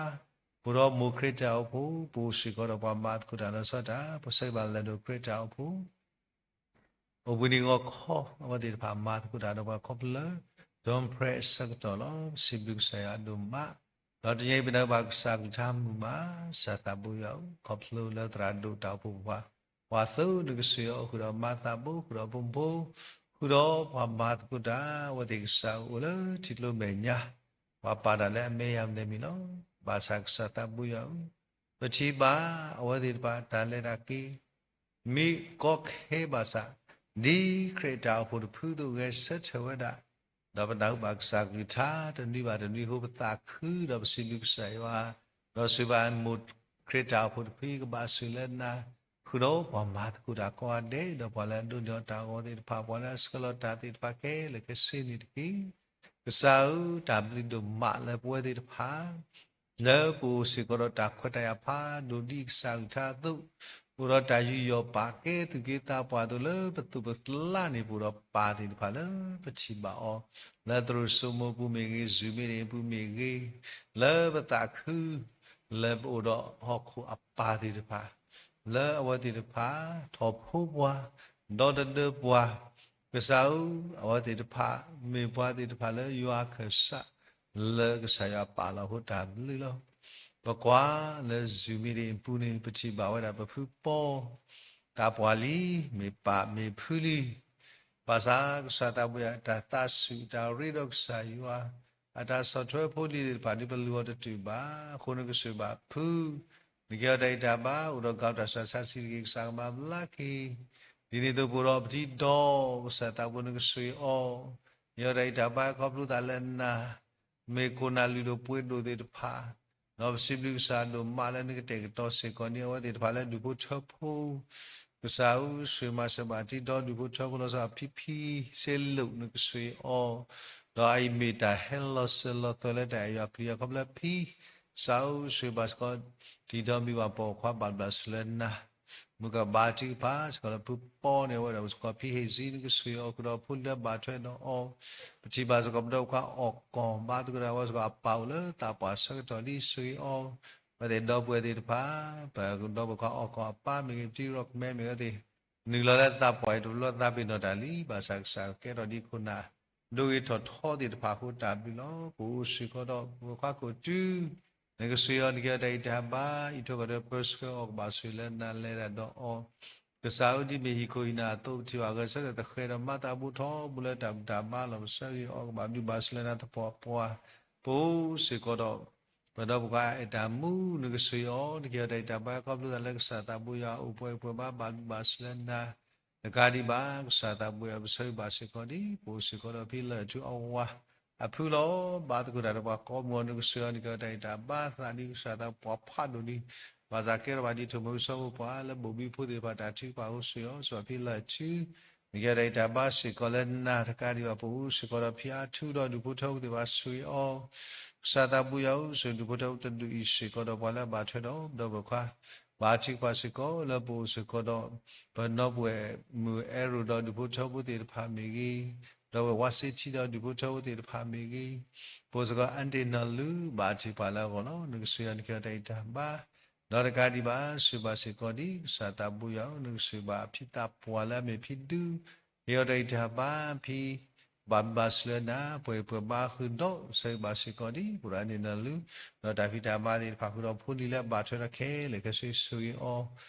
ပအိၣ်ဒီးမိၢ်ခရံာ်တၢ်အိၣ်ဖှိၣ်, ပအိၣ်စ့ၢ်ကီးဒီးပှၤမၤသကိးတၢ်လၢစီၤတၢ်, ပဆၢဂ့ၤဘၣ်လၢဒိၣ်ခရံာ်တၢ်အိၣ်ဖှိၣ် အိၣ်ဘှံးနံၤဂီၤခီ အဝဲသ့ၣ်တဖၣ်မၤသကိးတၢ်ဒီးပှၤခီဖျိလၢ Dawn Prayer အဆၢကတီၢ်လီၤ. ပစံးဘျုးကစၢ်ယွၤဒိၣ်မး, ဒီးတနံၤအံၤပနၢ်ဘၣ်ကစၢ်ကလုၢ်ကထါမုာ်မး, ကစၢ်သးဘိယွၤဧၢ, ခီဖျိလၢသရၣ်ဒိၣ်တၢ်အိၣ်ဖှိၣ်ပှၤ, ပှၤသုးနကစၢ်အီၤ ဃုာ်ဒီးမၤသးဘိ, ဃုာ်ဒီးဖိမုၣ်ဖိ, ဃုာ်ဒီးပှၤမၤသကိးတၢ်, အဝဲသ့ၣ်ကစၢ်ဧၢ အိၣ်လၢထံကျိမဲာ်ညါ, ပှၤပာ်တၢ်လၢအမဲာ်ညါမနုၤမံၤလီၤ. ဘၣ်ဆၣ်ကစၢ်သးဘိယွၤဧၢ, ပထံၣ်ဘၣ်အဝဲသ့ၣ်တဖၣ်တၢ်လဲၤတၢ်က့ၤ မ့ၢ်ကီခဲဘၣ်ဆၣ်, ဒ်ခရံာ်တၢ်အိၣ်ဖှိၣ်တဖုအသိး ဂဲၤဆၢထၢၣ်ဝဲဒၣ် ဒီးပနၢ်ဟူဘၣ်ကစၢ်ကလုၢ်ကထါတနွံဘၣ်တနွံအဃိ ပသးခုဒီးပစံးဘျုးကစၢ်ယွၤ, ဒီးစံးဘၣ်မိၢ်ခရံာ်တၢ်အိၣ်ဖှိၣ်တဖု ကဘၣ်ဆိၣ်ဂ့ၤလၢနၤ, ဃုာ်ဒီးပှၤမၤသကိးတၢ်ကိးဂၤဒဲး, ဒီးပှၤလၢအဒိးန့ၢ်အီၤတၢ်ဂီၤသ့ၣ်တဖၣ်, ပှၤလၢအဆှၢလီၤတၢ်သ့ၣ်တဖၣ်ခဲလၢာ်ခဲဆ့န့ၣ်တက့ၢ်. ကစၢ်ဧၢ, တၢ်ဘျုးဒိၣ်မးလၢပဝဲသ့ၣ်တဖၣ် လၢပအိၣ်စ့ၢ်ကီးဒီးတၢ်ခွဲးတၢ်ယာ်ဖးဒိၣ်ဒ်ကစၢ်အကလုၢ်ကထါအသိး, အိၣ်ဒီးတၢ်ယူးယီၣ်ပာ်ကဲသူၣ်က့သးပှၢ်အသိး လၢပသူၣ်ပကျါန့ၣ် ပအိၣ်ဒီးပၢ်သ့ၣ်တဖၣ်လၢပထံၣ်ဘၣ်အီၤ, လၢသရိာ်စိမိပူၤမ့ၢ်ဂ့ၤ, Zoom meetingပူၤမ့ၢ်ဂ့ၤ, လၢပသးခု လၢပအိၣ်ဒီးဟီၣ်ခိၣ်အပၢ်သ့ၣ်တဖၣ်, လၢအဝဲသ့ၣ်တဖၣ် ထီၣ်ဖိပှၤ, ဒီတဒၢပှၤ, ကစၢ်ဧၢ, အဝဲသ့ၣ်တဖၣ် မ့ၢ်ပှၤသ့ၣ်တဖၣ်လၢယွၤခၢၣ်စး လၢကစၢ်ယွၤပာ်လီၤအဃိတၢ်ဘျုးလီၤ. ပကွၢ်လၢ Zoom meeting အပူၤန့ၣ် ပထံၣ်ဘၣ်ဝဲဒၣ်ပဖုပီ သးပှၢ်လံ, မ့ၢ်ပၢ်မ့ၢ်ဖုလံ. ဘၣ်ဆၣ်ကစၢ်သးပှၢ်အတၢ်သးဆူၣ် တၢ်ရ့ဒီးကစၢ်ယွၤ အတၢ်ဆီၣ်ထွဲဖိလံၤသ့ၣ်တဖၣ်ဒ်ပလူၤအီၤတတုာ်ဘၣ်. အဃိန့ၣ်ကစၢ်ဘၣ်ဖု နကဲအီၤတၢ်အံၤတၢ်ဘါ, အိၣ်ဒီးကၤတၢ်ဆူးတၢ်ဆါဆံးတက့ၢ်, ကစၢ်ကမၤဘျါက့ၤ. ဒ်န့ၣ်အသိးပအိၣ်ဒီးပထံဒီ ကစၢ်သးပှၢ်နကစၢ်အံၤအီၤ, ယဲအီၤတၢ်အံၤတၢ်ဘါ ခီဖျိသးလၢနၤ မ့ၢ်ခိၣ်နၢ်လုၢ်ဒိၣ်ပှ့ၤဒိၣ်သ့ၣ်တဖၣ်, ဒီးပစံးဘျုးကစၢ်ဒိၣ်မးလၢနကတဲာ်ကတီၤစ့ၢ်ကီးန့ၢ်အဝဲသ့ၣ်တဖၣ်လၢဒူၣ်ဖိထၢဖိ ကစၢ်ဧၢ, ကစၢ်မၤစၢၤဘၣ်ထံဒီဒူၣ်ဖိထၢဖိလီၤဆီ ဖံဖံစ့လိာ်နကစၢ်အံၤအီၤ, ဒီးအအံၤမ့ၢ်တၢ်ဟဲလီၤစၢၤလီၤသွဲၣ်လၢတၢ်အဲၣ်ယွၤပျံၤယွၤခီဖျိဖံ ကစၢ်ဧၢ, ကစၢ်ဘၣ်စ့ၢ်ကီး တံၤဒီးမံၤဘၣ်ပိာ်ခွါဘၣ်ဘျၣ်ဆူလၢနၤ, မုၢ်ကဘါထုကဖၣ်စ့ၢ်ကီးလၢဖုပီန့ၣ် အဝဲဒၣ်အိၣ်စ့ၢ်ကီးဖံဟ့ၣ်စံနကစၢ်အံၤအီၤ ဃုာ်ဒီးဖိလၢဘၣ်ထွဲဒီးအီၤ, ပထံၣ်ဘၣ်စ့ၢ်ကီးပဒီပုၢ်ဝဲၢ်ခွါအီၣ်ကီၢ် ဘါသကိးတၢ်ဝဲစ့ၢ်ကီးအပၢ်အိၣ်လၢသးပှၢ်ဆၢကတီၢ်လံစ့ၢ်ကီးအီၤ, အဝဲသ့ၣ်ဒီပုၢ်ဝဲၢ်သ့ၣ်တဖၣ် ပဒီပုၢ်ဝဲၢ်ခွါအီၣ်ကီၢ်အပၢ်မ့ၢ်ဂ့ၤ ပတံၤရီၣ်ကမဲမ့ၢ်ဂ့ၤသ့ၣ် နုာ်လီၤလၢသးပှၢ်အံၤတဘျီသးပ့ၤနီၣ်တၢ်လံ, ဘၣ်ဆၣ်ကစၢ်ကဲထီၣ်ဒ်ခိၣ်နၢ် ဒိဂ့ၤထီၣ်ထီသ့ၣ်တဖၣ်အဃိတၢ်ဘျုးလီၤ. ပအိၣ်စ့ၢ်ကီးဒီးပဝဲၢ်ခွါကိၣ်တု နကစၢ်အံၤအီၤ နကဲအီၤတၢ်အံၤတၢ်ဘါ အံးထွဲကွၢ်ထွဲပၢဆှၢအီၤ ကဘၣ်ဆိၣ်ဂ့ၤလၢနၤလဲၤဒၣ်ဒီးအီၤ, ကစၢ်ဧၢ ဒ်မ့ၢ်ဟံၣ်ခိၣ်ဟံၣ်နၢ်အသိး ပထံၣ်ဘၣ်ဂဲၤဆၢထၢၣ်သဃဲးဒီးမၤသးဘူးထီဘိလၢတၢ်ဘူၣ်တၢ်ဘါလီၤ ပဆၢဂ့ၤအီၤ ကဘၣ်ဘျုးဘၣ်ဆိၣ်လၢနၤသပှၢ်ပှၢ်, ပအိၣ်စ့ၢ်ကီးဒီး ပဒီပုၢ်ဝဲၢ်ခွါအဲၣ်တၢ်မူ နကစၢ်အံၤအီၤ နကဲအီၤတၢ်အံၤတၢ်ဘါ ခီဖျိသးလၢကစၢ်သးဘိယွၤအိၣ်ပှဲၤပှဲၤဘါ ဘၣ်ဘျုးဘၣ်ဆိၣ်လၢနၤ, တကးဒံးဘၣ် ကစၢ်သးဘိယွၤပဆၢဂ့ၤဘၣ်စ့ၢ်ကီးဒ် ပအိၣ်စ့ၢ်ကီးဒီးဖံလၢာ်ထူအဝၤ အဖုလီၤ. ဘါသကိးတၢ်ဒီးပှၤကိးမုၢ်အီၤ နကစၢ်အံၤအီၤ နကဲအီၤတၢ်အံၤတၢ်ဘါသးဒ်ကစၢ်သးပှၢ်ဖးဒိၣ်လံ, ဘၣ်ဆၣ်ကဲထီၣ်ဘၣ်ဒ်ထိၣ်မူဆိဖိပှၤလၢဘိၣ်ဘံဖိသ့ၣ်တဖၣ် တၢ်ထုကဖၣ်အိၣ်ဆိၣ်ဂ့ၤအီၤ စ့ၢ်ကီးဖံလၢာ်ထူ နကဲအီၤတၢ်အံၤတၢ်ဘါစ့ၢ်ကီးလၢနၤ တကးဒံးဘၣ် ပအိၣ်စ့ၢ်ကီးဒီးဖံအါထူဒီးဒူၣ်ဖိထၢဖိသ့ၣ်တဖၣ်ဆိၣ်ဂ့ၤအီၤ, ကစၢ်သးဘိယွၤဧၢ ဆိၣ်ဂ့ၤဒူၣ်ဖိထၢဖိတဒူၣ်အံၤစ့ၢ်ကီးဒီးပှၤလၢအဘၣ်ထွဲဒီး ဒီပုၢ်ဝဲၢ်ခွါ ဘါထုကဖၣ်စ့ၢ်ကီးလၢပအိၣ်စ့ၢ်ကီးဒီး ပနီၢ်ပုၢ်ဝဲၢ်မုၣ်အဲရိၣ်ဒီးဒူၣ်ဖိထၢဖိသ့ၣ်တဖၣ်မ့ၢ်ဂ့ၤ, ဒီပုၢ်ဝဲၢ်ဝါစ့ထံဒီးဒူၣ်ဖိထၢဖိသ့ၣ်တဖၣ်မ့ၢ်ဂ့ၤ, ပအိၣ်စ့ၢ်ကီးအါတ့ၢ်နီၢ်လုၢ် ဘါထုကဖၣ်လၢအဂီၢ်လီၤ. နကစၢ်အံၤအီၤ နကဲအီၤတၢ်အံၤတၢ်ဘါ ဒီးတကးဒံးဘၣ် ဆိၣ်ဂ့ၤဘၣ်စ့ၢ်ကီးဒ် ကစၢ်သးဘိယွၤဧၢ နကစၢ်ဂ့ၤဘၣ်ဖံသးပှၢ်လၢအမ့ၢ်ဖံဒူ ဟ့ၣ်အီၤတၢ်အံၤတၢ်ဘါဖံ ဘၣ်ဘျုးဘၣ်ဆိၣ်လၢနၤ ပှဲၤပှဲၤဘါဃုာ်ဒီး ဆိၣ်ဂ့ၤဘၣ်စ့ၢ်ကီးဒ် ပှၤဒၣ်န့ၣ်နီၢ်လုၢ် ဒီးတၢ်ဖံးတၢ်မၤသ့ၣ်တဖၣ်ဃုာ်ဒီးဖိလံၤလၢအဘၣ်ထွဲဒီးခဲလၢာ်ခဲဆ့ဆိၣ်ဂ့ၤအီၤ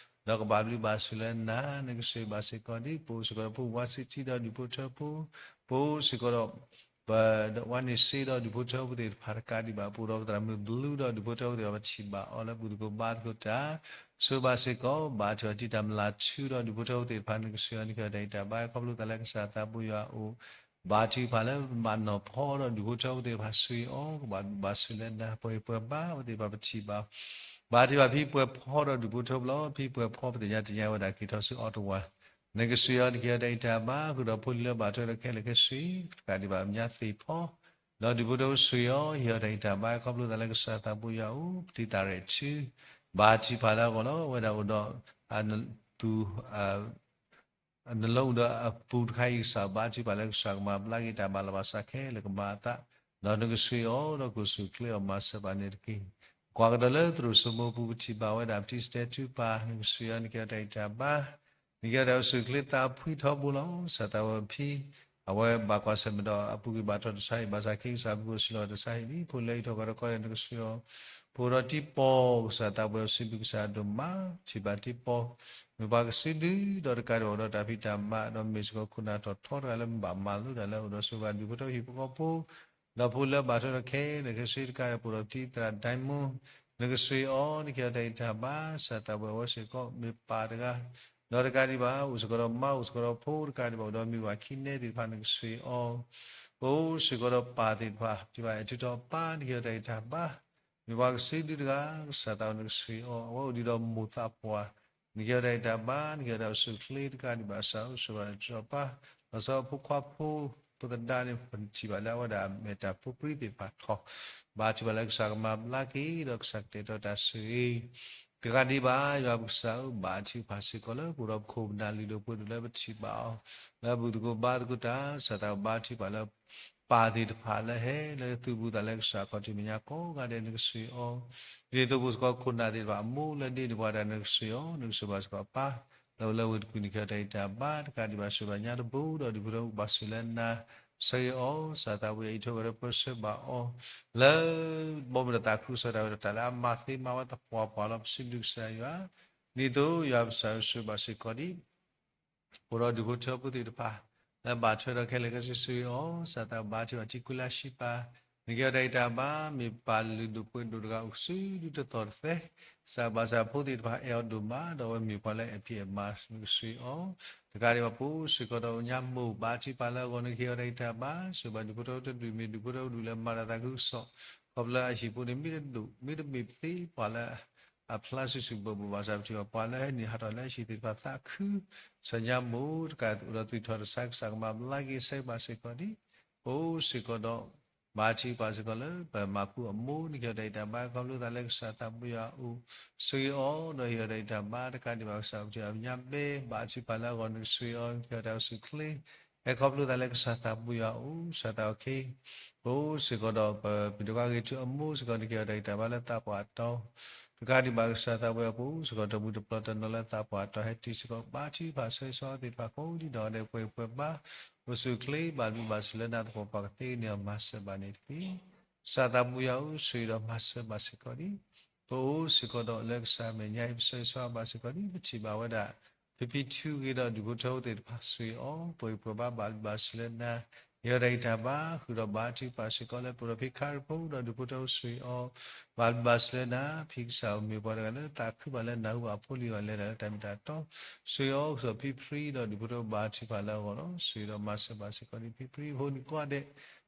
ဒီးကဘၣ်ဘျုးဘၣ်ဆိၣ်လၢနၤ နကစၢ်ဂ့ၤဘၣ်စ့ၢ်ကီးဒ် ပအိၣ်စ့ၢ်ကီးဒီးပဝါစ့ထံဒီးဒူၣ်ဖိထၢဖိ ပအိၣ်စ့ၢ်ကီးဒီး ပဝါန့ၣ်စ့ဒီးဒူၣ်ဖိထၢဖိသ့ၣ်တဖၣ်တကးဒံးဘၣ် ပအိၣ်ဒီးပသရၣ်မုၣ်ဘျုးဒီးဒူၣ်ဖိထၢဖိသ့ၣ်တဖၣ် ပထံၣ်ဘၣ်အီၤလၢဘူၣ်သကိးဘါသကိးတၢ် ဆိၣ်ဂ့ၤဘၣ်စ့ၢ်ကီး ဘါထုကဖၣ်တံၢ်တၢ်မုၢ်လၢ်ထူဒီးဒူၣ်ဖိထၢဖိသ့ၣ်တဖၣ် နကစၢ်အံၤအီၤ နကဲအီၤတၢ်အံၤတၢ်ဘါ ခီဖျိသးလၢကစၢ်သးဘိယွၤအအိၣ် ဘါထုကဖၣ်လၢဘၣ်နီၢ်ဖီဒီးဒူၣ်ဖိထၢဖိသ့ၣ်တဖၣ်ဆိၣ်ဂ့ၤအီၤ ကဘၣ်ဘျုးဘၣ်ဆိၣ်လၢနၤ ပှဲၤပှဲၤဘါ ပသ့ၣ်တဖၣ်ပထံၣ်ဘၣ် ဘါထုကဖၣ်ဖံပှဲၤဖီဒီးဒူၣ်ဖိထၢဖိလီၤ. ဖံပှဲၤဖီပသ့ၣ်ညါတညါဝဲဒၣ်က့ၤထီၣ်ဆူအီၤတဝၢ် နကစၢ်အံၤအီၤ နကဲအီၤတၢ်အံၤတၢ်ဘါ ဃုာ်ဒီးဖိလံၤလၢဘၣ်ထွဲဒီးခဲလၢာ်ခဲဆ့ တကးဒံးဘၣ်အမဲာ်ညါသ့ၣ်ဖီ ဒီးဒူၣ်ဖိထၢဖိဆိၣ်ဂ့ၤအီၤ ဟ့ၣ်အီၤတၢ်အံၤတၢ်ဘါ ခီဖျိသးလၢကစၢ်သးဘိယွၤအအိၣ် ပတံၤသးရဲၣ်ထူ ဘါထုကဖၣ်လၢအဂီၢ်လီၤ. အဝဲဒၣ်အိၣ်ဒီး အသူ နလီၢ်အိၣ်ဒီးအပူၤတခါအံၤ ကစၢ်ဘါထုကဖၣ်လၢကစၢ်ကမၤဘျါက့ၤတၢ်ဘၣ်လီၤဘၣ်စးခဲလၢာ်ကမၤအသး ဒီးနကစၢ်အံၤအီၤ ဒီးကစူၢ်က့ၤအီၤမၤစၢၤဘၣ်န့ၣ်တက့ၢ်. ကွၢ်ကဒီးလၢသရိာ်စိမိပူၤ ပထံၣ်ဘၣ်ဝဲဒၣ် ပတံၤစတဲထူပၢ် နကစၢ်အံၤအီၤ နကဲအီၤတၢ်အံၤတၢ်ဘါ နကဲအီၤတၢ်အိၣ်ဆူၣ်အိၣ်ချ့သးဖှံထီဘိလီၤ. ကစၢ်သးဝဲဖံ အဝဲဘၣ်ကွၢ်ဆၢၣ်မဲာ်ဒီးအပူၤကွံာ်ဘၣ်ထီၣ်တဆါဟံၣ် ဘၣ်ဆၣ်က့ၤကစၢ်ဖုကိၣ်စံးလီၤတဆါဟံၣ်လံ ဖိလၢအံးထီၣ်ကွၢ်ထီၣ်ကီၢ်န့ၣ် နကစၢ်အံၤအီၤ ပအိၣ်ဒီးတံၤပီၢ် ကစၢ်သးဝဲစံးဘျုးကစၢ်ဒိၣ်မး ထံၣ်ဘၣ်တံၤပီၢ် မ့ၢ်ပှၤကစုဒု ဒီးတကးဒံးဘၣ်အိၣ်ဒီးတၢ်ဖံးတၢ်မၤ ဒီးမ့ၢ်စ့ၢ်ကီးခိၣ်နၢ်ထီၣ်ထီတဂၤလၢမ့ၢ်ဘၣ်မၤလိတၢ်လၢအိၣ်ဒီးဆိၣ်ဂ့ၤဘၣ်ဒူၣ်ဖိထၢဖိဟံၣ်ဖိဃီဖိ ဒီးဖိလၢဘၣ်ထွဲဒီးခဲလၢာ်ခဲဆ့တကးဒံး ပအိၣ်ဒီးပတံၤသရၣ်ဒဲမူ နကစၢ်အံၤအီၤ နကဲအီၤတၢ်အံၤတၢ်ဘါ ကစၢ်သးဝဲအဝဲစ့ၢ်ကီး မ့ၢ်ပၢ်တဂၤ ဒီးတကးဒံးဘၣ် အိၣ်စ့ၢ်ကီးဒီးမါ အိၣ်စ့ၢ်ကီးဒီးဖိတကးဒံးဘၣ် အိၣ်ဒီးမုၢ်ဝၤခံနဲသ့ၣ်တဖၣ် နကဆှၢအီၤ, ပအိၣ်စ့ၢ်ကီးဒီးပၢ်သ့ၣ်တဖၣ် ပထံၣ်ဘၣ်အဲၣ်ထုးထီၣ်အပၢ် နကဟ့ၣ်အီၤတၢ်ဂံၢ်တၢ်ဘါ, မ့ၢ်ပှၤကစုဒုတဂၤ ကစၢ်သးဝဲနကဆှၢအီၤ, အဝဲအိၣ်ဒံးဒီးမိၢ်သးပှၢ် နကဟ့ၣ်အီၤတၢ်ဂံၢ်တၢ်ဘါ နကဟ့ၣ်အီၤတၢ်အိၣ်ဆူၣ်အိၣ်ချ့တကးဒံးဘၣ် ကစၢ်အိၣ်စ့ၢ်ကီးဒီးအဲၣ်ထုးထီၣ်အပၢ်, ဒီးစီၤဖိခွါဖိသဒါန့ၣ် ပထံၣ်ဘၣ်လၢအဝဲဒၣ်မဲာ်တၢ်ဖိပြံသ့ၣ်တဖၣ်ထီၣ်, ဘါထုကဖၣ်လၢကစၢ်ကမၤဘျါက့ၤ ဒီးကစၢ်ကတဲာ်ကတီၤတၢ်ဆိၣ်ဂ့ၤ တကးဒံးဘၣ် ယွၤပကစၢ်ဧၢ ဘၣ်ထုကဖၣ်စ့ၢ်ကီးလၢပအိၣ်ဒီးပခိၣ်ပနၢ်လုၢ်ဒိၣ်ပှ့ၤဒိၣ်လၢပထံၣ်ဘၣ်အီၤ လၢဘူၣ်သကိးဘါသကိးတၢ် ကစၢ်သးဘၣ်ထုကဖၣ်လၢ ပၢ်သ့ၣ်တဖၣ်လၢဟဲလၢသူၣ်ဘူးသးလၢကစၢ်ခီၣ်ထံးမဲာ်ညါကိးဂၤဒဲး နကဆှၢအီၤ, ဒ်သိးပအိၣ်စ့ၢ်ကီးခိၣ်နၢ်သ့ၣ်တဖၣ်အမိၢ်လၢဒ့န့ၣ်ပှၤတၢ် နကဆှၢအီၤ, နကဆှၢဘၣ်စ့ၢ်ကီးပၢ် လၢဝဲလၢဝ့ၢ်တကူၣ် နကဟ့ၣ်အီၤတၢ်ဂံၢ်တၢ်ဘါ တကးဒံးဘၣ် ဆှၢဘၣ်ညါတဘိဒီး ဒုးဖိထၢဘၣ်ဆိၣ်လၢနၤ ဆၢဂ့ၤအီၤ ကစၢ်သးပူၤယွၤ အံးထွဲဝဲဒီးပၢဆှၢဘၣ်အီၤ လၢ ဘီမုၢ်ဒီးသးခုကစီၣ်တၢ်ဝဲဒီးတၢ်လၢအမၤသ့မၤဝဲသပှၢ်ပှၢ်လီၤ. ပစံးဘျုးကစၢ်ယွၤ ဒ်သိးယွၤပကစၢ်ဆှၢဘၣ်စ့ၢ်ကီးဒံး ပအိၣ်ဒီးဒူၣ်ဖိထၢဖိသ့ၣ်တဖၣ် လၢဘၣ်ထွဲဒီးခဲလၢာ်ခဲဆ့ ဆၢဂ့ၤအီၤ, ကစၢ်သးဘၣ်ထုကဖၣ်ထံကူလၢအဆံးပၢ်, နကဟ့ၣ်အီၤတၢ်ဂံၢ်တၢ်ဘါ မ့ၢ်ပၢ်လုၢ်ဒိၣ်ပှ့ၤဒိၣ်တဂၤအိၣ်ဆူဒုတသီၣ်တသဲ, ကစၢ်ဘၣ်ဆၣ်ဖိသ့ၣ်တဖၣ်အဲၣ်အီၤဒိၣ်မး ဒီးအဝဲမ့ၢ်ပှၤလၢအဲၣ်ဖံးအဲၣ်မၤ နကဆှၢအီၤ, တကးဒံးဘၣ်ပအိၣ်စ့ၢ်ကီးဒီးညါမိၢ် ဘၣ်ထုကဖၣ်လၢအဂီၢ် နကဟ့ၣ်အီၤတၢ်ဂံၢ်တၢ်ဘါ, ဆှၢဘၣ်ဒူၣ်ဖိထၢဖိတဒူၣ် မ့ၢ်ဒူၣ်ဖိထၢဖိတဒူၣ်လၢမၤတၢ်သးခုကစီၣ် ခီဖျိအဟံၣ်ဖိန့ၣ် မ့ၢ်တဒိၣ် မ့ၢ်တမ့ၢ်ပသ့ပှၤလၢ အဖျါစုာ်စုာ်ဘၢၣ်ဘၢၣ်ဘၣ်ဆၣ် ပထံၣ်ဘၣ်ပှၤလၢဟဲနုာ်ဟးထီၣ်လၢအဟံၣ် သ့ၣ်တဖၣ်သးခု, ဆၢညါမိၢ်တကးအိၣ်ဒီးသွံၣ်ထီၣ်တစဲး ကစၢ်ကမၤဘျါက့ၤ ဆၢဂ့ၤဘၣ်စ့ၢ်ကီးဒံး, ပအိၣ်စ့ၢ်ကီးဒီး ဘၣ်ထုကဖၣ်စ့ၢ်ကီးလၢပမၤပူၤအမိၢ် နကဟ့ၣ်အီၤတၢ်ဂံၢ်တၢ်ဘါ ခီဖျိသးလၢကစၢ်သးပူၤယွၤအအိၣ် ဆၢဂ့ၤအီၤ ဒီးဟ့ၣ်အီၤတၢ်ဂံၢ်တၢ်ဘါ တကးဒံးဘၣ် ကစၢ်ပထံၣ်ဘၣ်ညါဘဲ ဘၣ်ထုကဖၣ်လၢအဂီၢ် နကဆှၢအီၤ နကဟ့ၣ်အီၤတၢ်အိၣ်ဆူၣ်အိၣ်ချ့ ဟဲခီဖျိသးလၢကစၢ်သးပူၤယွၤအအိၣ် ကစၢ်သးအိၣ်ခ့, ပအိၣ်စ့ၢ်ကီးဒီးပမ့ၢ်ဒိးဂ့ၤထူအမိၢ်စ့ၢ်ကီး နကဟ့ၣ်အီၤတၢ်ဂံၢ်တၢ်ဘါလၢသးပှၢ်အတီၤ, တကးဒံးဘၣ်ကစၢ်သးပူၤယွၤ ပအိၣ်စ့ၢ်ကီးတမူတပျီတနီၤလၢသးပှၢ်အတီၤ ဟဲတုၤစ့ၢ်ကီး ဘၣ်ထုကဖၣ်ဆၢဂ့ၤဆၢဝါသ့ၣ်တဖၣ်ကိးဒံနီၢ်ဂၤဒဲး ပှဲၤပှဲၤဘၣ် အိၣ်ဆူၣ်အိၣ်ချ့ ဘၣ်ဘျုးဘၣ်ဆိၣ်လၢနၤသပှၢ်ပှၢ် ကသ့န့ၢ်အီၤမၤစၢၤဘၣ်န့ၣ်တက့ၢ်. ကစၢ်သးပူၤယွၤဧၢ ဆိၣ်ဂ့ၤဒီးမၤစၢၤဘၣ်စ့ၢ်ကီးဒံး ပအိၣ်စ့ၢ်ကီးဒီးလၢကစၢ်မဲာ်ညါအံၤ ပဆၢဂ့ၤဆၢဝါဘၣ်စ့ၢ်ကီးဒံး ပထံၣ်ဘၣ်ဝဲဒၣ် ဖံဖံထူဂ့ၤဒီးဒူၣ်ဖိထၢဖိသ့ၣ်တဖၣ် ဆိၣ်ဂ့ၤအီၤ ပှဲၤပှဲၤဘၣ် ဘၣ်ဘျုးဘၣ်ဆိၣ်လၢနၤ ဟ့ၣ်အီၤတၢ်ဂံၢ်တၢ်ဘါ ဃုာ်ဒီးဘါထုကဖၣ်စ့ၢ်ကီးလၢ ပအိၣ်ဒီးဖံခါရံဖိဒီးဒူၣ်ဖိထၢဖိ ဆိၣ်ဂ့ၤအီၤ ဘၣ်ဘျုးဘၣ်ဆိၣ်လၢနၤ ဖံကစၢ်ဧၢ မ့ၢ်ပှၤတဂၤလၢသးခုဘၣ်လၢနၢ်ဟူဘၣ်ဖိလံၤဘၣ်လဲၤတၢ်လၢတၢ်မ့ၢ်တၢ်တီ ဆိၣ်ဂ့ၤအီၤ ကစၢ်ဖံဖရံဒီးဒူၣ်ဖိထၢဖိ ဘၣ်ထုကဖၣ်လၢအဂီၢ်လီၤ. ဆိၣ်ဂ့ၤဒီးမၤစၢၤဘၣ်စ့ၢ်ကီးဒံး ဖံဖရံဖိန့ၣ်ကိးဂၤဒဲး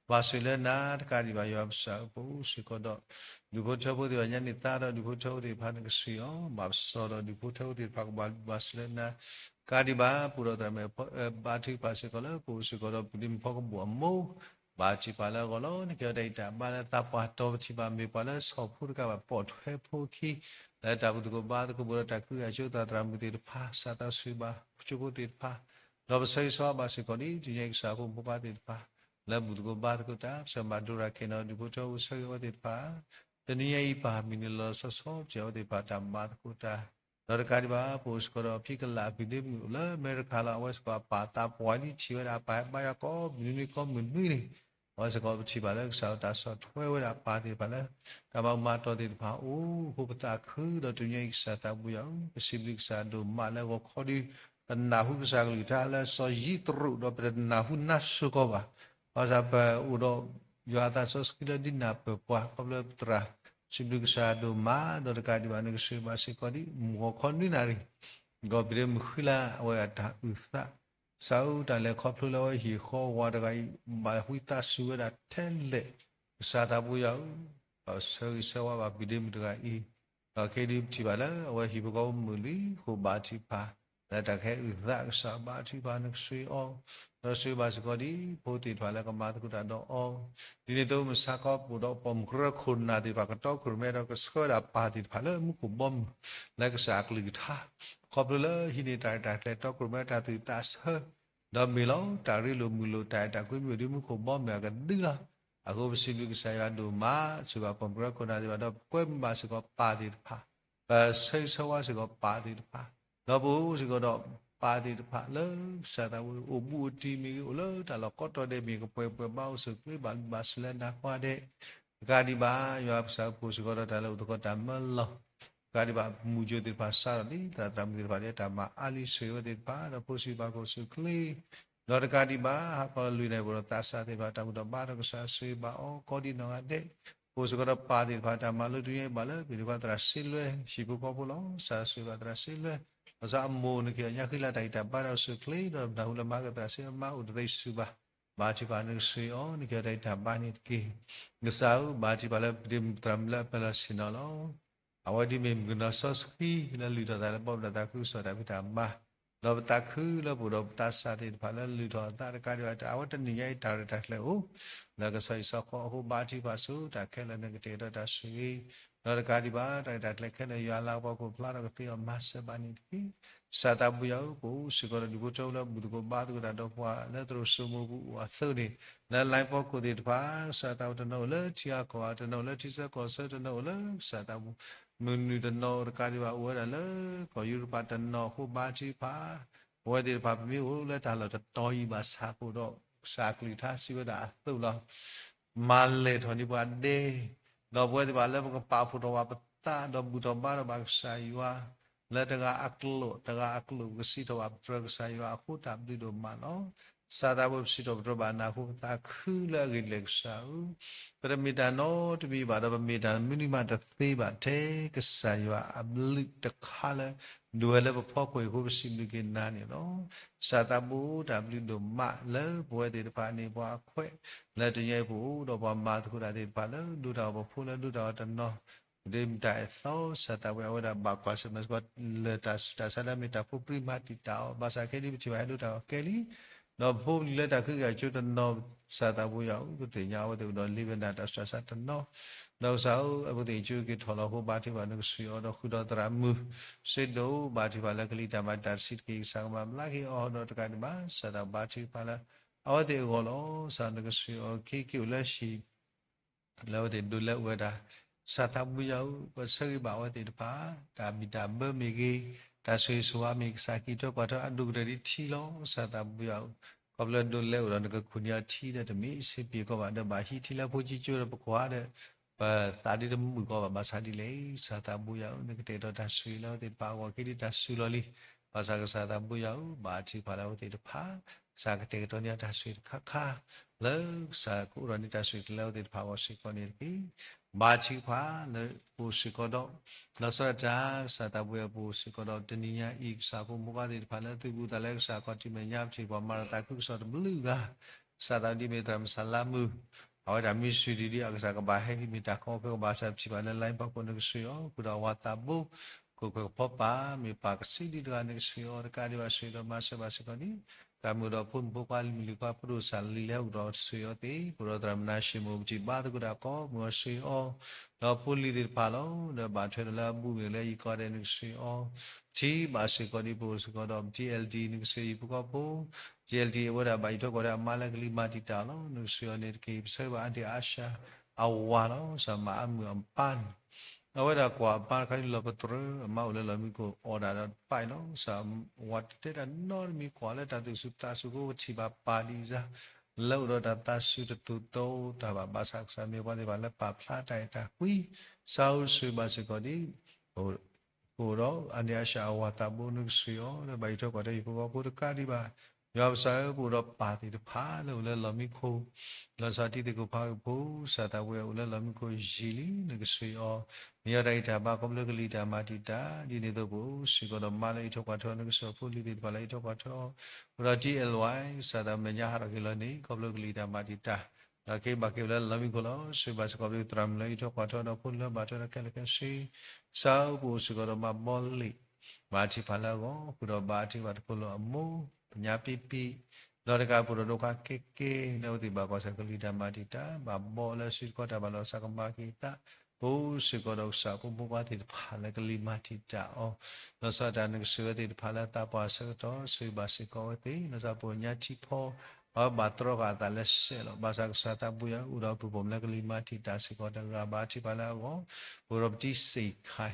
ဘၣ်ဆိၣ်လၢနၤ တကးဒံးဘၣ် ယွၤပကစၢ်ဧၢ ပအိၣ်စ့ၢ်ကီးဒီး ဒူၣ်ဖိထၢဖိသ့ၣ်တဖၣ် ညါန့ၢ်သါဒီးဒူၣ်ဖိထၢဖိသ့ၣ်တဖၣ် နကဆှၢအီၤ ဘၣ်ပစီဒီးဒူၣ်ဖိထၢဖိသ့ၣ်တဖၣ် ကဘၣ်ဘျုးဘၣ်ဆိၣ်လၢနၤ တကးဒံးဘၣ် ပအိၣ်ဒီးသရၣ်မဲာ် ဘါထုကဖၣ်စ့ၢ်ကီးလၢ ပအိၣ်စ့ၢ်ကီးဒီးပဒ့မုၣ်ဖီကဘီၣ်အမိၢ် ဘၣ်ထုကဖၣ်လၢအဂီၢ်လီၤ. နကဟ့ၣ်အီၤတၢ်ဂံၢ်တၢ်ဘါလၢသးပှၢ်တီၤ ပထံၣ်ဘၣ်မ့ၢ်ပှၤလၢဆီၣ်ဖိတကးဘၣ် ပိာ်ထွဲဖိခံ လၢတၢ်ဘူၣ်သကိးဘါသကိး ပအိၣ်ဒီးတၢ်ကဟုကယာ်ဆိသး သရၣ်မုၣ်သ့ၣ်တဖၣ် ကစၢ်သးဆိၣ်ဂ့ၤဘၣ် ကၠိဖိသ့ၣ်တဖၣ် ဒီးပဆၢဂ့ၤဆၢဝါဘၣ်စ့ၢ်ကီးဒံး တနံၤညါအံၤ ကစၢ်ဖိမုၣ်ဖိခွါသ့ၣ်တဖၣ် လၢဘူၣ်သကိးဘါသကိးတၢ် ပဆၢမၤဒိရၤခဲနီၤ ဒူၣ်ဖိထၢဖိ ဆၢဂ့ၤအဝဲသ့ၣ်တဖၣ် တနံၤညါအံၤ ပဟးမံၤနုၤလီၤလီၤဆီဆီ ပစံးအဝဲသ့ၣ်တဖၣ်တၢ်မၤသကိးတၢ် ဒီးတကးဒံးဘၣ် ပအိၣ်စ့ၢ်ကီးဒီးဖံကလး ဖံဒ့မုၣ်လၢအမဲရကၤလီၤ. အဝဲစ့ၢ်ကီးအပၢ်သးပှၢ်လံ ထံၣ်ဝဲဒၣ်အပၢ်ဟဲဘါယွၤကိးမုၢ်နွံနွံ ကိးမုၢ်နွံနွံန့ၣ် အဝဲစ့ၢ်ကီးပထံၣ်ဘၣ်လၢကစၢ်အတၢ်ဆီၣ်ထွဲဝဲဒၣ်အပၢ်သ့ၣ်တဖၣ်လၢ တၢ်မၤမၤတီၢ်သ့ၣ်တဖၣ်အိၣ် အဃိပသးခုဒီးတနံၤညါအံၤ ကစၢ်သးပူၤယွၤဧၢ ပစံးဘျုးကစၢ်ဒိၣ်မးလၢဂီၤခီဒီး ပနၢ်ဟူကစၢ်ကလုၢ်ကထါလၢစီၤယံးတရူး ဒီးပတနၢ်ဟူနါစိၤကီးဘၣ်. ဘၣ်ဆၣ်ပအိၣ်ဒီးယွၤအသးစီဆှံလၢဒုးနၢ်ပၢၢ်ပှၤ ခီဖျိပသရၣ် စံးဘျုးကစၢ်ဒိၣ်မး ဒီးတကးဒံးဘၣ် နကဆှၢဘၣ်စ့ၢ်ကီးဒံး မုၢ်ဂီၤခီနွံနၣ်ရံၣ် ဒီးဖံဒ့မုၣ်ဃံလၤ အဝဲအတၢ်အုၣ်သး ကစၢ်ဧၢ တၢ်လဲၤခီဖျိလၢအဝဲဟံၣ်ဃီဝၤတဂၤအံၤ ဘၣ်ဝံသးစူၤဝဲဒၣ်ထဲလဲၣ် ကစၢ်သးပူၤယွၤဧၢ ပဆၢဂ့ၤဆၢဝါဘၣ်ဖံဒ့မုၣ်တဂၤအံၤ ဒီးခဲအံၤဒုးပထံၣ်ဘၣ်လၢအဝဲဟံၣ်ဖိဃီဖိမုာ်လံအဃိ ဘါထုကဖၣ် လၢတၢ်ကဟဲအုၣ်သး ကစၢ်ဘါထုကဖၣ် နကဆှၢအီၤ ဒီးဆှၢဘၣ်စ့ၢ်ကီးဒံး ဖိသ့ၣ်တဖၣ်လၢကမၤသကိးတၢ်ဒီးအီၤ ဒ်န့ၣ်အသိး မုၢ်ဆါခီပအိၣ်ဒီးပိာ်မုၣ်ကရၢခိၣ်နၢ်သ့ၣ်တဖၣ် ကတီခိၣ်ရိၣ်မဲဒီးကဆှၢဝဲဒၣ်ပၢ်သ့ၣ်တဖၣ်လၢမူခိၣ်ဘီမုၢ် လၢကစၢ်အကလုၢ်ကထါ ခီဖျိလၢဟံးန့ၢ်တၢ်ရဲၣ်တၢ်ကျဲၤ တီခိၣ်ရိၣ်မဲတၢ်သူၣ်သးဆၢ ဒီးမ့ၢ်လီၤ တၢ်ရ့လိာ်မုာ်လိာ် တၢ်အဲၣ်တၢ်ကွံမုာ်ဒ်မူခိၣ်ဘီမုၢ်အကဒုလီၤ. အဃိပစံးဘျုးကစၢ်ယွၤဒိၣ်မး ဆိၣ်ဂ့ၤဘၣ်ပိာ်မုၣ်ကရၢခိၣ်နၢ်သ့ၣ်တဖၣ် ဒီးပကွဲမုာ်ဘၣ်စ့ၢ်ကီးပၢ်သ့ၣ်တဖၣ် ပဆၢဂ့ၤဆၢဝါစ့ၢ်ကီးပၢ်သ့ၣ်တဖၣ် ဒီးပအိၣ်စ့ၢ်ကီးဒီးပၢ်သ့ၣ်တဖၣ်လၢ ကစၢ်သးဝဲအိၣ်ဘူးအိၣ်တံၢ်မ့ၢ်ဂ့ၤ အိၣ်လၢတၢ်လီၢ်ကိးတီၤဒဲးမ့ၢ်ဂ့ၤ ကပှဲၤပှဲၤဘၣ်အိၣ်ဆူၣ်အိၣ်ချ့ ဘၣ်ဘျုးဘၣ်ဆိၣ်လၢနၤကိးဂၤဒဲး တကးဒံးဘၣ် ယွၤပကစၢ် ပအိၣ်စ့ၢ်ကီးဒီးတၢ်လၢအိၣ်သကိးတၢ်မၢလီၤ တကးဒံးဘၣ် မုၢ်ယိၤသ့ၣ်တဖၣ်စးထီၣ်လံ သရၣ်သရၣ်မုၣ်သ့ၣ်တဖၣ်လၢတၢ်မၤအါလံ ဆိၣ်ဂ့ၤဝဲသ့ၣ်တဖၣ် ဒီးဖိဆံးပာ်ဖှိၣ်အိၣ်ဆူၣ်အိၣ်ချ့ ဒီးတကးဒံးဘၣ် ဟါခီလၢလွံၢ်နၣ်ရံၣ် ပအိၣ်ဒီးသးစၢ်သ့ၣ်တဖၣ် တၢ်ဘူၣ်တၢ်ဘါဒီးကစၢ်ဆိၣ်ဂ့ၤဘၣ်အီၤ ကိးဒံးနီၢ်ဂၤဒဲး ပအိၣ်စ့ၢ်ကီးဒီးပၢ်သ့ၣ်တဖၣ် တၢ်မၤလိတနံၤအံၤဘၣ်လၢ ပသရၣ်စ့လွဲ ဟံၣ်ဖိဃီဖိလီၤ. ကစၢ်ဆိၣ်ဂ့ၤဘၣ်သရၣ်စ့လွဲ ဘၣ်ဆၣ်အမိၢ်နက့ၤအီၤညါဃံလၤတၢ်ဂံၢ်တၢ်ဘါဒီးစူၢ်ချ့ ဒီးနၢ်ဟူလၢမၤကသရၣ်စံးမၤအိၣ်တသ့စူၤဘၣ်. ဘါထုကဖၣ်နကစၢ်အံၤ နက့ၤအီၤတၢ်ဂံၢ်တၢ်ဘါန့ၣ်တက့ၢ်. ကစၢ်ဧၢ, ဘါထုကဖၣ်လၢပတြၢၤမုၢ်သရၣ်မုၣ်လၢအပၢၤလီၢ်ဆ့ၣ်နီၤလီၤ. အဝဲဒ်မ့ၢ်မုၣ်ကနီၤစီဆှံလၢလုၢ်ထီၣ်သးလၢဘီမုၢ်ဒီးသးခုကစီၣ်တၢ်ဖံးတၢ်မၤ, ဒီးပသးခုလၢပအိၣ်ဒီးပသးစၢ်သ့ၣ်တဖၣ်လၢလုၢ်ထီၣ်အသးတကးဒံးဘၣ် အဝဲတနံၤညါအံၤတၢ်ရဲၣ်တၢ်ကျဲၤအိၣ် လၢကစီၣ်အံၤစီၤဃီအဃိ ဘါထုကဖၣ်ဆူတၢ်ခဲလၢာ်နကတဲာ်ကတီၤတၢ်ဆိၣ်ဂ့ၤ ဒီးတကးဒံးဘၣ် တၢ်ရဲၣ်တၢ်ကျဲၤခဲလၢာ် ယွၤလၤကပီၤကအိၣ်ဖျါဒီးကသ့အီၤမၤစၢၤဘၣ်န့ၣ်တက့ၢ်. ကစၢ်သးဘိယွၤဧၢ, ပအိၣ်စ့ၢ်ကီးဒီးဒူၣ်ဖိထၢဖိလၢဘူၣ်သကိးဘါသကိးတၢ်ဒီးပှၤလၢသရိာ်စိမိၤပူၤအိၣ်အသိးန့ၣ်, လၢ line ဖီခိၣ်သ့ၣ်တဖၣ် ကစၢ်သးဘိတနီၤအိၣ်လၢထံဂၤကီၢ်ဂၤ, တနီၤအိၣ်လၢထံဆၢကီၢ်ဆၢ, တနီၤအိၣ်လၢကစၢ်သးဘိ မုၢ်နုာ်တနီၤအိၣ်တကးဒံးဘၣ် အိၣ်ဝဲဒၣ်လၢကီၢ်ယူရပၤတနီၤအဃိ ဘါထုကဖၣ် ပဝဲသ့ၣ်တဖၣ်ပမ့ၢ်အိၣ်လၢတၢ်လီၢ်တတီၤအံၤဘၣ်ဆၣ်အဃိဒီး ကစၢ်ကလုၢ်ကထါစံးဝဲဒၣ်အသိးလီၤ. မၤလဲၢ်ထီၣ်န့ၢ်ပှၤဒဲ, ဒီးပဝဲသ့ၣ်တဖၣ်လၢပကပာ်ဖှိၣ်ထီၣ်ဘၣ်ပသး ဒီးဘူၣ်ထီၣ်ဘါထီၣ်ဘၣ်ကစၢ်ယွၤ လၢတဂၤအကျိာ် တဂၤအကျိာ် ပကစံးထီၣ်ဘၣ်ပတြၢၤကစၢ်ယွၤအဃိ တၢ်ဘျုးဒိၣ်မးလီၤ. ကစၢ်သးဘိပစံးထီၣ်ပတြၢၤဘၣ်နၤအဃိ ပသးခုလၢအဂ့ၢ်ဒ်လဲၣ်ကစၢ်ဧၢ, ပတမ့ၢ်တၢ်နီတမံၤဘၣ်ဒီး ပမ့ၢ်တၢ်မနုၤမးတသ့ဘၣ် ထဲကစၢ်ယွၤအဘျုးတခါလၢ ဒိၣ်ဝဲလၢပဖီခိၣ်အံၤအဃိ ပစံးဘျုးက့ၤနၤန့ၣ်လီၤ. ကစၢ်သးဘိတၢ်ဘျုးဒိၣ်မးလၢပဝဲသ့ၣ်တဖၣ်န့ၣ် ပှၤအခွဲး လၢတနံၤအံၤပအိၣ်ဒီးပှၤမၤသကိးတၢ်သ့ၣ်တဖၣ်လၢ ဒိတၢ်အီၣ်ပဖိလၢဒိတၢ်အီၣ်တနီၤ ဒ်မတၤအသိး ကစၢ်သးဘိယွၤ အဝဲဒၣ်ဘၣ်ကွၢ်ဆၢၣ်မဲာ်စ့ၢ်ကီး လၢတၢ်ဆူးတၢ်ဆါလၢအမ့ၢ်တၢ်ဖိပြံမၤတံာ်တာ်အီၤ ဘၣ်ဆၣ်ခဲအံၤဒ်ပထံၣ်ဘၣ်ဟဲဒိတၢ်အီၣ်ကဲလံ, ဒီးပဖိပလံၤလၢတၢ်ခုကယၤကၠိတနီၤ ကစၢ်သးဘိယွၤဧၢ ပသ့ၣ်ညါအဝဲသ့ၣ်အိၣ်ဒီးလ့ဝဲဒၣ်တၢ်ဆူးတၢ်ဆါတနီၤ, ဒီးကစၢ်ဧၢ အဝဲသ့ၣ်ကၠိက့ၤထီၣ်လီၤအဃိ ဘါထုကဖၣ်နကစၢ်အံၤ ဒီးဃုာ်ဒီးသရၣ်မုၣ် စ့ဒိၣ် ဘါထုကဖၣ်လၢကလံၤတၢ်မၤတံာ်တာ်တဆံးတက့ၢ် ကစၢ်ကမၤဘျါက့ၤအီၤဒီးတကးဒံးဘၣ် ကစၢ်သးဘိဘါထုကဖၣ်လၢ အဝဲသ့ၣ်အဂီၢ်လီၤ. ကစၢ်နကစၢ်အံၤ ခဲအံၤက့ၤအိၣ်လၢဟံၣ် လၢအဝဲသ့ၣ်ဒိးလဲၤအိၣ်ဝဲဒၣ်, ကစၢ်သးဘိယွၤဧၢ ပဆၢဂ့ၤဘၣ်အဝဲသ့ၣ်တဖၣ် တၢ်ဘံၣ်တၢ်ဘၢမ့ၢ်ဂ့ၤ, တၢ်ဆိၣ်ဂ့ၤဆိၣ်ဝါမ့ၢ်ဂ့ၤ ကစၢ်က့ၤထွဲကွၢ်ထွဲအဒိၣ်ကတၢၢ်ဒ်ထံလီၤ. ကစၢ်သးဘိယွၤဧၢ ခီဖျိဒိးလဲၤအိၣ်ဒီးနကခိၣ်နံၤအီၤထံဒီးတမ့ၢ်စ့ပ့ၤကီးဘၣ် ဒီးဘၣ်ဟံးထံလၢဖိကံကၠိဒီးပကွၢ်ဒီး ပသးဒ်တမုာ်ကီးဘၣ် ဘၣ်ဆၣ်ဒ်လဲၣ် ကစၢ်သးဘိယွၤဧၢ နကတဲာ်ကတီၤတၢ်ဆိၣ်ဂ့ၤလၢအဝဲသ့ၣ်တဖၣ်အဂီၢ် က့ၤဒ်တၢ်စူၤလီၤလံ. ဘၣ်ဆၣ်ကစၢ်သးဘိယွၤဧၢ ဘါထုကဖၣ်လၢအဝဲသ့ၣ်တဖၣ် ကစၢ်ကတဲာ်ကတီၤန့ၢ်တၢ်ဆိၣ်ဂ့ၤတခါခါ လၢကစၢ်ကအိၣ်ဒီးန့ၢ်တၢ်ဆိၣ်ဂ့ၤလၢအဝဲသ့ၣ်တဖၣ်အဂီၢ်စ့ၢ်ကီးန့ၣ်တက့ၢ်. ဘါထုကဖၣ်လၢပအိၣ်စ့ၢ်ကီးဒီး လီၤဆီဒၣ်တၢ် ကစၢ်သးဘိယွၤ ပအိၣ်စ့ၢ်ကီးဒီး တနံၤညါအံၤ ကစၢ်ဖိမုၣ်ဖိခွါသ့ၣ်တဖၣ်လၢသုးဘူးသးလၢကစၢ်ခီၣ်ထံးမဲာ်ညါ ပထံၣ်ပှၤမၤဒီးသးခုကစီၣ်တဘျုးဂၤ ကစၢ်သးဒ်မ့ၢ်သရၣ်မုၣ်စၢ်လါမုၢ် အဝဲဒၣ်မ့ၢ်စူၤဒံးဒ်အကစၢ်ကဘၣ်ဟဲဒ်မ့ၢ်တၢ်ကီ ကဘၣ်စၢ်ပထံၣ်ဘၣ်လၢ line ဖီခိၣ် နကစၢ်အံၤ ဃုာ်ဒီးအဝၤသးဘိ ခိၣ်ခွဲးကဖီပာ် မ့ၢ်ပာ်ကစံးဒ်တဂၤ နကစၢ်အံၤ တကးဒံးဘၣ်စံးဒီးမၤစၢၤဘၣ်စ့ၢ်ကီးန့ၣ် သရၣ်မုၣ်ဒီးဖိမုၣ်ဖိခွါလံၤမုၣ်လံၤခွါ ဖိဒိၣ်စၢ်လံၤလၢဟဲအိၣ်ဒီးစ့ၢ်ကီးသ့ၣ် ပအိၣ်ဒီးသရၣ်မုၣ်နါၡ့မိၣ် ပထံၣ်ဘါသကိးတၢ်ကီ မုၢ်အီၤစ့ၢ်ကီး ဒီးဖိလံၤသ့ၣ်တဖၣ်လီၤ ဒီးဘၣ်ထွဲဒီးလၢအဘူးမ့ၢ်လၢယကီၢ်ဒဲး နကစၢ်အံၤ ထံၣ်ဘၣ်စ့ၢ်ကီးဒ်ပအိၣ်စ့ၢ်ကီးဒီး ပ T L D နကစၢ်အံၤ ယဖိကီၢ်ဖိ T L D အဝဲဒၣ်ဘၣ်အံးထွဲကွၢ်ထွဲအမါလၢကလံၤမၤတံာ်တာ်လီၤ နကစၢ်အံၤန့ၣ်တက့ၢ် ပဆၢဂ့ၤဘၣ်အါတံၢ်အါရှါ အဝၤလီၤ ကစၢ်မၤအါမုၢ်အပၢ်န့ၣ် အဝဲဒၣ်ကွၢ်အပၢ်တခါန့ၣ်လီၤပတြၢၤ အမါအိၣ်လၢလီၢ်မံခိၣ်အီၣ်ဒၣ်ဒီးတပၢ်အံၤလီၤ ကစၢ်ဝၤတတဲတၢ်နီတမံၤကွၢ်လၢတၢ်သူၣ်ဆူၣ်သးဆူၣ်အဃိ ပထံၣ်ဘၣ်ပၢ်ဒံးစၢ် လၢအိၣ်ဒီးတၢ်သးဆူၣ်တတူၢ်သီတၢ်ဘၣ် ဘၣ်ဆၣ်ကစၢ်မ့ၢ်ပှၤသ့ၣ်တဖၣ်လၢပာ်ဖျါတၢ်အဲၣ်တၢ်ကွံ ကစၢ်ဧၢ ဆၢဂ့ၤဘၣ်စ့ၢ်ကီးဒ် ပအိၣ်ဒီးအါန့ၢ်အါရှါအဝၤသးဘိ နကစၢ်အံၤ ဒီးဘၣ်အံးထွဲကွၢ်ထွဲယဖိကီၢ်ဖိတကးဒံးဘၣ် ယွၤပစၢ်ဧၢ ပအိၣ်ဒီးပၢ်သ့ၣ်တဖၣ်လၢအိၣ်လၢလီၢ်မံခိၣ် လီၤဆီဒၣ်တံၤသကိးဖးဂ့ၢ်ဖိ ကစၢ်သးဘိယွၤအိၣ်လၢလီၢ်မံခိၣ်ယံာ်လံ နကစၢ်အံၤ မ့ၢ်အီၤတၢ်ဂံၢ်တၢ်ဘါခီဖျိကလံၤတၢ်မၤတံာ်တာ် ဒ်န့ၣ်အသိးပအိၣ်စ့ၢ်ကီးဒီးမါလၢအံးထွဲကွၢ်ထွဲ နကစၢ်ဖိလံၤသ့ၣ်တဖၣ်လၢအံးထွဲကွၢ်ထွဲ ပအိၣ်ဒီး T L Y ကစၢ်သးမ့ၢ်ညါဟးထီၣ်က့ၤလီၤန့ၣ် ခီဖျိကလံၤတၢ်မၤတံာ်တာ် ဒီးက့ၤဘၣ်က့ၤဝဲလၢလီၢ်မံခိၣ်လီၤ စံးဘၣ်စ့ၢ်ကီးပသရၣ်မုၣ်လၢအံးထွဲကွၢ်ထွဲဒီးဖိလၢဘၣ်ထွဲဒီးခဲလၢာ်ခဲဆ့ ကစၢ်ဧၢ ပအိၣ်စ့ၢ်ကီးဒီးမၤဘီလ့ၣ် ဘါထုကဖၣ်လၢအဂီၢ် ဃုာ်ဒီးဘါထုကဖၣ်တခီလၢအမိၢ် ပညါပံပံ ဒီးတကးပအိၣ်ဒီးဒိခါကဲကဲ လၢအဝဲသ့ၣ်ဘၣ်ကွၢ်ဆၢၣ်ကလံၤတၢ်မၤတံာ်တာ် ဘၣ်ဘီလၢစုတခီတၢ်ဘၣ်လီၤစၢ်ကမၤက့ၤသး ပအိၣ်စ့ၢ်ကီးဒီးကစၢ်ဖိမုၣ်ဖိခွါသ့ၣ်တဖၣ်လၢကလံၤမၤတံာ်တာ်အီၤ လီၤဆီဒၣ်တၢ်နကစၢ်ဝဲသ့ၣ်တဖၣ်လၢသးပှၢ်ဆၢကတီၢ် စံးဘၣ်စ့ၢ်ကီးဝဲသ့ၣ် လီၤဆီပှၤညါထံဖီ အဝဲဘၣ်တြီဃာ်အသးလၢစဲးလီၤ ဘၣ်ဆၣ်ကစၢ်သးဘိယွၤအိၣ်ဒီးပုၢ်ပိာ်မုၣ်လၢကလံၤမၤတံာ်တာ်စ့ၢ်ကီးတဂၤ ဘါထုကဖၣ်လၢအဂီၢ် ပအိၣ်ဒီးပတံၤစ့ၢ်ခါ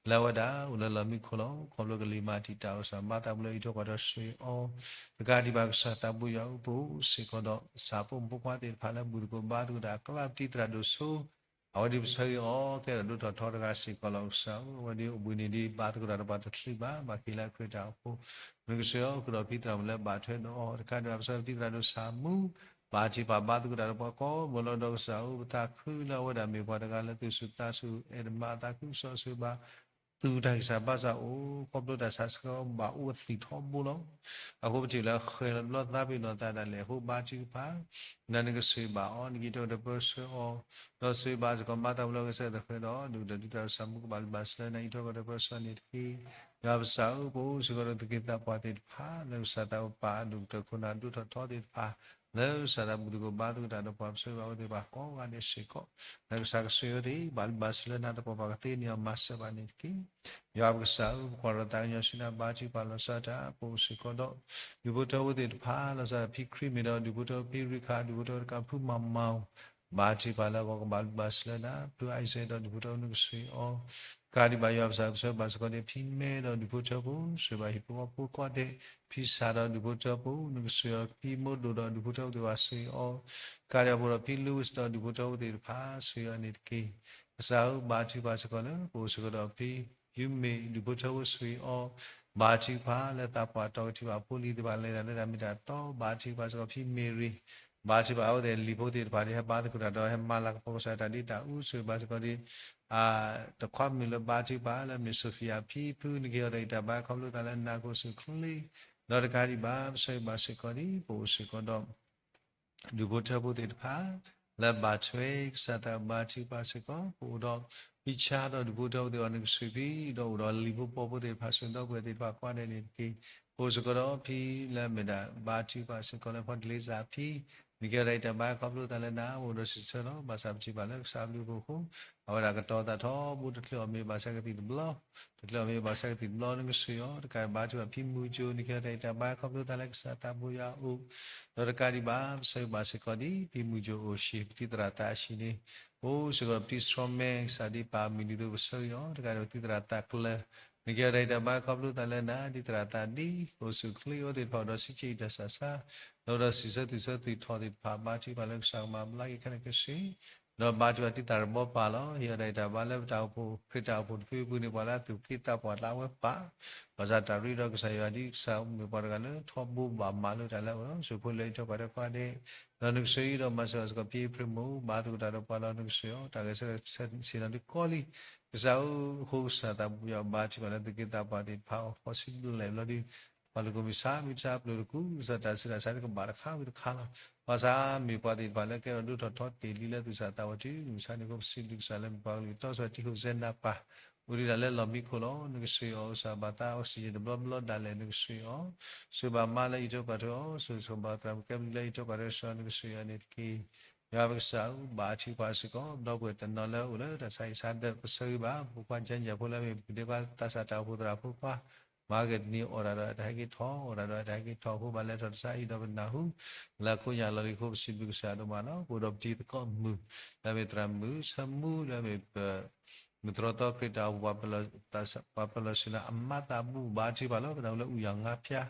လၢအဝဲဒၣ်အိၣ်လၢလီၢ်မံခိၣ်လီၤ ခီဖျိကလံၤမၤတံာ်တာ်အိၣ်စ့ၢ် မၤသးဘိလၢအံးထွဲကွၢ်ထွဲစ့ၢ်ကီးအီၤ တကးဒံးဘၣ်ကစၢ်သးဘိယွၤအိၣ်ပအိၣ်စ့ၢ်ကီးဒီး ကစၢ်ဖိမုၣ်ဖိခွါသ့ၣ်တဖၣ်လၢဘူၣ်သကိးဘါသကိးတၢ်အကျါ ပတံၤသရၣ်ဒိၣ်စိ အဝဲဒ်ပဆၢဂ့ၤအီၤ ကဲထီၣ်ဒိၣ်ထီၣ်ထီတဂၤစ့ၢ်ကီးလီၤ ကစၢ်ဧၢ အဝဲဒ်အိၣ်ဘှံးနံၤဒ်ဘါသကိးတၢ်ဒီးပှၤတချုးဘၣ် ဘၣ်က့ၤလၢခရံာ်တၢ်အိၣ်ဖှိၣ် နကစၢ်အံၤ ဃုာ်ဒီးဖံသရၣ်မုၣ်လၢဘၣ်ထွဲဒီးအီၤ တကးဒံးဘၣ်ပဆၢဖံသရၣ်ဒိၣ်ဆၣ်မူ ဘါထုကဖၣ်ဘါသကိးတၢ်ဒီးပှၤကိးဂၤဒဲးလီၤ ဒီးကစၢ်ဧၢ ပသးခုလၢအဝဲဒၣ်မ့ၢ်ပှၤတဂၤလၢသူၣ်ဆူၣ်သးဆူၣ် အဲၣ်ဒိးမၤအသးခုကစီၣ်စံးဘၣ် သူၣ်တၢ်ဂံၢ်စၢ်ဘါစၢ်အိၣ် ခီဖျိတၢ်ဆါဆှၢအီၤဘၣ်အိၣ်သံးထီဘိလီၤ. အဃိပထံၣ်လၢဃဲၤလီၤတဘျီသးပ့ၤနီၣ်သးဒၣ်လဲာ်အဃိ ဘါထုကဖၣ် နၤနကစၢၢ်ဘၣ်အီၤ နက့ၤထီၣ်ကဒီးပၢဆှၢအီၤ ဒီးစၢၢ်ဘၣ်စ့ၢ်ကီးမၤတၢ်ဖိလၢကစၢၢ်သဃဲဒီး ဒုၣ်ဒီးဒုးတၢ်ကစၢ်မူကဘၣ်လူၤဘၣ်စၢၤလၢနၤအံးထီၣ်ကဒီးပၢဆှၢန့ၣ်တက့ၢ်. ယွၤပကစၢ်ဧၢ ပအိၣ်စ့ၢ်ကီးဒီးသူၣ်က့သးပှၢ်သ့ၣ်တဖၣ် လၢကစၢ်သးပပာ်အဒိၣ်ကတၢၢ်ခိၣ်နၢ်ဒိၣ်ထီၣ်ထီသ့ၣ်တဖၣ် လၢကစၢ်သးဘူၣ်သကိးဘါသကိးတၢ်ဒီးပှၤပၢဆှၢဘၣ်အဝဲသ့ၣ်တဖၣ်ကိးဂၤဒဲးစ့ၢ်ကီး လၢကစၢ်ကစၢၢ်အဝဲသ့ၣ် ဘၣ်လူၤဘၣ်စၢၤလၢနၤတပှၢ်ပှၢ်ကသ့န့ၢ်အီၤ မၤစၢၤဘၣ်န့ၣ်တက့ၢ်. ယွၤပကစၢ်ဧၢ ပကွၢ်ဒီးသးကညီၤဆူနၤ ဘါထုကဖၣ်လီၤဆီဒၣ်တၢ် ပအိၣ်စ့ၢ်ကီးဒီး ဒုးဖိထၢဖိသ့ၣ်တဖၣ် လီၤဆီဒၣ်တၢ် ဖံခရံာ်မ့ၢ်ဒီး ဒုးဖိထၢဖံရံခါ ဒုးဖိထၢတကးဖုမၤမၤ ဘါထုကဖၣ်လၢအဂီၢ်ကဘၣ်လူၤဘၣ်စၢၤလၢနၤ ဖုအါအံၤစဲဒီးဒုးဖိထၢဖိနကစၢၢ်အီၤ ကးဒံးဘၣ်ယွၤပကစၢ် ပဆၢဘၣ်စ့ၢ်ကီးဒီးဖံမဲဒီးဒုးဖိထၢဖိ စၢၤဘၣ်ဟံၣ်ဖိဃီဖိကိးဂၤဒဲး ဖံစၢ်ဒီးဒုးဖိထၢဖိ နကစၢၢ်အီၤ ဖံမိၢ်ဒိၣ်ဒီးဒုးဖိထၢဖိသ့ၣ်တဖၣ်စၢၤအီၤ ကးဒံးဘၣ်ပအိၣ်ဒီးဖံလူဝံၣ်ဒီးဒုးဖိထၢဖိသ့ၣ်တဖၣ် စၢၤအီၤန့ၣ်တက့ၢ်. ကစၢ်ဧၢ ဘါထုကဖၣ်စ့ၢ်ကီးလၢ ပအိၣ်စ့ၢ်ကီးဒီးဖံ ယူမ့ၢ်ဒုးဖိထၢဖိစၢၤအီၤ ဘါထုကဖၣ်လၢသးပှၢ်တီကထံၣ်ဘၣ်ဖိလံၤသ့ၣ်တဖၣ်လဲၤတၢ်လၢတၢ်မ့ၢ်တၢ်တီ ဘါထုကဖၣ်စ့ၢ်ကီးဖံမ့ၤရံ ဘါထုကဖၣ်အဝဲသ့ၣ်လံၤဖိသ့ၣ်တဖၣ်န့ၣ် ဟဲဘါသကိးတၢ်ဒီးဟဲမၤလၤကပီၤကစၢ်တၢ်ဒ့တၢ်အူ စၢၤဘၣ်စ့ၢ်ကီးဒီး တခွါမုၣ်လၢဘါထုကဖၣ်လၢမ့ၢ် Sophia ဖံဖု နကဟ့ၣ်အီၤတၢ်ဂံၢ်တၢ်ဘါခီဖျိသးလၢနၤ ကစၢ်ယ့ၣ်ၡူးခရံာ် ဒီးတကးဒံးဘၣ် ပဆၢဂ့ၤဘၣ်စ့ၢ်ကီးဒီး ပအိၣ်စ့ၢ်ကီးဒီး ဒုးဖိထၢဖိသ့ၣ်တဖၣ် လၢဘၣ်ထွဲကစၢ်သးဘါထုကဖၣ်စ့ၢ်ကီး ပအိၣ်ဒီး ဖံဆါဒီးဒုးဖိထၢဖိသ့ၣ်တဖၣ် နကစၢၢ်ဖံ ဒီးအိၣ်ဒီးလံၤဖိပိာ်ဖိသ့ၣ်တဖၣ် စၢၤဒီပုၢ်ဝဲၢ်သ့ၣ်တဖၣ်ကိးဂၤဒဲးန့ၣ်တက့ၢ်. ပအိၣ်စ့ၢ်ကီးဒီးဖံလၢအမ့ၢ်ဒၣ်ဘါထုကဖၣ်စ့ၢ်ကီးလၢဖီတလ့စၢ်ဖံ နကဟ့ၣ်အီၤတၢ်ဂံၢ်တၢ်ဘါခီဖျိသးလၢနၤ ပအိၣ်ဒီးစံးဆၢလီၤ ဘၣ်ဆၣ်ပထံၣ်ဘၣ်လၢကစၢ်အဘျုးအဖှိၣ်အဃိ အဝဲဒၣ်ကတီၤသးထီဘိ တချုးအီၣ်မ့ၤဘၣ်ဆၢကသံၣ်တဘျီ တချုးအီၣ်မ့ၤဘၣ်ဆၢကသံၣ်တဘျီ နကစၢၢ်အီၤ တကးဘါထုကဖၣ်ဖံမုၢ်ကၠိ နကဟ့ၣ်အီၤတၢ်ဂံၢ်တၢ်ဘါခီဖျိသးလၢကစၢ်သးဘိယွၤအအိၣ် ဒီးတကးဒံးဘၣ် ပဆၢဂ့ၤဘၣ်စ့ၢ်ကီးဒီး ဖံမုၢ်ကၠိအိၣ်ဆံး ပတံၤသရၣ်သးဆံးန့ၣ် ပအိၣ်စ့ၢ်ကီးဒီးပတံၤဆှီမဲ ကစၢ်ဒ်ပာ်မုၢ်နံၤသိးပဆၢဂ့ၤအီၤ တကးဒီးပတံၤသရၣ်သးကျၢၤ နကဟ့ၣ်အီၤတၢ်ဂံၢ်တၢ်ဘါခီဖျိသးလၢနၤ တံၤသရၣ်သးဒ် ကစၢ်ယ့ၣ်ၡူးခရံာ်အဝဲသ့ၣ်တဖၣ်အိၣ်ဒီးဆံးဆံးအံၤတၢ်ဆးဆါ ဒီးဒီးစံးဆၢသုးဆၢသုးထီၣ်သ့ၣ်တဖၣ် ဘါထုကဖၣ်လၢကစၢ်ကမၤဘျါက့ၤခဲလၢာ်ခဲဆ့ ဒီးဘါထုကဖၣ်တံၤသရၣ်တဘီပၢ်လီၤ. ဟ့ၣ်အီၤတၢ်ဂံၢ်တၢ်ဘါလၢပတၢ်အိၣ်ဖှိၣ် ခရံာ်တၢ်အိၣ်ဖှိၣ်တဖုအပူၤန့ၣ် ပှၤလၢအသူၣ်က့သးပှၢ်လၢအဝဲပာ် ဘၣ်ဆၣ်တၢ်ရ့ဒီးကစၢ်ယွၤဒ်ကစၢ်မ့ၢ်ပှၤတဂၤလၢထီဘိဘၣ်မးလၢတၢ်လၢအအိၣ်လီၤ. စံးဖိလၢအံးထွဲကွၢ်ထွဲကိးဂၤဒဲး ဒီးနကစၢ်အံၤဒီးမၤစၢၤဘၣ်စ့ၢ်ကီးဖံအ့ဖြ့ၣ်မိၢ် ဘါသကိးတၢ်ဒီးပှၤလီၤ နကစၢ်အံၤ တၢ်ဂဲၤဆၢထၢၣ်ဆ့ၣ်နီၤဒ်ကိးလံ ကစၢ်ဧၢ ဃိကစၢ်သးဘိယွၤဘါထုကဖၣ်လၢသူၣ်က့သးပှၢ်သ့ၣ်တဖၣ်အဂီၢ် ဖီဆံဘျဲၣ်ဘျီဒီး ပှၤလူၤကိၢ်မုၢ်ဆါမံၤဆါပျိၤတကူၣ် ကစၢ်တၢ်ဆူးတၢ်ဆါတကဘၣ်တခါဝံၤတခါလီၤ. ဘၣ်ဆၣ်မ့ၢ်ပှၤသ့ၣ်တဖၣ်လၢကဲထီၣ်ဒိၣ်ထီၣ်ထီတ့ၢ်လံလၢသူၣ်စၢ်သးဝးတုၤမုၢ်ဆါန့ၣ်အဃိ ပစံးဘျုးကစၢ်လၢမ့ၢ်ပှၤကလုာ်တီဆှၢတံၢ်ဟူးစဲနၤပၢ် အိၣ်ဒံးဒၣ်လၢလီၢ်မံခိၣ်လီၤ. နကစၢ်အံၤအီၤ ကစၢ်ဘၣ်သးအီးစံၣ်ယ့ၣ်တဘျီဘျီဒၣ်လဲာ် နကစၢ်အံၤအီၤ စၢၤဘၣ်မါလၢအံးထွဲကွၢ်ထွဲအီၤ စၢၤဆိၣ်ဘၣ်သရၣ်မုၣ်ကဲဘျုးလၢအံးထွဲကွၢ်ထွဲကစၢ်အီၤ နကစၢ်အံၤအီၤန့ၣ်တက့ၢ်. ယွၤပကစၢ်ဧၢ ဘါထုကဖၣ်စ့ၢ်ကီး ဒီပုၢ်ဝဲၢ်တနီၤလၢအိၣ်လၢတၢ်ဆါဟံၣ်ဆါဒၢး ပဆၢဂ့ၤဘၣ် ပဖိခွါကၠဲညၣ်ဖိလၢအမ့ၢ်ပဒ့ခွါသးစၢ်တၢ်အိၣ်ဖှိၣ်သရၣ်ဖိခွါ မၤက့ၤတနံၤအီၣ်တၢ်ဒီးအတၢ်ဟဲက့ၤထီၣ် အီၣ်တၢ်ဒီးအတၢ်ဟဲက့ၤထီၣ်အဃိ ဘၣ်လဲၤထီၣ်တၢ်ဆါဟံၣ်ဒီးပနၢ်ဟူ လၢခိညၣ်လီၤလံအဃိ ပစံးဘျုးကစၢ်ဒိၣ်မးလီၤ. ပအိၣ်ဒီးပတံၤသကိးမုၣ် လၢအမ့ၢ်သရၣ်မုၣ်ဆၢမူ လၢအမ့ၢ် မုၢ်တြီသီခရံာ်တၢ်အိၣ်ဖှိၣ် ပှၤပၢၤလီၢ်ဆ့ၣ်နီၤအမါသးဘူၣ် ဘါထုကဖၣ်လီၤ. ပနၢ်ဟူလၢအုၣ်ယီၢ်ငါးဖျါ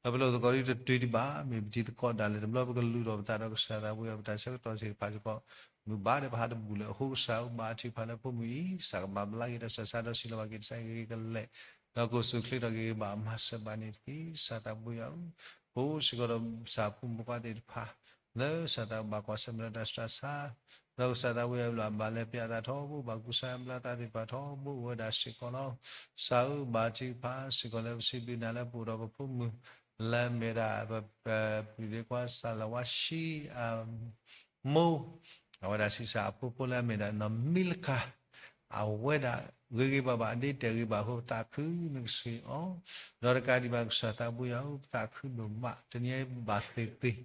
လၢပလိၣ်သကိးဒ်တတုၤဒံးဘၣ် မ့ၢ်ပတံၤသကိးဒၣ်လဲာ်တဘျီ ပကလူၤထီၣ်ပသးဒီးကစၢ်သးဘိယွၤ ပတၢ်ဆၢကတီၢ်သ့ၣ်တဖၣ်စ့ၢ်ကီး မုၢ်ဘါဒီးပဟးတဘူၣ်လၢၤအဃိ ကစၢ်ဧၢ ဘါထုကဖၣ်လၢဖိမုၣ်အံၤ ကစၢ်ကမၤဘျါက့ၤတၢ်ဆူးတၢ်ဆါဒီးဆံးလီၤဘၣ်က့ၤတၢ်ဆါဂ့ၤဂ့ၤကလဲာ် ဒီးကအိၣ်ဆူၣ်အိၣ်ချ့ထီၣ်ဂ့ၤဂ့ၤဘၣ် မၤစၢၤဘၣ်န့ၣ်တက့ၢ်. ကစၢ်သးဘိယွၤဧၢ ပအိၣ်စ့ၢ်ကီးဒီးကစၢ်ဖိမုၣ်ဖိခွါသ့ၣ်တဖၣ် လၢကစၢ်သးဘၣ်ကွၢ်ဆၢၣ်မဲာ်ဒီးတၢ်ဆူးတၢ်ဆါ ဒီးကစၢ်သးဘိယွၤလၢအဘၣ်လဲၤပျးသးထီဘိ ဘၣ်ကူစါဘျါသးသ့ၣ်တဖၣ်ထီဘိ အိၣ်ဝဲဒၣ်စ့ၢ်ကီးလီၤ. ကစၢ်ဧၢ ဘါထုကဖၣ်စ့ၢ်ကီးလၢပစံးဘျုးနၤလၢပအိၣ်ဒီးပဖိမုၣ် လၢအမ့ၢ်ဒၣ် ပ ပ ပဒ့ခွါစၢ်လၤဝါဆံအမိၢ် အဝဲဒၣ်ဆံးစၢ်အဖိဖိလၢအမ့ၢ်ဒၣ်နီၢ်မံလကၤ အဝဲဒၣ်ဂ့ၤဂ့ၤဘၣ်ဘၣ်အဒ့တဲာ်ဂ့ၤဘၣ်အဃိ ပသးခု နကစၢ်အံၤအီၤ ဒီးတကးဒံးဘၣ်ကစၢ်သးဘိယွၤဧၢ ပသးခုဒိၣ်မး တနံၤအံၤဘၣ်သ့ၣ်သ့ၣ်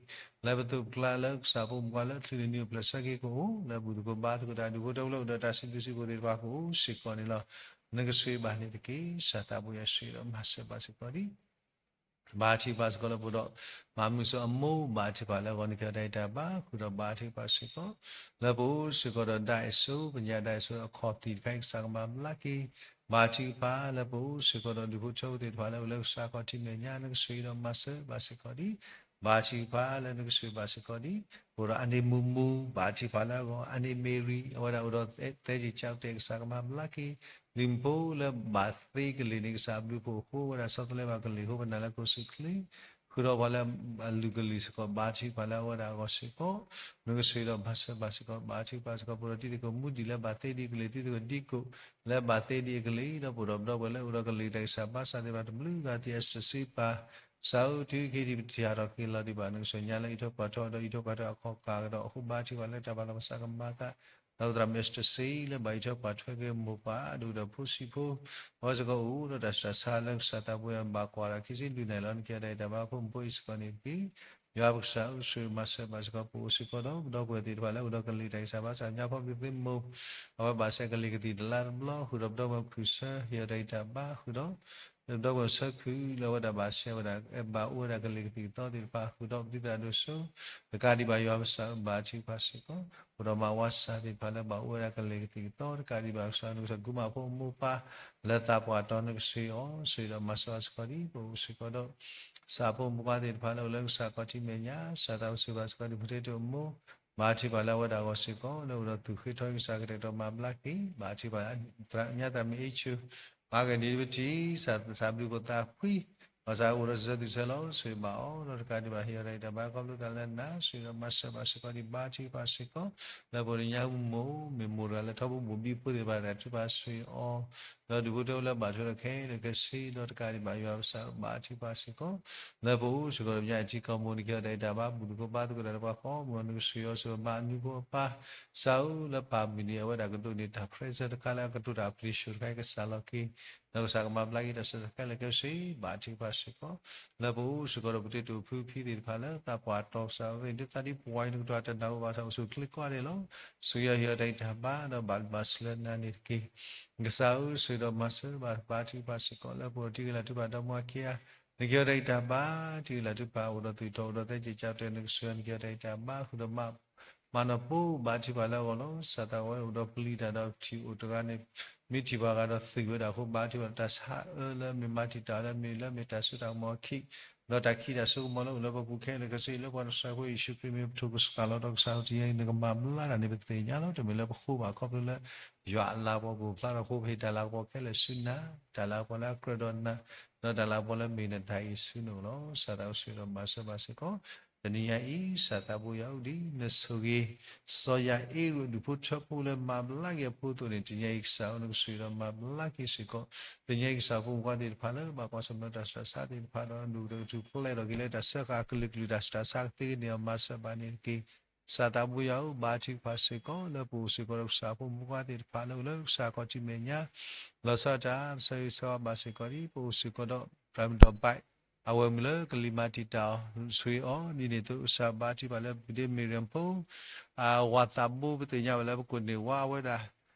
လၢပသိးပကျါလၢကစၢ်ဖိမုၣ်ဖိခွါလၢအချုးန့ၢ်နံၣ်အိၣ်ဖျဲၣ်ဆၢက့ၤကအိၣ် လၢဘူၣ်သကိးဘါသကိးတၢ် ဒူၣ်ဖိထၢဖိလၢအိၣ်ဒီးတၢ်စံးဘျုးစံးဖှိၣ်သ့ၣ်တဖၣ်ကအိၣ်စ့ၢ်ကီးန့ၣ်လီၤ. နကစၢ်အံၤဘၣ်န့ၣ်တက့ၢ်. ကစၢ်သးဘိယွၤဆိၣ်ဂ့ၤဒီးမၤစၢၤဘၣ်စ့ၢ်ကီးဒံး ဘါထုကဖၣ်စ့ၢ်ကီးလၢပအိၣ်ဒီး မၤမုာ်စိၤအမိၢ် ဘါထုကဖၣ်လၢအဂီၢ်န့ၣ် ကဲထီၣ်တၢ်အံးတၢ်ဘါ ဃုာ်ဒီးဘါထုကဖၣ်စ့ၢ်ကီး လၢပအိၣ်စ့ၢ်ကီးဒီးဒၣ်အ့ၣ်စိ ပညါဒၣ်အ့ၣ်စိအခီၣ်သံၣ်တခါအံၤ ကစၢ်ကမၤဘျါက့ၤ ဘါထုကဖၣ်လၢပအိၣ်စ့ၢ်ကီးဒီးဒူၣ်ဖိထၢဖိသ့ၣ်တဖၣ်လၢအိၣ်လၢကစၢ်ခီၣ်ထံးမဲာ်ညါ နကစၢ်အံၤဒီးမၤစၢၤဘၣ်စ့ၢ်ကီးဒံး ဘါထုကဖၣ်လၢနကစၢ်ဘၣ်စ့ၢ်ကီးဒံး ပအိၣ်ဒီးအါန့ၢ်မူမူ ဘါထုကဖၣ်လၢအဂီၢ် အါန့ၢ်မ့ၢ်ရံ အဝဲဒၣ်အိၣ်ဒီးသဲက့ၤကၠီတဲာ် ကစၢ်ကမၤဘျါက့ၤ လံၤဖိလၢဘၣ်သ့ကလံၤန့ၣ် ကစၢ်အဘျုးဖှိၣ်အဃိ အဝဲဒၣ်ဆီတလဲဘၣ်ကလံၤအဃိ ပနာ်လၢကအိၣ်ဆူၣ်အိၣ်ချ့ ဃုာ်ဒီးပှၤလၢအလုၢ်ကလုၢ်စ့ၢ်ကီး ဘါထုကဖၣ်လၢအဝဲဒၣ်အဂီၢ်စ့ၢ်ကီး, နကဆှၢဒီးမၤစၢၤဘၣ်စ့ၢ်ကီး ဘါထုကဖၣ်စ့ၢ်ကီး ပဒိးတံၤသကိးမူဒံးလၢဘၣ်သ့ဒံးကလ့ၢ် တံၤသကိးဒံးကိးလၢဘၣ်သ့ဒံးအကလ့ၢ် ဒီးပဒိးပဒီပုၢ်ဝဲၢ်လၢအိၣ်ဒီးကလံၤတၢ်ဂံၢ်စၢ်ဘါစၢ်သ့ၣ်တဖၣ်တဘျုးဂၤ သ့အစတစ့ပာ် စးဧိၤတုၤခံဒံး ပတထံၣ်ဟးထီၣ်က့ၤလီၤဒံးဘၣ် နကစၢ်ညါလၢအံးထွဲကွၢ်ထွဲဒီးအံးထွဲကွၢ်ထွဲအခီၣ်ကၢ်ကဒီးအဃိ ဘါထုကဖၣ်လၢတၢ်ဘၣ်လီၤပသးကမၤသး ဒီးသရၣ်မုၣ်အစတစ့လၢဘၣ်အံးထွဲကွၢ်ထွဲက့ၤမိၢ်ပၢ် အဒိၣ်ကတၢၢ်ဖိဆံးဖိ အဝဲစ့ၢ်ကီးအိၣ်ဒီးတၢ်ဆူးတၢ်ဆါလၢကစၢ်သးပူၤယၤဘၣ်ကွၢ်ဒီး ခံဆံလွံၢ်နံၣ်လီၤ နကဲဒၣ်အံၤတၢ်ဘါဖိမုၣ်ဖိအံၤစ့ၢ်ကီးန့ၣ်တက့ၢ်. ယွၤပကစၢ်ဧၢ ဆိၣ်ဂ့ၤမၤစၢၤဘၣ်စ့ၢ်ကီး ပအိၣ်စ့ၢ်ကီးဒီးပဒီပုၢ်ဝဲၢ်သ့ၣ်တဖၣ်လၢအိၣ်ဒီးကလံၤတၢ်ဂံၢ်စၢ်ဘါစၢ် ညါဖီဘံသ့မိၢ် အဝဲဘၣ်ဆဲးကလံၤကသံၣ်တလါတဘျီ ဃုာ်ဒီးပဒီပုၢ်ဝဲၢ်ခုၣ်ဆၢ ဟ့ၣ်အီၤတၢ်ဂံၢ်တၢ်ဘါ ဃုာ်ဒီး ပဒီပုၢ်ဝဲၢ်ဆၢခုၣ်လၢအဝဲဒၣ်ဘၣ်ဆဲးဝဲဒၣ် ဘၣ်အိၣ်ဝဲဒၣ်ကလံၤကသံၣ်ကသီသ့ၣ်တဖၣ် ဃုာ်ဒီးပဒုၣ်သရၣ်ဒိၣ်စိ တကးဒံးဘၣ်ယွၤပကစၢ်ဧၢ ဘါထုကဖၣ်စ့ၢ်ကီး အိၣ်ဒီးမါဝၤဆၣ်သ့ၣ်တဖၣ်လၢဘၣ်အိၣ်ဝဲဒၣ်ကလံၤကသံၣ်ကသီ တကးဒံးဘၣ်ကစၢ် နကစၢ်ကူမးဖိမိၢ်ပၢ် လၢသးပှၢ်တီၤနကစၢ်အံၤ ဆိၣ်ဂ့ၤဒီးမၤစၢၤဘၣ်စ့ၢ်ကီးဒံး ပအိၣ်စ့ၢ်ကီးဒီး ကစၢ်ဖိမုၢ်ပှၢ်သ့ၣ်တဖၣ်လၢအိၣ်လၢကစၢ်ခီၣ်ထံးမဲာ်ညါ ကစၢ်သးအိၣ်ဆိၣ်ဂ့ၤဘၣ်စ့ၢ်ကီးဒံး ပတ့တိာ်မိၢ် ဘါထုကဖၣ်လၢအဝဲဒၣ်အဂီၢ်စ့ၢ်ကီး လၢအိၣ်ဒီးသူၣ်ဃ့ထီၣ်ကစၢ်ကတဲာ်ကတီၤမၤဘျါက့ၤ ဘါထုကဖၣ် ညါသရၣ်မုၣ်အ့ၣ်ဆူၣ် မၤကဒံးပတံၢ် သးဘျုးဖိသးဖှံ ဘၣ်ဆၣ်အိၣ်ဒီးစၢၤသူၣ်ဆၢလီၤ ဆိၣ်ဂ့ၤဘၣ်အီၤ ဒီးတကးဒံးဘၣ်ဟ့ၣ်အီၤတၢ်ဂံၢ်တၢ်ဘါခီဖျိသးလၢနၤ ဆိၣ်ဂ့ၤဒီးမၤစၢၤဘၣ်စ့ၢ်ကီးဒံး ဘါထုကဖၣ်စ့ၢ်ကီး လၢပအိၣ်ဒီးညါမိၢ် မ့ၢ်မိၢ်တဂၤလၢထီဘိဘိၣ်ဘံဖိသ့ၣ်တဖၣ်တၢ်ထုကဖၣ်ဆိၣ်ဂ့ၤအီၤ ဒီးဒူၣ်ဖိထၢဖိလၢဘၣ်ထွဲဒီးခဲအံၤဒီးခဲဆ့ ဒီးတကးဒံးဘၣ်ယွၤပကစၢ်ဘါထုကဖၣ်စ့ၢ်ကီး လၢပအိၣ်စ့ၢ်ကီးဒီးပညါအထံကီၢ်မိၢ် နကဟ့ၣ်အီၤတၢ်ဂံၢ်တၢ်ဘါ ဘူၣ်တၢ်ကိၢ်ဘါသကိးတၢ်ဒီးပှၤကိးမုၢ် နကဆိၣ်ဂ့ၤအီၤဆိၣ်ဂ့ၤမၤအနူဖိအပၢ် စးဧိၤလၢပၢ်မုၢ်နံၤ အဝဲဒၣ်ကဒိးန့ၢ်တၢ် present တခါလၢအကတိၤတၢ်ပျံၤဆူၣ်တခါ ကစၢ်လီၤက့ၤ ဒီးကစၢ်ကမၤဘျါက့ၤတၢ်ဆူးတၢ်ဆါခဲလၢာ်ခဲဆ့ ဘါထုကဖၣ်စ့ၢ်ကီး လၢပအိၣ်စ့ၢ်ကီးဒီးပတ့တိာ်ဖုဖံသ့ၣ်တဖၣ်လၢသးပှၢ်တီၤ ကစၢ်ဝဲဒၣ်သးဒ်ပှၤအံၤ နကတိၤတၢ်နၢ်ဟူဘၣ်ဆၣ် အိၣ်ဆူၣ်ချ့ကွၢ်ဒဲးလီၤ ဆိၣ်ဂ့ၤအီၤဟ့ၣ်အီၤတၢ်ဂံၢ်တၢ်ဘါ ဒီးဘၣ်ဘၣ်စၢၤလၢနၤန့ၣ်တက့ၢ် ကစၢ်ဧၢ ဆိၣ်ဂ့ၤဒီးမၤစၢၤဘၣ် ဘါထုကဖၣ်စ့ၢ်ကီး လၢပအိၣ်ဒီးတံၤဂ့ၤလၤထုကဖၣ်ဒီမါဝၤခံဂၤ နကဟ့ၣ်အီၤတၢ်ဂံၢ်တၢ်ဘါ တံၤဂ့ၤလၤထုကဖၣ် အိၣ်ဒီးသူၣ်ထီၣ် အိၣ်ဒီးသဲက့ၤကၠီတဲာ် နကဆိၣ်ဂ့ၤအီၤ နကဟ့ၣ်အီၤတၢ်ဂံၢ်တၢ်ဘါ ဃုာ်ဒီးမၤ မၤနီၢ်ပိၢ်ဘါထုကဖၣ်လၢအဂီၢ်လီၤ ကစၢ်သးဝဲအိၣ်ဒီးပျံၤတၢ်ဒီးထံၣ်အိၣ်တဂၤန့ၣ် မ့ၢ်ထံၣ်ပှၤဂၤဒီးသုးဝဲဒၣ်အဃိ ဘါထုကဖၣ်တၢ်ဆါအၢလၢမ့ၢ်မၤတံာ်တာ်လၢမ့ၢ်လၢမ့ၢ်တၢ်စိတၢ်ကမီၤခံ ဒီးတၢ်ခံးတၢ်စိကမီၤလၢအိၣ်လၢပပူၤခဲလၢာ်ခဲဆ့ လၢပှၤနဆှၢဖိယ့ၣ်ၡူးခရံာ်မ့ၢ်ပထိၣ်ကစှၤလီၤဒီးကစၢ်တနံၤအံၤ နကမၤဘျါတၢ်န့ၣ် ပသ့ၣ်ညါလီၤ တမ့ၢ်လၢပဃိဘၣ်ခီဖျိလၢ ယွၤအလၤကပီၤကအိၣ်ဖျါထီၣ်အဃိ ပဟ့ၣ်တၢ်လၤကပီၤခဲလၢာ်ဆူနၤ တၢ်လၤကပီၤလၢအကြၢးဒီးနၤ ဒီးတၢ်လၤကပီၤလၢမ့ၢ်နတၢ်အံၤဆူနအိၣ်လီၤ ကစၢ်သးအိၣ်ဆိၣ်ဂ့ၤဒီးမၤစၢၤဘၣ်စ့ၢ်ကီး တနံၤညါအံၤ ကစၢ်သးဘိယွၤအိၣ်ဒ်နဆိၣ်ဂ့ၤ စီၤယၤအ့ရူးဒူၣ်ဖိထၢဖိလၢမၤဘျါက့ၤအဖိအသိးန့ၣ် တနံၤညါအံၤ ကစၢ်အိၣ်နကဆိၣ်ဂ့ၤဒီးမၤဘျါက့ၤစ့ၢ်ကီး တနံၤညါအံၤ ကစၢ်ဖိမုၣ်ဖိသ့ၣ်တဖၣ်လၢဘၣ်ကွၢ်ဆၢၣ်မဲာ်တၢ်ဆူးတၢ်ဆါသ့ၣ်တဖၣ်ဒီး ဒိၣ်ကတၢၢ်ကထူၣ်ဖျဲးထီၣ်က့ၤလၢတၢ်စၢဃာ်အကလုာ်ကလုာ် တၢ်ဆူးတၢ်ဆါကသ့ကန့ၢ်အီၤ မၤစၢၤဘၣ်န့ၣ်တက့ၢ်. ကစၢ်သးဘိယွၤဧၢ ဘါထုကဖၣ်စ့ၢ်ကီး လၢပအိၣ်စ့ၢ်ကီးဒီးကစၢ်ဖိမုၣ်ဖိသ့ၣ်တဖၣ်လၢအိၣ်လၢကစၢ်ခီၣ်ထံးမဲာ်ညါ လီၤဆီဒၣ်တၢ် ဆၢဂ့ၤဆၢဝါဘၣ်စ့ၢ်ကီးဒ် ပအိၣ်စ့ၢ်ကီးဒီး ပြၢ်မုၢ်ဒီးဘၣ် အဝဲမုၢ်လၢကလံၤမၤတံာ်တာ်အီၤ ဆိၣ်ဂ့ၤအီၤ ဒ်န့ၣ်အသိး ကစၢ်ဘါထုကဖၣ်လၢပဒ့မ့ၢ်ရၣ်ဖိ အဝၤသးဘိ ပသ့ၣ်ညါဝဲလၢပကိးန့ၢ်ဝဲ အဝဲဒၣ်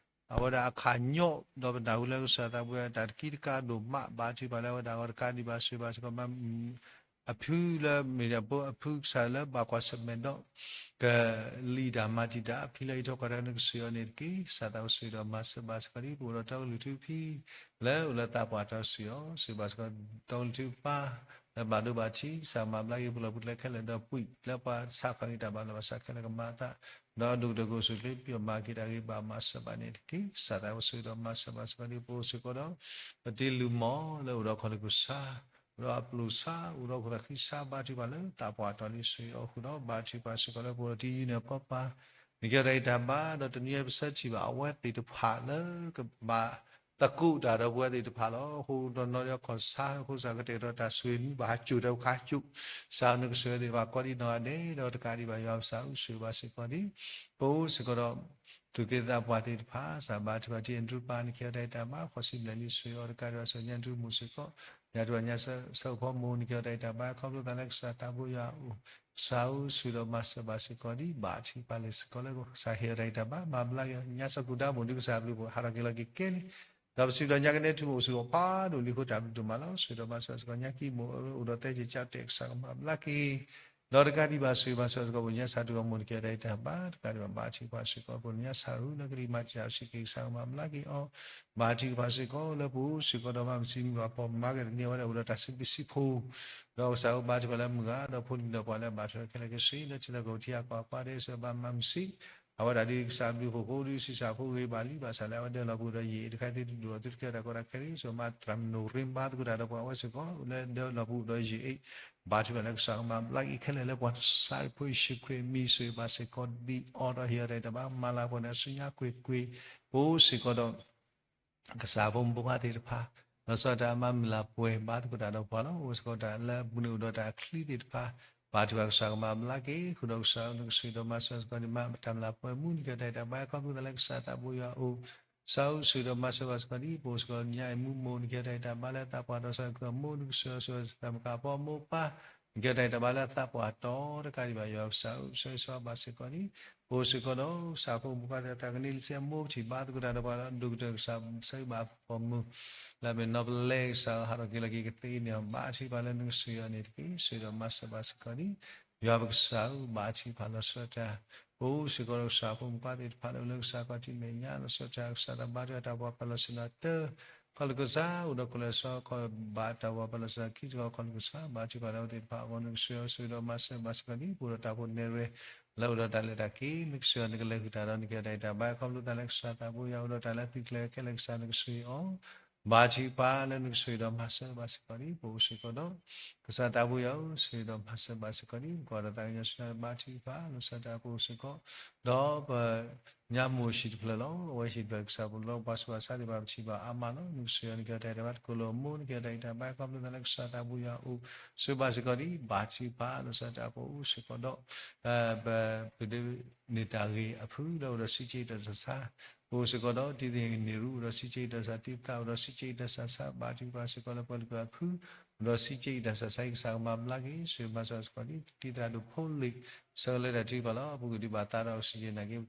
အဝဲဒၣ်အခးညီၣ် ဒီးပနၢ်ဟူလၢကစၢ်သးဘိယွၤတၢ်တကံတကါဒိၣ်မး ဘါထုကဖၣ်လၢအဝဲဒၣ်အဂီၢ်တကးဒံးဘၣ် ဆိၣ်ဂ့ၤဘၣ်စ့ၢ်ကီး အဖုလၢမ့ၢ်ဒၣ်ဖိအဖုကစၢ်လၢဘၣ်ကွၢ်ဆၢၣ်မဲာ်ဒီး ကလံၤတၢ်မၤတံာ်တာ်အဖံလၢအံးထွဲကွၢ်ထွဲနကဆိၣ်ဂ့ၤအီၤန့ၣ်တက့ၢ်. ကစၢ်သးအိၣ်ဆိၣ်ဂ့ၤဒီးမၤစၢၤဘၣ်စ့ၢ်ကီးဒ် ပအိၣ်ဒီးတီကလုာ်ထူဖံ လၢအိၣ်လၢသးပှၢ်တီၤဆိၣ်ဂ့ၤအီၤ ဆိၣ်ဂ့ၤဘၣ်စ့ၢ်ကီး တီကလုာ်ထူပၢ် လၢဘၣ်ဒိဘၣ်ထံး ကစၢ်မၤဘျါက့ၤပလီၢ်ပူၤကျဲခဲလၢာ်ဒီး ပှံာ်လၢပှၤဆါခီၣ်က့ၤတၢ်ဘၣ်လီၤဘၣ်စးခဲလၢာ်ကမၤအသး ဒီးဒိၣ်ကတၢၢ်ကအိၣ်ဆူၣ်ချ့ ပျီမၤက့ၤတၢ်ဂ့ၤဘၣ်မၤစၢၤဘၣ်န့ၣ်တက့ၢ်. ကစၢ်သးအိၣ်ဆိၣ်ဂ့ၤဒီးမၤစၢၤဘၣ်စ့ၢ်ကီးဒ် ပအိၣ်စ့ၢ်ကီးဒီး ပတ့လုၢ်မီၢ်လၢအိၣ်ဒီးခီၣ်လ့ၢ်ခိၣ်ဆါ အိၣ်ဒီးအပျိၢ်ဆါ အိၣ်ဒီးခိၣ်သးဃံဆါ ဘါထုကဖၣ်လၢသးပှၢ်တီၤလံဆိၣ်ဂ့ၤအီၤဃုာ်ဒီး ဘါထုကဖၣ်စ့ၢ်ကီးလၢပအိၣ်ဒီးတံၤယုၢ်န့ၣ်အကီၢ်ပၤ နကဲတၢ်ဂံၢ်တၢ်ဘါ ဒီးတနံၤအံၤပဆၢထံၣ်ဘၣ်အဝဲသ့ၣ်တဖၣ်လၢကဘၣ်သကိးတၢ်ဒီးပဝဲသ့ၣ်တဖၣ်လီၤ. အဃိဒီးနီၢ်ဒီးခီၣ်ဆါ အဃိစ့ၢ်ကီးကတဲာ်ကတီၤတၢ်ဆိၣ်ဂ့ၤမူဘၣ်ဟးစိာ်တၢ် ပခါစိာ် ကစၢ်နကဆိၣ်ဂ့ၤသ့ၣ်တဖၣ်ကိးဒံးနီၢ်ဂၤဒဲး ဒီးတကးဒံးဘၣ်ယွၤကစၢ်အိၣ်ဆိၣ်ဂ့ၤဘၣ်စ့ၢ်ကီးဒ် ပအိၣ်စ့ၢ်ကီးဒီး သူၣ်က့သးပှၢ်သ့ၣ်တဖၣ် ကစၢ်ဘါထုကဖၣ်တံၤအဒြူပၢ် နကဲတၢ်ဂံၢ်တၢ်ဘါ ဃိးဆံဘျဲၣ်လံဆိၣ်ဂ့ၤအီၤတကးဒံးဘၣ် ဆိၣ်ဂ့ၤညါဒြူမိၢ်စ့ၢ်ကီး ညါတဝဲညါဆၢဖိမိၢ် နကဲတၢ်ဂံၢ်တၢ်ဘါ ခီဖျိသးလၢကစၢ်သးဘိယွၤအိၣ် ကစၢ်အိၣ်ဆိၣ်ဂ့ၤဒီးမၤစၢၤဘၣ်စ့ၢ်ကီးဒ် ဘါထုကဖၣ်လံစ့ၢ်ကီးလၢကစၢ်ဟ့ၣ်အီၤတၢ်ဂံၢ်တၢ်ဘါ မၤဘျါက့ၤအီၤ ညါစၢၤကူၣ်ဒါမိၢ်ဒုးကစၢ်ဘျုးဖှိၣ် ဟးထီၣ်က့ၤလီၤက့ၤကဲလံ ဒီးပစံးဘျုးညါကနဲထူမိၢ်အိၣ်ဆူၣ်အိၣ်ဖးဒိၣ်လံအဃိ တၢ်ဘျုးဒိၣ်မးလီၤ. ဆိၣ်ဂ့ၤဒီးမၤစၢၤဘၣ်စ့ၢ်ကီး ညါကံၢ်မိၢ်အိၣ်ဒီးသဲက့ၤကၠီၣ်တဲာ် ကစၢ်ကမၤဘျါက့ၤ ဒီးတကးဒံးဘၣ်ဆိၣ်ဂ့ၤမၤစၢၤဘၣ်စ့ၢ်ကီး ပညါစၢ်ဒုးဂီၢ်မိၢ်နကဲတၢ်ဂံၢ်တၢ်ဘါ တကးဒံးဘၣ်ဘါထုကဖၣ်စ့ၢ်ကီး ပညါစၢ်ရူလၢကလံၤမၤတံာ်တာ်စံးက့ၤ ကစၢ်ကမၤဘျါက့ၤအီၤ ဘါထုကဖၣ်စ့ၢ်ကီးလၢပအိၣ်စ့ၢ်ကီးဒီးမၤမုၢ်ဆံးမုၢ်ဂီၢ် ပှၤမၤက့ၤတန့ၢ်ဝဲဒၣ်အိၣ်ဒီးတၢ်စံးဘျုးစံးဖှိၣ် ဒီးကစၢ်အိၣ်ဘါထုကဖၣ်လၢမုၢ်ဂၤ ဒီးဖိလံၤဒီးပှၤလၢအဘၣ်ထွဲခဲလၢာ်ခဲဆ့ လၢထံလၢကီၢ်ထံအကီၢ်အပၤဒဲး ကစၢ်ဘၣ်မၤမုၢ်ဆံး အဝဲဒၣ်ဒ်ကစၢ်ဘျုးဖှိၣ်ဖိဒ်ဆံးစၢ်ဖိဂ့ၤဘၣ်လံ ဘၣ်ဆၣ်လၢအဝဲဒၢလီၤပူၤဒီးယံာ်အ့ၣ်တခါသ့ၣ်တဒူၣ်အီၤသုတကဲတၢ်ကီတၢ်ခဲလံ ဆိၣ်မးတြၢ်မနိၣ်ရ့ဘါသကိးတၢ်ဒီးပှၤအဝဲစ့ၢ်ကီး လၢဒၢလီၤပူၤဒီးယံာ်အ့ၣ် ဘါထုကဖၣ်လၢကစၢ်ကမၤဘျါက့ၤခဲလၢာ်လၢပှၤကစၢ်ဖိယ့ၣ်ၡူးခရံာ်အမံၤ ဆိၣ်ဂ့ၤဘၣ်စ့ၢ်ကီးဒ်အံၤဒီးဟ့ၣ်အီၤတၢ်အံၤတၢ်ဘါ မၤလၤကပီၤန့ၣ်အစုညါကွ့ၢ်ကွ့ၢ် ပအိၣ်စ့ၢ်ကီးဒီး ကစၢ်ဖိမုၣ်ဖိခွါသ့ၣ်တဖၣ် လီၤဆီဒၣ်တၢ်အမၤမုၢ်လၢ်ပှဲၤဘါသကိးတၢ်ဒီးပှၤလီၤ. အိၣ်စ့ၢ်ကီးတၢ်လၢပူၤန့ၣ်အိၣ်ဒီးတၢ်အချံသ့ၣ်တဖၣ် ဘါထုကဖၣ်ကစၢ်ကမၤဘျါက့ၤ ဃုာ်ဒီးကစၢ်နကစၢ်ဒီးမၤစၢၤစ့ၢ်ကီးန့ၣ် မၤတၢ်မုၢ်လၢ်ပှဲၤမူနကဲတၢ်အံၤတၢ်ဘါ ခီဖျိသးလၢကစၢ်သးဘိယွၤအအိၣ် ကစၢ်အိၣ်စ့ၢ်ကီးဒီးမၤစၢၤဘၣ်စ့ၢ်ကီးဒ် ပအိၣ်စ့ၢ်ကီးညါအံၤမူမိၢ်နကဲတၢ်အံၤတၢ်ဘါလၢသးပှၢ်ဒီးစ့ၢ်ကီးမိၢ်နကစၢ် စ့ၢ်ကီးတၢ်မကၤပိာ်မိၢ်ပၢ် နကဲတၢ်အံၤတၢ်ဘါလၢသးပှၢ်တီတကးဒံးဘၣ် ယွၤကစၢ်အိၣ်ဆၢဂ့ၤဆၢဝါဘၣ်စ့ၢ်ကီးန့ၣ် ပအိၣ်စ့ၢ်ကီးဒီးကစၢ်ဖိမုၣ်ခွါသ့ၣ်တဖၣ် ကန့ၢ်လံစ့အမိၢ်ကထံၣ်ဘါသကိးတၢ်ဒီးပှၤဒီး ဒိၣ်ကတၢၢ်ကစၢ်ဆၢဂ့ၤဘၣ်အဖိမုၣ် လၢအမ့ၢ်နီၢ်ပလဲကစၢ်ဟးထီၣ်က့ၤလီၤက့ၤကသ့န့ၣ် ဘါထုကဖၣ်လၢနကစၢ်ယွၤန့ၣ်တက့ၢ် စ့ၢ်ကီးဒီးမၤစၢၤဘၣ်စ့ၢ်ကီးန့ၣ် ယွၤပကစၢ်ဧၢ ဘါထုကဖၣ်လီၤဆီဒၣ်တၢ် ပအိၣ်စ့ၢ်ကီးဒီးကစၢ်ဖိမုၣ်ခွါသ့ၣ်တဖၣ်လၢ လၢကစၢ်ခီၣ်ထံးမဲာ်ညါ လီၤဆီဒၣ်တၢ် ကစၢ်သးဘါထုကဖၣ်တၢ်ပှၤပၢၤလီၢ်ဆ့ၣ်နီၤတၢ ခီၣ်လိာ်ကစၢ် အိၣ်ဒီးခိၣ်လဲၤစီ ခီၣ်ဘၣ်တၢ်ပှၤပၢၤလီၢ်ဆ့ၣ်နီၤခံစ့ၢ်ကီး ခီၣ်လိာ်ကစၢ် ဘါထုကဖၣ်လၢအဝဲသ့ၣ်တဖၣ်အဂီၢ် နကစၢ်ယွၤ စ့ၢ်ကီးဒီးမၤစၢၤဘၣ်စ့ၢ်ကီးန့ၣ် ပအိၣ်ဒီးတၢ်ဖိနဲၣ်ရွဲၣ် လၢအိၣ်ဒီးတၢ်လဲၤတၢ်က့ၤ နကစၢ်ယွၤ နကလဲၤဃုာ်တၢ်ဒီးနကဲတၢ်အံၤတၢ်ဘါ ခီဖျိသးလၢကစၢ်သးဘိယွၤ အိၣ်ဒီးတၢ်လၢသုးကျဲၤခဲလၢာ် ကစၢ်နကစၢ်ယွၤ ဘါထုကဖၣ်လၢနကစၢ်ယွၤဒီးမၤစၢၤဘၣ်စ့ၢ်ကီးန့ၣ် ပအိၣ်စ့ၢ်ကီးဒီး ကစၢ်သးဘိယွၤဧၢ စ့ၢ်ကီးဒီးမၤစၢၤဘၣ်စ့ၢ်ကီးန့ၣ် ပကွၢ်ဒီးသးကညီၤဆူညါဘါထုကဖၣ် လီၤဆီဒၣ်တၢ်ပအိၣ်စ့ၢ်ကီး ဒီးပ ညါမိၢ်ဟံၣ်တဖျၢၣ်လီၤ. အဝဲဟံၣ်တဖျၢၣ်ကစၢ်ဖိလီၤ ပှၤဆူးပှၤဆါသ့ၣ်တဖၣ် ပထံၣ်ဘၣ်အါမးလီၤ. နကစၢ်ယွၤ နကဲတၢ်အံၤတၢ်ဘါ တကိၢ်လိာ်အမိၢ် နကဲတၢ်အံၤတၢ်ဘါ ခီဖျိသးလၢကစၢ်သးဘိယွၤအအိၣ် ဆိၣ်ဂ့ၤဘၣ်စ့ၢ်ကီးဒ် ဘါထုကဖၣ် လီၤဆီဒၣ်တၢ်ပအိၣ်စ့ၢ်ကီးဒီး ပ ပဒိးန့ၢ်တၢ်ဂ့ၤအဖု လၢအိၣ်ဒီးစံးက့တၢ်ဆးဆး ပအိၣ်စ့ၢ်ကီးဒီး တံၤသကိးန့ၣ်ရူ အိၣ်ဒီးစံးက့တၢ်ဆး တံၤသကိး အိၣ်ဒီးစံးက့တၢ်ဆးဆး ဘါထုကဖၣ်စ့ၢ်ကီးလၢပှၤလၢကွၢ်ဖု အိၣ်ဒီးစံးက့တၢ်ဆးဆး ကစၢ်ကမၤဘျါက့ၤ ဆိၣ်ဂ့ၤမၤစၢၤစ့ၢ်ကီးဒ် တံၤသရၣ်ဒိၣ်ဖိလ့ၣ် ဆၢလၢတၢ်ထုကဖၣ်လီၤ. အပူၤကွံာ်ဒံးဘၣ်သးဒီး စံးက့နာ်က့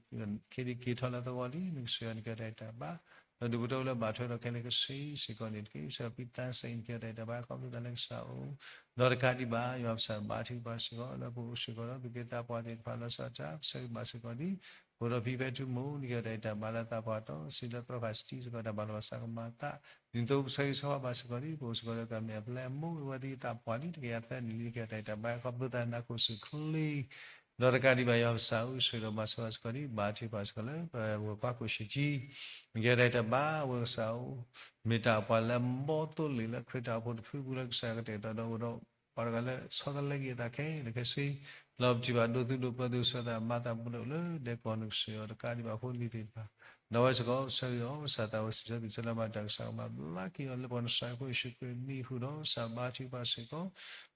ခ့ဒံက့ၤထီၣ်လၢသဝီလံ နကစၢ်ယွၤ နကဲတၢ်အံၤတၢ်ဘါ ဒီးဒူၣ်ဖိထၢဖိလၢဘၣ်ထွဲဒီးခဲလၢာ်ကဆှံစ့ၢ်ကီးန့ၣ်တက့ၢ်. ကစၢ်ယွၤ ပံသးစဲအံၤ နကဲတၢ်အံၤတၢ်ဘါ ခီဖျိသးလၢကစၢ်အိၣ် ဒီးတကးဒံးဘၣ် ယွၤပကစၢ်ဘါထုကဖၣ်စ့ၢ်ကီး လၢပအိၣ်စ့ၢ်ကီးဒီး သူၣ်က့သးပှၢ်သ့ၣ်တဖၣ် လီၤဆီဒၣ်တၢ် ပဆၢဂ့ၤဘၣ်စ့ၢ်ကီးဒ် ပအိၣ်ဒီးဖံဖဲထူမူ နကဲတၢ်အံၤတၢ်ဘါလၢသးပှၢ်တီ စံးလၢသီခါစတံစ့ၢ်ကီး တၢ်ဘၣ်လီၤဘၣ်စးကမၤသး ဒ်သိးပဆၢဂ့ၤဆၢဝါဘၣ်စ့ၢ်ကီးဒ် ပအိၣ်စ့ၢ်ကီးဒီး ကမ့ၢ်အပျဲၢ်အမိၢ် အဝဲသ့ၣ်သးပှၢ်လံ တကယၤသၢနံၣ်လံ နကဲတၢ်အံၤတၢ်ဘါ ခီဖျိသးနးခိၣ်စူၣ်ချ့ ဒီးတကးဒံးဘၣ် ယွၤပကစၢ်အိၣ် ဆိၣ်ဂ့ၤဒီးမၤစၢၤဘၣ်စ့ၢ်ကီးဒ် ဘါထုကဖၣ်စ့ၢ်ကီးလၢ ပဝဲၢ်ကွၢ်ကိၣ်ဆံးကံ နကဲတၢ်အံၤတၢ်ဘါ အဝဲကစၢ်အိၣ် မ့ၢ်တၢ်ပှၤလၢအဘီသိလ့ၣ်လၢခရံာ်တၢ်အိၣ်ဖှိၣ်တဖုပူၤလၢကစၢ်ယွၤကတဲာ်ကတီၤဒီးအိၣ်ဒီး ပှၤတဂၤလၢဆီတလဲက့ၤအသးခဲလၢာ်ခဲဆ့ လီၤပထံၣ်ဘၣ်ဒိးသူဒိးပၢၤသူဆၢသးမၤသးပူၤဒီးအိၣ်လၢဒဲကဝီၤ နကစၢ်ယွၤ တကးဒံးဘၣ်ဖိလံၤသ့ၣ်တဖၣ် ဒီးအဝဲစ့ၢ်ကီး ဆၢဂ့ၤအီၤ ကစၢ်သးဝဲစံးဆၢသုးဆၢလၢမၤတၢ် ကစၢ်ကမၤဘျါက့ၤအီၤလၢပှၤနစၢ်ဖိယ့ၣ်ၡူးခရံာ်အမံၤအဃိဒီး ကစၢ်ဘါထုကဖၣ်စ့ၢ်ကီး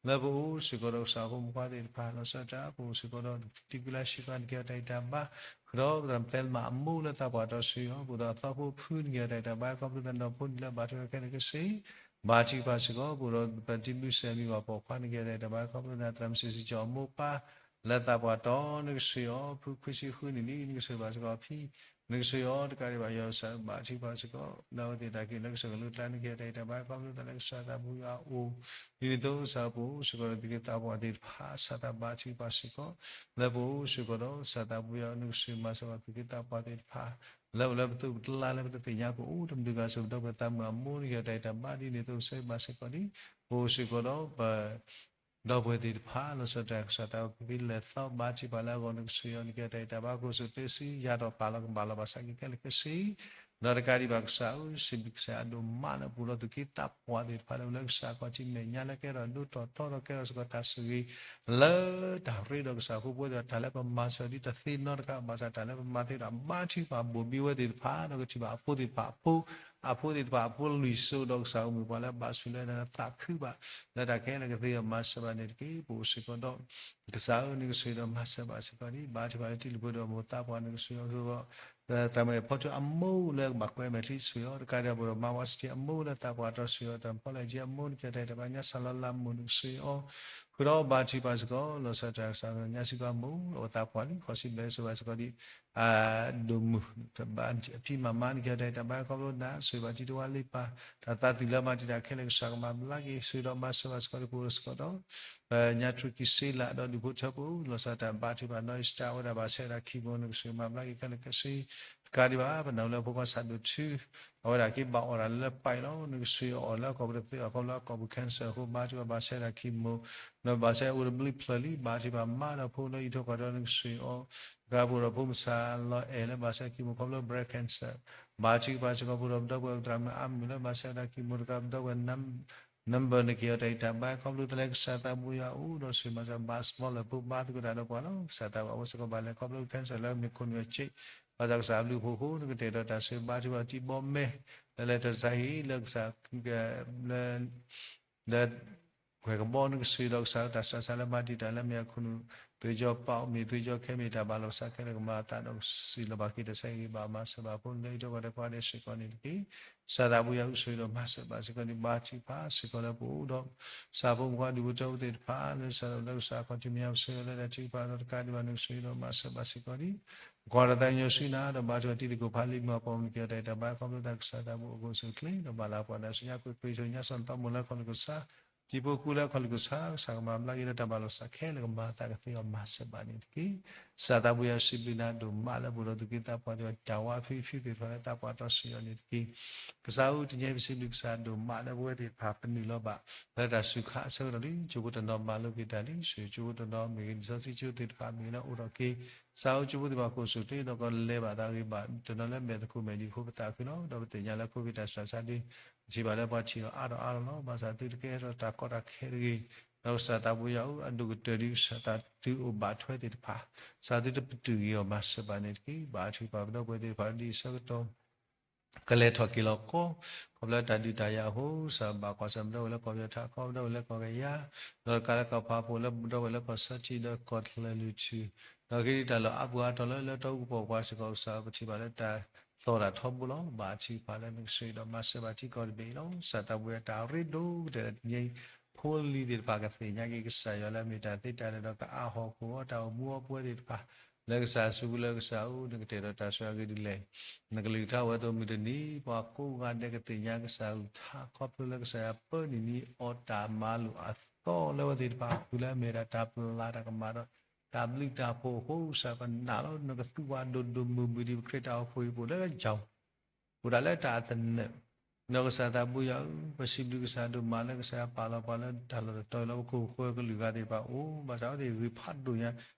လၢပအိၣ်စ့ၢ်ကီးဒီးကစၢ်ဖိမုၣ်ခွါသ့ၣ်တဖၣ် လီၤဆီဒၣ်တၢ် ပအိၣ်စ့ၢ်ကီးဒီး တံၤကူလါရှံပှၤ နကဲတၢ်အံၤတၢ်ဘါ ဃုာ်ဒီးပသရၣ်မုၣ်သဲလမၤအမိၢ်လၢသးပှၢ်တီဆှံအီၤ ပအိၣ်ဒီးအသီဖိဖု နကဲတၢ်အံၤတၢ်ဘါ ခီဖျိသးဒီးဖိဒံးလၢဘၣ်ထွဲဒီးခဲလၢာ်ခဲဆ့ ဘါထုကဖၣ်စ့ၢ်ကီး ပအိၣ်ဒီးပတံၤမုၢ်စဲးမံၤပှၤပိာ်ခွါ နကဲတၢ်အံၤတၢ်ဘါ ခီဖျိသးသရၣ်မုၣ်စံးစံးကၠီၤအမိၢ်ပၢ် လၢသးပှၢ်တီ နကစၢ်ယွၤ ဖုခွံဆံဃုနံၣ်လံ နကစၢ်ဘၣ်စ့ၢ်ကီးဖံ နကစၢ်ယွၤ တကးဒံးဘၣ်ယွၤကစၢ် ဘါထုကဖၣ်စ့ၢ်ကီး လၢအဝဲသ့ၣ်တၢ်က့ၤလၢကစၢ်ကလုၢ်ကျါ နကဲတၢ်အံၤတၢ်ဘါ ခီဖျိသးလၢကစၢ်သးဘိယွၤအအိၣ် ဒ်န့ၣ်အသိးကစၢ်ပအိၣ်စ့ၢ်ကီးဒီးသုးက့သးပှၢ်သ့ၣ်တဖၣ် ကစၢ်သးဘါထုကဖၣ်စ့ၢ်ကီး လၢပအိၣ်စ့ၢ်ကီးဒီး ကစၢ်သးဘိယွၤ နကစၢ်မၤစၢၤဘၣ်သုးက့သးပှၢ်သ့ၣ်တဖၣ် လၢအိၣ်လၢပသိးပကျါလၢပတသ့ၣ်ညါကအိၣ်တမုာ်ဂၤ ဆၢကတီၢ်ပသးမုာ်အမိၢ် နကဲတၢ်အံၤတၢ်ဘါ ဒ်န့ၣ်အသိးကစၢ်ဘါစ့ၢ်ကီးဒ် ပအိၣ်စ့ၢ်ကီးဒီးပ ဒီပုၢ်ဝဲၢ်သ့ၣ်တဖၣ် လီၤဆီဒၣ်တၢ် ကစၢ်သးဝဲပကဖံးလဲၤသီဘါထုကဖၣ်လၢအဂီၢ် နကစၢ်ယွၤ နကဲတၢ်အံၤတၢ်ဘါ ကိးဆူၣ်တ့ဆူ ယၤထီၣ်ပာ်လီၤကဘၣ်လီၤဘၣ်စးက့ၤခဲလၢာ်ခဲဆ့ ဒီးတကးဒံးဘၣ်ကစၢ်ဧၢ စံးဘျုးကစၢ်ယွၤဒိၣ်မးလၢပအိၣ်ဒီးသုးက့သးပှၢ်သ့ၣ်တဖၣ်လၢ လၢကစၢ်အခီၣ်ထံးမဲာ်ညါလၢကဲထီၣ်ဒိၣ်ထီၣ်ထီထီၣ်ကဲထီၣ်စ့ၢ်ကီးတၢ်ဆိၣ်ဂ့ၤ လၢတၢ်ရ့ဒီးကစၢ်ဖိပဝဲသ့ၣ်တၢ်လၢပမၤစၢၤဒ်တသ့နီတခါ ဘၣ်ဆၣ်တၢ်လၢပမၤသ့ဒီး ဘါထုကဖၣ်ဘိၣ်ဘံဝဲသ့ၣ်တဖၣ် ဒီးကထံၣ်ဘၣ်အဖိသ့ၣ်တဖၣ်အဖိ အဖိသ့ၣ်တဖၣ်အဖိလွံၢ်စိ ဒီးကစၢ်အိၣ်မ့ၢ်ပှၤလၢအဘၣ်ဆိၣ်လၢသးခုဘၣ် လၢတၢ်ခဲလၢာ်ကသ့အီၤ မၤစၢၤဘၣ်န့ၣ်တက့ၢ်. ပအိၣ်စ့ၢ်ကီးဒီး ကစၢ်ဧၢ နကစၢ်ဒီးမၤစၢၤဘၣ်စ့ၢ်ကီးန့ၣ် ဘါထုကဖၣ်လၢတံၤလုၢ်ဖိဒီးမိၢ်သးပှၢ် နကစၢ်အဃိ သရၣ်မုၣ်ဖီထူအမိၢ်လၢကဘၣ်ကွဲမဲာ်ချံဆိၣ်အီၤ တကးဒံးဘၣ် ပအိၣ်ဒီးမါဝါစတံအမိၢ်လၢသးပှၢ်တီဆှံအီၤ တၢ်ဖီလာ်က့အမိၢ် နကဲတၢ်အံၤတၢ်ဘါ ညါစၢ်လီၤလးမိၢ် နကစၢ်အီၤ ဃုာ်ဒီးဘါထုကဖၣ်စ့ၢ်ကီး လီၤဆီဒၣ်တၢ်ကစၢ်ညါစံးပာ်မိၢ် အဝဲသးပှၢ်လံ ခီဆံဘျဲၣ် ဆိၣ်ဂ့ၤဘၣ်စ့ၢ်ကီးဒ် ဒိၣ်မုၢ် တဘၣ်အဖံမၤမါ နကဲတၢ်အံၤတၢ်ဘါ ခီဖျိနၤ ဆိၣ်ဂ့ၤဘၣ်တံၤတဝါလ့ပၢ် တၢ်သးသုးလၢမၤတံာ်တာ်ခဲလၢာ် ကစၢ်ကမၤဘျါက့ၤ ဆိၣ်ဂ့ၤဒီးမၤစၢၤဘၣ်စ့ၢ်ကီးဒ် ပအိၣ်စ့ၢ်ကီးဒီး ညါထူၣ်ကံၢ်စ့လး ဒီးဒူၣ်ဖိထၢဖိ လီၤဆီဒၣ်တၢ်ဘါထုကဖၣ် နီၢ်အ့စတၢ် အဝဲဒၣ်ဘၣ်ဆဲးဒၣ်ခံဘိ နကစၢ်မၤဘျါက့ၤခဲလၢာ်ခဲဆ့ ကးဒံးဘၣ် ပနၢ်ဟူလၢဖိခွါဆၣ်ဒိၣ်ထူ အဝဲဒၣ်က့ၤဘၣ်အီၣ်တၢ်လၢလၢပာ်အံၤလီၤ. နကဆှံအီၣ်လၢအကိာ်ပူၤတသ့အီၤ ခီဖျိအကိာ်ပူၤ cancer အဃိ ဘါထုကဖၣ်ဘၣ်ဆဲးဒၣ် chemo ဒီးဘၣ်ဆဲးအိၣ်တဘျုးဖျၢၣ်လံ ဘါထုကဖၣ်မၤဒီးဖိလၢအံးထွဲကွၢ်ထွဲ နကဆှံအီၣ် တကးပအိၣ်ဒီးဖိမုၣ်ဆါလီၤအဲၣ်လၢဘၣ်ဆဲး chemo ခီဖျိ breast cancer ဘါထုကဖၣ်စ့ၢ်ကီး ပအိၣ်ဒီးပဒီပုၢ်ဝဲၢ်သရၣ်မုၣ်အါမုၢ်လၢဘၣ်ဆဲးဝဲဒၣ် chemo တကးပဒီပုၢ်ဝဲၢ် number နက့ၤအီၤတၢ်အံးတၢ်ဘါ ခီဖျိတလဲ ကစၢ်သးဘိယွၤအိၣ်ဒီး ဆှံမၤစၢၤဘၣ်စမီလၢဖိ ဘါသကိးတၢ်ဒီးပှၤလီၤ. ကစၢ်သးဘိအဝဲစ့ၢ်ကီးဘၣ်လဲၤခီဖျိ cancer လၢမ့ၢ်ခိၣ်နူာ်အစ့း ဘၣ်ဆၣ်ကစၢ်အဘျုးအဖှိၣ်အဃိ နကတဲာ်ဒီးတၢ်ဆှံဘါထုကဖၣ်တံဘီမဲာ် လၢလဲၤတၢ်တသးဟံၣ် လၢကစၢ် လၢ လၢ ကွဲၢ်ကဘီ နကဆှံဒီးကစၢ်တၢ်စှၤစှၤလၢမၤတံာ်တာ်လၢမ့ၢ်အခိၣ်နူာ် သွေးကြောပေါက် မ့ၢ်သွေးကြောခဲ မ့ၢ်တၢ်ဘၣ်လီၤစၢ်ခဲလၢာ်ကမၤအသးဒီးစံးလီၤဘၣ်က့ၤတၢ်ဆါဟံၣ်ဂ့ၤဘၣ်မၤစၢၤဘၣ်ဖိလၢအံးထွဲကွၢ်ထွဲပှၤဒဲးစ့ၢ်ကီးန့ၣ်တက့ၢ်. ကစၢ်သးဘိယွၤအိၣ်ဆိးဒီးမၤစၢၤဘၣ်စ့ၢ်ကီး ဒ်ဘါထုကဖၣ်စ့ၢ်ကီးလၢပအိၣ်ဒီး ကစၢ်ဖိမုၣ်ခွါဒူၣ်ဖိထၢဖိသ့ၣ်တဖၣ် လၢကစၢ်ဒီးကစၢ်အခီၣ်ထံးမ့ၢ်ညါ ပဆၢလၢတၢ်ထုကဖၣ်ဒီးတကးဒံးဘၣ် နကဆှံဒီးမၤစၢၤဘၣ်စ့ၢ်ကီးဒ် ပကွၢ်ဒီးသးကညီၤဆူနၤဒီးဘါထုကဖၣ်တံၤသကိးဖးလံာ်မၤပီၣ်မုၢ်က့ၤအီၤတၢ်အံးတၢ်ဘါခီဖျိတၢ်ကစၢ်သးဘိအကအိၣ်ဆူၣ်အိၣ်ချ့ ဒီးဘၣ်လၢပှၤဒၣ်ဆူညါကွ့ၢ်ကွ့ၢ်ဆူညါစၢ်သီမိၢ်လၢခီၣ်လ့ၣ်ကစၢ် တံၤဖိဃူလၢခီၣ်လ့ၣ်ကစၢ် ကစၢ်ကမၤဘျါက့ၤဒီးတၢ်ဘၣ်လီၤစၢ်ခဲလၢာ်ကမၤအသးကသ့အီၤမၤစၢၤဘၣ်န့ၣ်တက့ၢ်. ကစၢ်သးဘိယွၤစံးဘျုးနၤဒိၣ်မးလၢပအိၣ်ဒီးသူၣ်က့သးပှၢ်ဒီးတၢ်ဝါဖံဖုသ့ၣ်တဖၣ်လၢသးပှၢ်တီဆှံအီၤန့ၣ်တက့ၢ်. ကစၢ်ဧၢတနံၤအံၤပစံးဘျုးကစၢ်ဒိၣ်မးလၢပဝဲသ့ၣ်တဖၣ်ပနုာ်လီၤဘၣ် လၢတၢ်စူၤခါအဆၢကတီၢ်လံ ကၠိဖိတနီၤမၤလိက့ၤတၢ်လံ ဆူကၠိဖိတနီၤမ့ၢ်ဂ့ၤ လံာ်စီဆှံကၠိသ့ၣ်တဖၣ်မ့ၢ်ဂ့ၤလၢအိၣ်ထီၣ်က့ၤ ကစၢ်ဧၢကၠိဖိသ့ၣ်တဖၣ်ကအိၣ်ဆူၣ်အိၣ်ချ့ ဒီးကလဲၤဘၣ်သးဂ့ၤဘၣ် တနီၤလၢမဲာ်သကိးမဲာ်ဒံးအဃိပသးခုလီၤ. ဒီးပသ့ၣ်ညါလၢ COVID တၢ်ဆူးတၢ်ဆါဒ် ပထံၣ်ဘၣ်လၢပှၤထံၣ်အီၤအါထီၣ်အါထီၣ်လီၤ. ဘၣ်ဆၣ်သုတကဲထီၣ်တၢ်ကီတၢ်ခဲတဂ့ၤ ဒီးကစၢ်သးဘိယွၤဧၢ အဒိၣ်ကတၢၢ်ဒ်ကစၢ်သးသုအိၣ်ဘၣ်ထွဲသ့ၣ်တဖၣ် ကစၢ်သုတပတုာ်ဂ့ၤအီၤမၤစၢၤဘၣ်န့ၣ်တက့ၢ်. ဘါထုကဖၣ်ပဒီပုၢ်ဝဲၢ်သ့ၣ်တဖၣ်ဒ်အံၤဆၢကတီၢ် ကလဲၤထီၣ်က့ၤလီၤကီ ခီဖျိတၢ်ဒုးတၢ်ယၤအဃိ ကစၢ်ဘၣ်ကွၢ်ဆၢၣ်ပဒီပုၢ်ဝဲၢ်လၢကီၢ်ပယီၤထးကီ ပဒီပုၢ်ဝဲၢ်လၢကီၢ်ကယၤ ဒီးတကးလၢကီၢ်ဖးဖိလၢပဒီပုၢ်ဝဲၢ်လၢကီၢ်ဆၢထံဒီးကီၢ်ချၢၣ်လွံၢ်ထူၣ် ဒီးအဂ့ၢ်ဒ်အံၤတၢ်လီၢ်အါပူၤအါတီၤလၢလၢတီအူကပီၤပှၤစ့ၢ်ကီး ကစၢ်ပထံၣ်ဘၣ်လၢတၢ်သီၣ်တၢ်ထီဘိလီၤ. ဘါထုကဖၣ်လၢနကဆှံဒီးမၤစၢၤဘၣ်ထံကီၢ်တဘ့ၣ်အံၤလီၤ. ကစၢ်သးဘိယွၤတၢ်ရ့ဒိၣ်ကတၢၢ်တနံၤအံၤ ဖိလံၤသ့ၣ်တဖၣ်ကသ့ၣ်ညါက့ၤ ကစၢ်ယွၤလၢအမ့ၢ်တၢ်သ့တၢ်လၢာ်ဒီးကအါဟီၣ်ကဝီၤတၢ်အိၣ်မူအပဝဲသ့ၣ်တဖၣ် လၢကစၢ်အစုပူၤလၢကစၢ်အအိၣ် နကတဲာ်ဒီးတၢ်ဆှၢအဂ့ၢ်ဒ်လဲၣ် နကလုၢ်ကထါဝဲအသိးမုၢ်တနံၤ ပှၤကိးဂၤဒဲးကသ့ၣ်ညါကစၢ်အဂုၤထါခီဖျိလၢကစၢ်ယွၤပၢနုာ်န့ၢ်အီၤတၢ်မၤလိာ်အသီလၢအဝဲသ့ၣ်တဖၣ်အပူၤလၢအမ့ၢ်ဒၣ်တၢ်ပလၤတၢ်ကမၣ်ဒီး တၢ်ဘျုးတၢ်ဖှိၣ်အဃိ ကစၢ်ပနာ်လီၤ နကသူၣ်ဝဲဒိၣ်ဒိၣ်မုၢ်မုၢ်ဒ်ပခရံာ်တၢ်အိၣ်ဖှိၣ်အံၤပအိၣ်လၢကီၢ် အိၣ်ဒၣ်လၢတၢ်အသနၢၣ် ဒီးကစၢ်သးဘိယွၤဧၢ ပစံးဘျုးကစၢ်ဒိၣ်မးလၢကစၢ်ယွၤပာ်လီၤပှၤလၢတၢ်လီၢ်တတီၤအံၤလီၤ. ပခိၣ်ဃၢၤကလုာ်ဂၤသ့ၣ်တဖၣ်အိၣ် ဘၣ်ဆၣ်အဝဲသ့ၣ်ဂ့ၤဖးဒိၣ်ညါ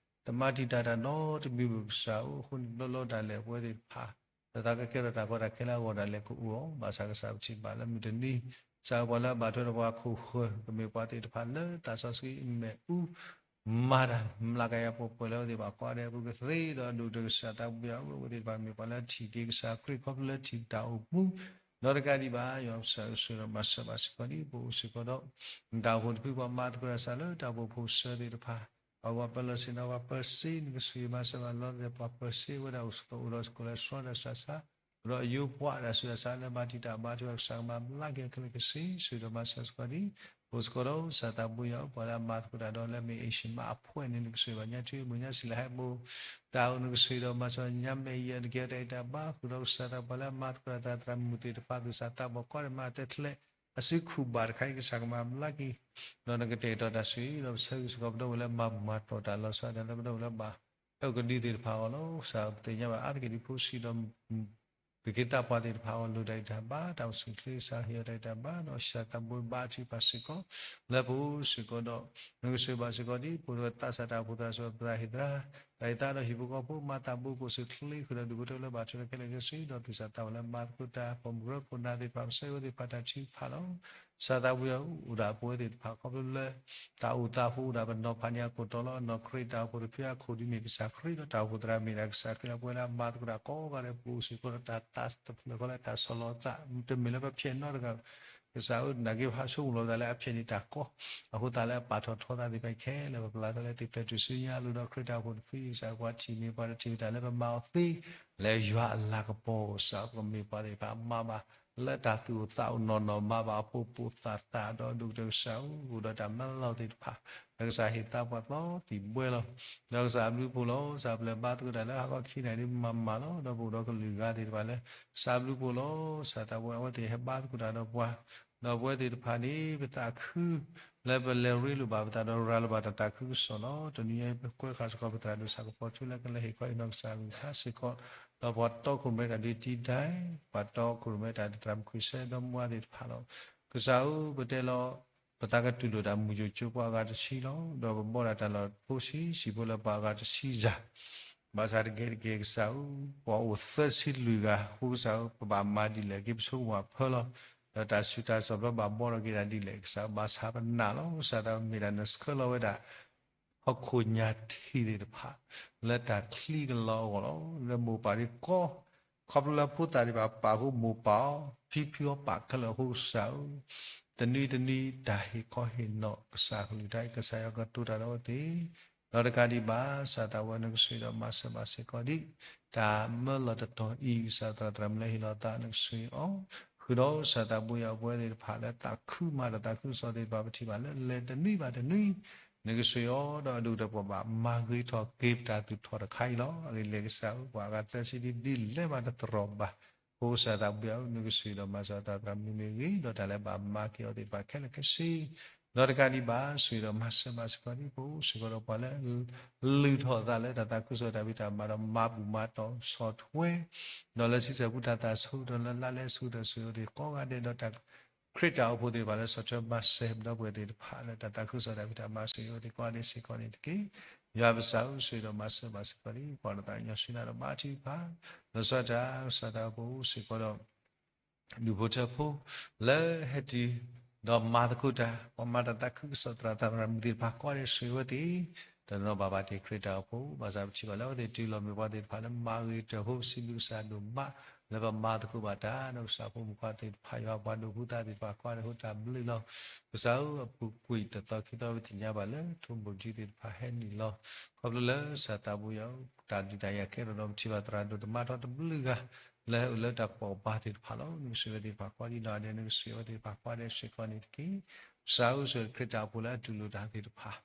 တမၤတံာ်တာ်တၢ်နီတမံၤဘၣ် ကစၢ်ဧၢ အဃိန့ၣ် လီၤလီၤဒၣ်လဲာ်ပဝဲသ့ၣ်တဖၣ် လၢသးကကဲထီၣ်တၢ်ကီတၢ်ခဲလၢအဂီၢ်ဒၣ်လဲာ်ကအိၣ်အီၤ ဘၣ်ဆၣ်ကစၢ်ပထံၣ်ဘၣ်လၢမုၢ်တနံၤ ကစၢ်ဧၢ ပှၤလၢအဘၣ်ထွဲဒီးပှၤခိၣ်ဃၢၤ ကမ့ၢ်ပှၤသ့ၣ်တဖၣ်လၢသးစီဆှံအမဲာ်အူ မၤတၢ်မျးကယၤပှဲၤပှဲၤလၢအဝဲသ့ၣ်ဘၣ်ကွၢ်ဒဲးအပူၤကသ့ဒီးအဒိၣ်ကတၢၢ်ကစၢ်သးဘိယွၤဧၢ အဝဲသ့ၣ်တဖၣ်မ့ၢ်ပှၤလၢထံၣ်က့ၤကစၢ်ခရံာ်ခီဖျိလၢထံၣ်တၢ်အိၣ်မူ ဒီးတကးဒံးဘၣ် ယွၤကစၢ်ဧၢ ဆိၣ်ဂ့ၤဒီးမၤစၢၤဘၣ်စ့ၢ်ကီးဒ်ပအိၣ်စ့ၢ်ကီးဒီး တၢ်အိၣ်ဖှိၣ်တဖုပှၤမၤသကိးတၢ်စးလၢတၢ်အိၣ်ဖှိၣ်ဖိဆၢသ့ၣ်တဖၣ် ပှၤပၢလီၢ်ဆ့ၣ်နီၤ ပှၤပၢဆှၢ နကဆိၣ်ဂ့ၤမၤစၢၤဘၣ်လီၤ ပှၤပၢဆှၢဝဲဒၣ်အိၣ်စ့ၢ်ကီး အိၣ်ဒီးစ့ၢ်ကီးလၢဆှီတၢ်ဆူးတၢ်ဆါ အိၣ်ဒီးယိပှၤတၢ်ဆူးတၢ်ဆါလၢမၤတံာ်တာ်ဘါထုကဖၣ် ကစၢ်ကမၤဘျါက့ၤခဲလၢာ်ခဲဆ့ ဆိၣ်ဂ့ၤဒီးမၤစၢၤစ့ၢ်ကီးဒ် အိၣ်စ့ၢ်ကီးဒီးကစၢ်သးဘိယွၤဧၢ ပှၤလၢအမၤသကိးတၢ်ဒီးလၢမ့ၢ်အ့ၣ်ၡံမးအဖှဲၣ်န့ၣ် နကဆိၣ်ဂ့ၤဘၣ်ညါထွံအမုၢ်ညါဆံးလၢဟဲဘိ တၢ်အိၣ်နကဆိၣ်ဂ့ၤဒီးမၤစၢၤညါမဲာ်ယဲၢ် နကဲတၢ်အံးတၢ်ဘါ ဃုာ်ဒီးကစၢ်သးပှၢ်လၢအမၤသကိးတၢ်သရၣ်မုၣ်သ့ၣ်တဖၣ် သူၣ်စၢ်သးဘီၣ် ကွၢ်တမၤအတၢ်ထဲ အစုခူၣ်ဘၣ်တခါအံၤ ကစၢ်ကမၤဘျါက့ၤ ဒီးနကတဲာ်ကတီၤတၢ်ဆိၣ်ဂ့ၤ ဒီးပဆၢဂ့ၤစ့ၢ်ကီးပဒီပုၢ်ဝဲၢ်လၢမၤမၤတီၢ်တၢ်လီၤဆီဒၣ်တၢ်လၢပဒီပုၢ်ဝဲၢ်လၢဘၣ် အဲၣ်ကဒုသ့ၣ်တဖၣ်အဂီၢ်လီၤ. ကစၢ်ပသ့ၣ်ညါဘၣ်အါတက့ၢ်ဒ်ဖိဆံးဒီး သူၣ်က့သးပှၢ်သ့ၣ်တဖၣ်အဂီၢ် လိၣ်တၢ်အံးတၢ်ဘါ တၢ်အိၣ်ဆူၣ်အိၣ်ချ့ ကစၢ်ဟ့ၣ်အီၤတၢ်အံးတၢ်ဘါ ဒီးကစၢ်သးဘိဘါထုကဖၣ်စ့ၢ်ကီး လၢပအိၣ်စ့ၢ်ကီးဒီး နကဆိၣ်ဂ့ၤဘၣ်စ့ၢ်ကီးဒ် ပဝဲသးစၢ်တၢ်အိၣ်ဖှိၣ်သရၣ်စူၤ ပသရၣ်ဟ့ၣ်သရၣ် တၢ်ဟ့ၣ်သရၣ်ဒီးဟံၣ်ဖိဃီဖိ မၤသးဘိကအိၣ်ဆူၣ်အိၣ်ချ့ ဃုာ်ဒီးဒူၣ်ဖိထၢလၢဘၣ်ထွဲဒီးခဲလၢာ်ခဲဆ့ ဒီးသူၣ်စၢ်သးဘီၣ်လၢမၤသကိးတၢ် ပိာ်မုၣ်ကရၢခိၣ်နၢ်သ့ၣ်တဖၣ် ပဆၢဂ့ၤဝဲသ့ၣ်တဖၣ်တၢ်ထုကဖၣ်လီၤ. ကစၢ်သးဘိယွၤဧၢ အိၣ်ဒၣ်ပဝဲသ့ၣ်တဖၣ်ခီဖျိလၢ တၢ်အိၣ်သးအဃိအိၣ်ဒၣ်ပနီၤဖးန့ၢ်အခိၣ်တီလီၤ. နီၢ်ခရံာ်တၢ်အိၣ်ဖှိၣ်တဖုအခိၣ်ဒ်မ့ၢ်ကစၢ်ခရံာ်ဒီး တၢ်အိၣ်ဖှိၣ်သရၣ်မ့ၢ်ဒၣ်ကစၢ်ခရံာ်လီၤ. ပဝဲလၢအမၤသကိးတၢ်ကိးဂၤဒဲး ပအိၣ်စ့ၢ်ကီးဒီးတၢ်သးတဖျၢၣ်ဃီလၢတၢ်ဆီလီၤသး တမ့ၢ်လၢပဖျဲးနီတဂၤ ကစၢ်ဧၢ နာ်က့ဟးဆိကမိၣ်လီၤပသးလၢအဖျဲးန့ၢ်တၢ်ကီ အဃိသတးလၢအပာ်ထီၣ်ထီသးသ့ၣ်တဖၣ်ခဲလၢာ် ပပျၢ်ထီၣ်လၢသ့ၣ်ဖျဲးတုၤဆူညါအလိၤဒီးခရံာ်တၢ်အိၣ်ဖှိၣ်တဖု ကစၢ်ပှၤထံၣ်န့ၢ်ပှၤတထံၣ်ဝဲတၢ်လၢပမၤအီၤသ့ လၢယွၤအလၤကပီၤ ကစၢ်ပကမ့ၢ်ပှၤသ့ၣ်တဖၣ်မၤဘၣ် လၢတၢ်သူၣ်အိၣ်သးအိၣ်နီၢ်နီၢ် မၤဘၣ်အဖိပိာ်သးသးဒီးဒိၣ်ကတၢၢ်ကစၢ်ဧၢ အိၣ်ဒီးတၢ်မၢလီၤသ့ၣ်တဖၣ် လၢကစၢ်ဟ့ၣ်သးပှၢ်သီသံၣ်ဘှဲလီၤ. ဒီးကစၢ်အဘျုးအဖှိၣ်လီၤ. ကစၢ်ပလဲၤဘါသကိးတၢ်လၢဟးခီခံနၣ်ရံၣ်မၤမၤလီၤ. ဒီးပအိၣ်ဒီးကလုာ်ဂၤသ့ၣ်တဖၣ်လၢ ကစၢ်အဘျုးအဖှိၣ်လီၤ. ကစၢ်သးပှၢ်အဝဲသ့ၣ်ဟဲဘါသကိးတၢ်ဒီးပှၤ ဒီးပဝဲသ့ၣ်တဖၣ်န့ၣ် ပသးခု လၢပလဲၤရ့လိာ်ဘၣ်ပသးဒီးရၤလီၤဘၣ်တၢ်သးခုကစီၣ်လီၤ. တနံၤအံၤပကွဲးဃာ်စ့ၢ်ကီးပသရၣ်ဒိၣ်ဆၣ်ကပီၤထူလၢကလဲၤဟ့ၣ်ခီဟ့ၣ်နီၤကစၢ်အကလုၢ်ကထါစ့ၢ်ကီး ဒီးပှၤတီခိၣ်ရိၣ်မဲတၢ်ဒ်တံဒဲ, ပှၤတီခိၣ်ရိၣ်မဲတၢ်တြၤမုၢ်ခွံဆဲးဒီမါသ့ၣ်တဖၣ်လီၤ. ကစၢ်ဧၢ ပတဲလီၤ ပသးကတူၢ်လိာ်တၢ်မုၢ်ယိာ်ကၠိပှၤအဂၤတဆံလီၤ. ဒီးပဘီၣ်ဒၣ်တၢ်လီၢ်ဖိဆံးဆံးဖိလၢပှၤအဂၤတဆံယၤ ဘၣ်ဆၣ်တက့ၢ်တက့ၢ် ကစၢ်ဧၢ, ပှၤအိၣ်သၢဆံလွံၢ်ဂၤအဃိ ကစၢ်ဧၢ ပဘၣ်မၤဒ်လဲၣ်က့ၤ ပဆိကမိၣ်အဖၢလီၤ. ဒီးတၢ်ဆူးတၢ်ဆါဘျီဘၣ်ဘီထီၣ်က့ၤဒၣ်ဒ်လဲၣ် ကစၢ်ဧၢ ဘၣ်ဆၣ်ပနာ်လီၤ. ကစၢ်ဧၢ မ့ၢ်ဒၣ်နဆှၢလီၤဝဲဒၣ် ဟီၣ်ခိၣ်ညါထံးသ့ၣ်တဖၣ် လၢတၢ်ချံကလီအဂီၢ်လီၤ. လၢမိၢ်ပၢ်ဒ်ကီ ခီဖျိလၢဖိသၣ်ဒံးဘၣ်ပာ်အဃိ မိၢ်ပၢ်အီၤ ဖံဖုအီၤပာ်ခဲလၢာ်အဃိ ကစၢ်ဧၢ, တနွံတနွံတၢ်ဟ့ၣ်ခီဟ့ၣ်နီၤ ကစၢ်ကလုၢ်တၢ်အံၤ ကစၢ်ယွၤကတိၤတၢ်ဒီးအဝဲသ့ၣ်, ဒီးတကးဒံးဘၣ် ကစၢ်သးဝဲနကစၢ်ဒီးမၤစၢၤဘၣ်စ့ၢ်ကီးဒံး တၢ်မၢလီၤတတီၤအံၤ ကစၢ်သရၣ်သရၣ်မုၣ်လၢဟ့ၣ်လီၤသးနကစၢ်အီၤ, ဃုာ်ဒီးကစၢ်သးဘိယွၤပဝဲသ့ၣ်တဖၣ်လၢသးခုမၤဒီးသးခုကစီၣ်သ့ၣ်တဖၣ် ပထံၣ်ဘၣ်လၢလဲၤတနွံဘၣ်တနွံ နကစၢ်အီၤ ဒီးအဒိၣ်ဒီးပှၤဘၣ်မၤဂ့ၤထီၣ်က့ၤပတၢ်သူၣ်ထီၣ်တခါအံၤလီၤ. အဂ့ၢ်လဲၣ်ကစၢ်ဧၢ ပှၤအဂၤသၢဆံဒ်လဲၣ်ဘၣ်တသရိာ်ဘၣ်, အဃိကစၢ်သးဘိယွၤဧၢ နကစၢ်ဒီးမၤစၢၤသးသရၣ်မုၣ်မ့ၢ်ဂ့ၤ ဒီးတၢ်လၢဘၣ်မၤက့ၤအီၤသ့ၣ်တဖၣ်ခဲလၢာ်ခဲဆ့, ဒီးတကးဒံးဘၣ် ကစၢ်ဒီးမၤစၢၤဘၣ်စ့ၢ်ကီးဒံး ပအိၣ်စ့ၢ်ကီးဒီးပှၤလၢ လုၢ်ထီၣ်သးလၢတၢ်သးခုကစီၣ်တၢ်ဖံးတၢ်မၤဒီးမၤဘူၣ်မၤတီၢ်ဆီၣ်ထွဲ ဒီးလၢဆံဆဲၣ်ပူၤတၢ်သးဆူၣ်ဒီးလၢလါလဲဆူၣ်ဒီးစံးအီၤသ့ၣ်ကိးဂၤဒဲးဒီးတၢ် ခရံာ်တၢ်အိၣ်ဖှိၣ်သ့ၣ်တဖၣ်လၢဆီၣ်ထွဲမၤစၢၤပဒီပုၢ်ဝဲၢ်သ့ၣ်တဖၣ်လၢတၢ်သးခုကစီၣ်တၢ်ဖံးတၢ်မၤစံးအီၤသ့ၣ်ကိးဂၤဒဲးစ့ၢ်ကီးန့ၣ်တက့ၢ်. ယွၤပစၢ်ဧၢ ကစၢ်ဒီးမၤစၢၤဘၣ်စ့ၢ်ကီးဒံး ပှၤလၢသးကညီၤဆူနၤဒီးဘါထုကဖၣ် လီၤဆီဒၣ်တၢ် ကစၢ်သးပအိၣ်စ့ၢ်ကီးဒီး ဒူၣ်ဖိထၢဖိ လၢဟဲတုၤ ဒီးမၤသကိးတၢ် ပှၤမၤတၢ်သးခုကစီၣ်သရၣ်သရၣ်မုၣ်သ့ၣ်တဖၣ် ကိးဂၤဒဲးစံးဝဲသ့ၣ် တနီၤဘၣ်ဘၣ်တ့ၢ်ခရံာ်တၢ်အိၣ်ဖှိၣ် ဘၣ်ဆၣ်ပထံၣ်ဘၣ်လၢအဝဲသ့ၣ်တုၤလီၤမ့ၢ်ပှၤသ့ၣ်တဖၣ်လၢမၤဂ့ၤတၢ်ဖိ ပစံးဘျုးကစၢ်ဒိၣ်မး လၢပမၤသကိးဘၣ်တၢ် ဒီးကစၢ်ဖိမုၣ်ခွါသ့ၣ်တဖၣ် ယွၤပှၤဒိးဟူသးသ့ၣ်တဖၣ် ကိးဂၤဒဲးအဃိတၢ်ဘျုးလီၤ. ကစၢ်ဧၢ အပူၤကွံာ်တသီခံသီ ပသ့ၣ်ညါဘၣ်လၢ ထိၣ်ဘိၣ်ကၠံသ့ၣ်တဖၣ်ဟဲနုာ်လီၤ ခီဖျိလၢကစၢ်သးပူယၤ တၢ်ဒုးတၢ်ယၤကဲထီၣ်ဒီး ပထံၣ်ဘၣ်သရၣ်ဒိၣ်သမါထီတဘျုးဂၤ လၢဟဲအိၣ်လၢတၢ်ပိာ်ဘါသ့ၣ်တဖၣ်လီၤ. နကစၢ်ဝဲသ့ၣ်တဖၣ် ကိးဂၤဒဲး နကစၢ်ဝဲသ့ၣ်တဖၣ် ကိးဂၤဒဲးစ့ၢ်ကီးန့ၣ်တက့ၢ်. ကစၢ်ဧၢ ကစၢ်ခရံာ်တၢ်အိၣ်ဖှိၣ်လၢအတူၢ်လိာ်တၢ်သ့ၣ်တဖၣ်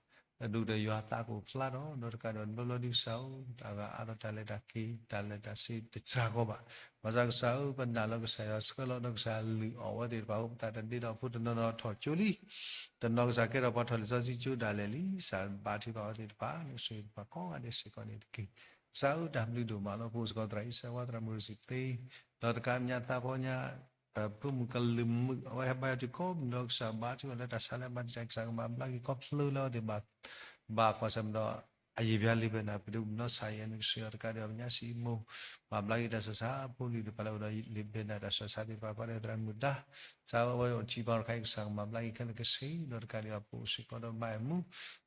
အဒူၣ်ဒီးယွၤသးကအိၣ်ဖျါထီၣ် ဒီးတကးဒီး ဘျီဘျီဒ်ကစၢ်ဧၢ တၢ်ဂၤအါထီၣ်တၢ်လဲၤတၢ်က့ၤ တၢ်လဲၤတၢ်ဆ့တစှၤကီးဘၣ်. ဘၣ်ဆၣ်ကစၢ်ဧၢ ပနာ်လၢကစၢ်ယွၤဆှၢလီၤ ဒီးကစၢ်လုၢ်အီၣ်ဝဲသ့ၣ်တဖၣ် အိၣ်ပသးတဒ့ဒီးဖိတနီၤနီၤထီၣ်ကၠိလံ တနီၤကစၢ်ကဲထီၣ်ပှၤထီၣ်လံာ်စီဆှံကၠိဒၣ်လဲာ်လံ. ကစၢ်ဘါထုကဖၣ်အဝဲသ့ၣ်တဖၣ် နကစၢ်ဝဲသ့ၣ်တဖၣ် ကိးဂၤဒဲးစ့ၢ်ကီးန့ၣ်တက့ၢ်. ကစၢ်ဧၢ တၢ်ဘျုးဒိၣ်မးလီၤ. ပအိၣ်စ့ၢ်ကီးသရၣ်အံၣ်စၢဝါ သရၣ်မုၣ်ရစံးသ့ ဒီးတကးညါသးပှၢ်ညါ ဖိမုၣ်ကလုာ်မုာ် အဝဲဟဲဘါယွၤတုၤကိးမုၢ်ဒီး ကစၢ်ဘါထုကဖၣ်လၢတၢ်ဆါလၢအမၤတံာ်တာ် ကစၢ်ကမၤဘျါက့ၤ ခီဖျိလၢအဝဲသ့ၣ် ဘၣ်ကွၢ်ဆၢၣ်မဲာ်ဒီး အယံာ်ဘျါလံာ်ဘဲနၢ် ပဒိးမုၢ်နီၢ်ဆါယဲ နကစၢ်ယွၤတကးဒီး ပညါစံးမိၢ် မၤဘျါက့ၤတၢ်ဆှၢဆါ ဖိလံၤတဖၣ်လၢအိၣ်ဒီးလံာ်ဘဲနၢ်တၢ်ဆှၢဆါသ့ၣ်တဖၣ် ကိးဂၤဒဲးသရၣ်မုၣ်ဒါ ကစၢ်ဝဲအဝဲအိၣ်တံၢ်ပၤတခါအံၤ ကစၢ်ကမၤဘျါက့ၤခဲလၢာ်ခဲဆ့ ဒီးတကးဒံးဘၣ် ပအိၣ်စ့ၢ်ကီးဒီးမၤအမူ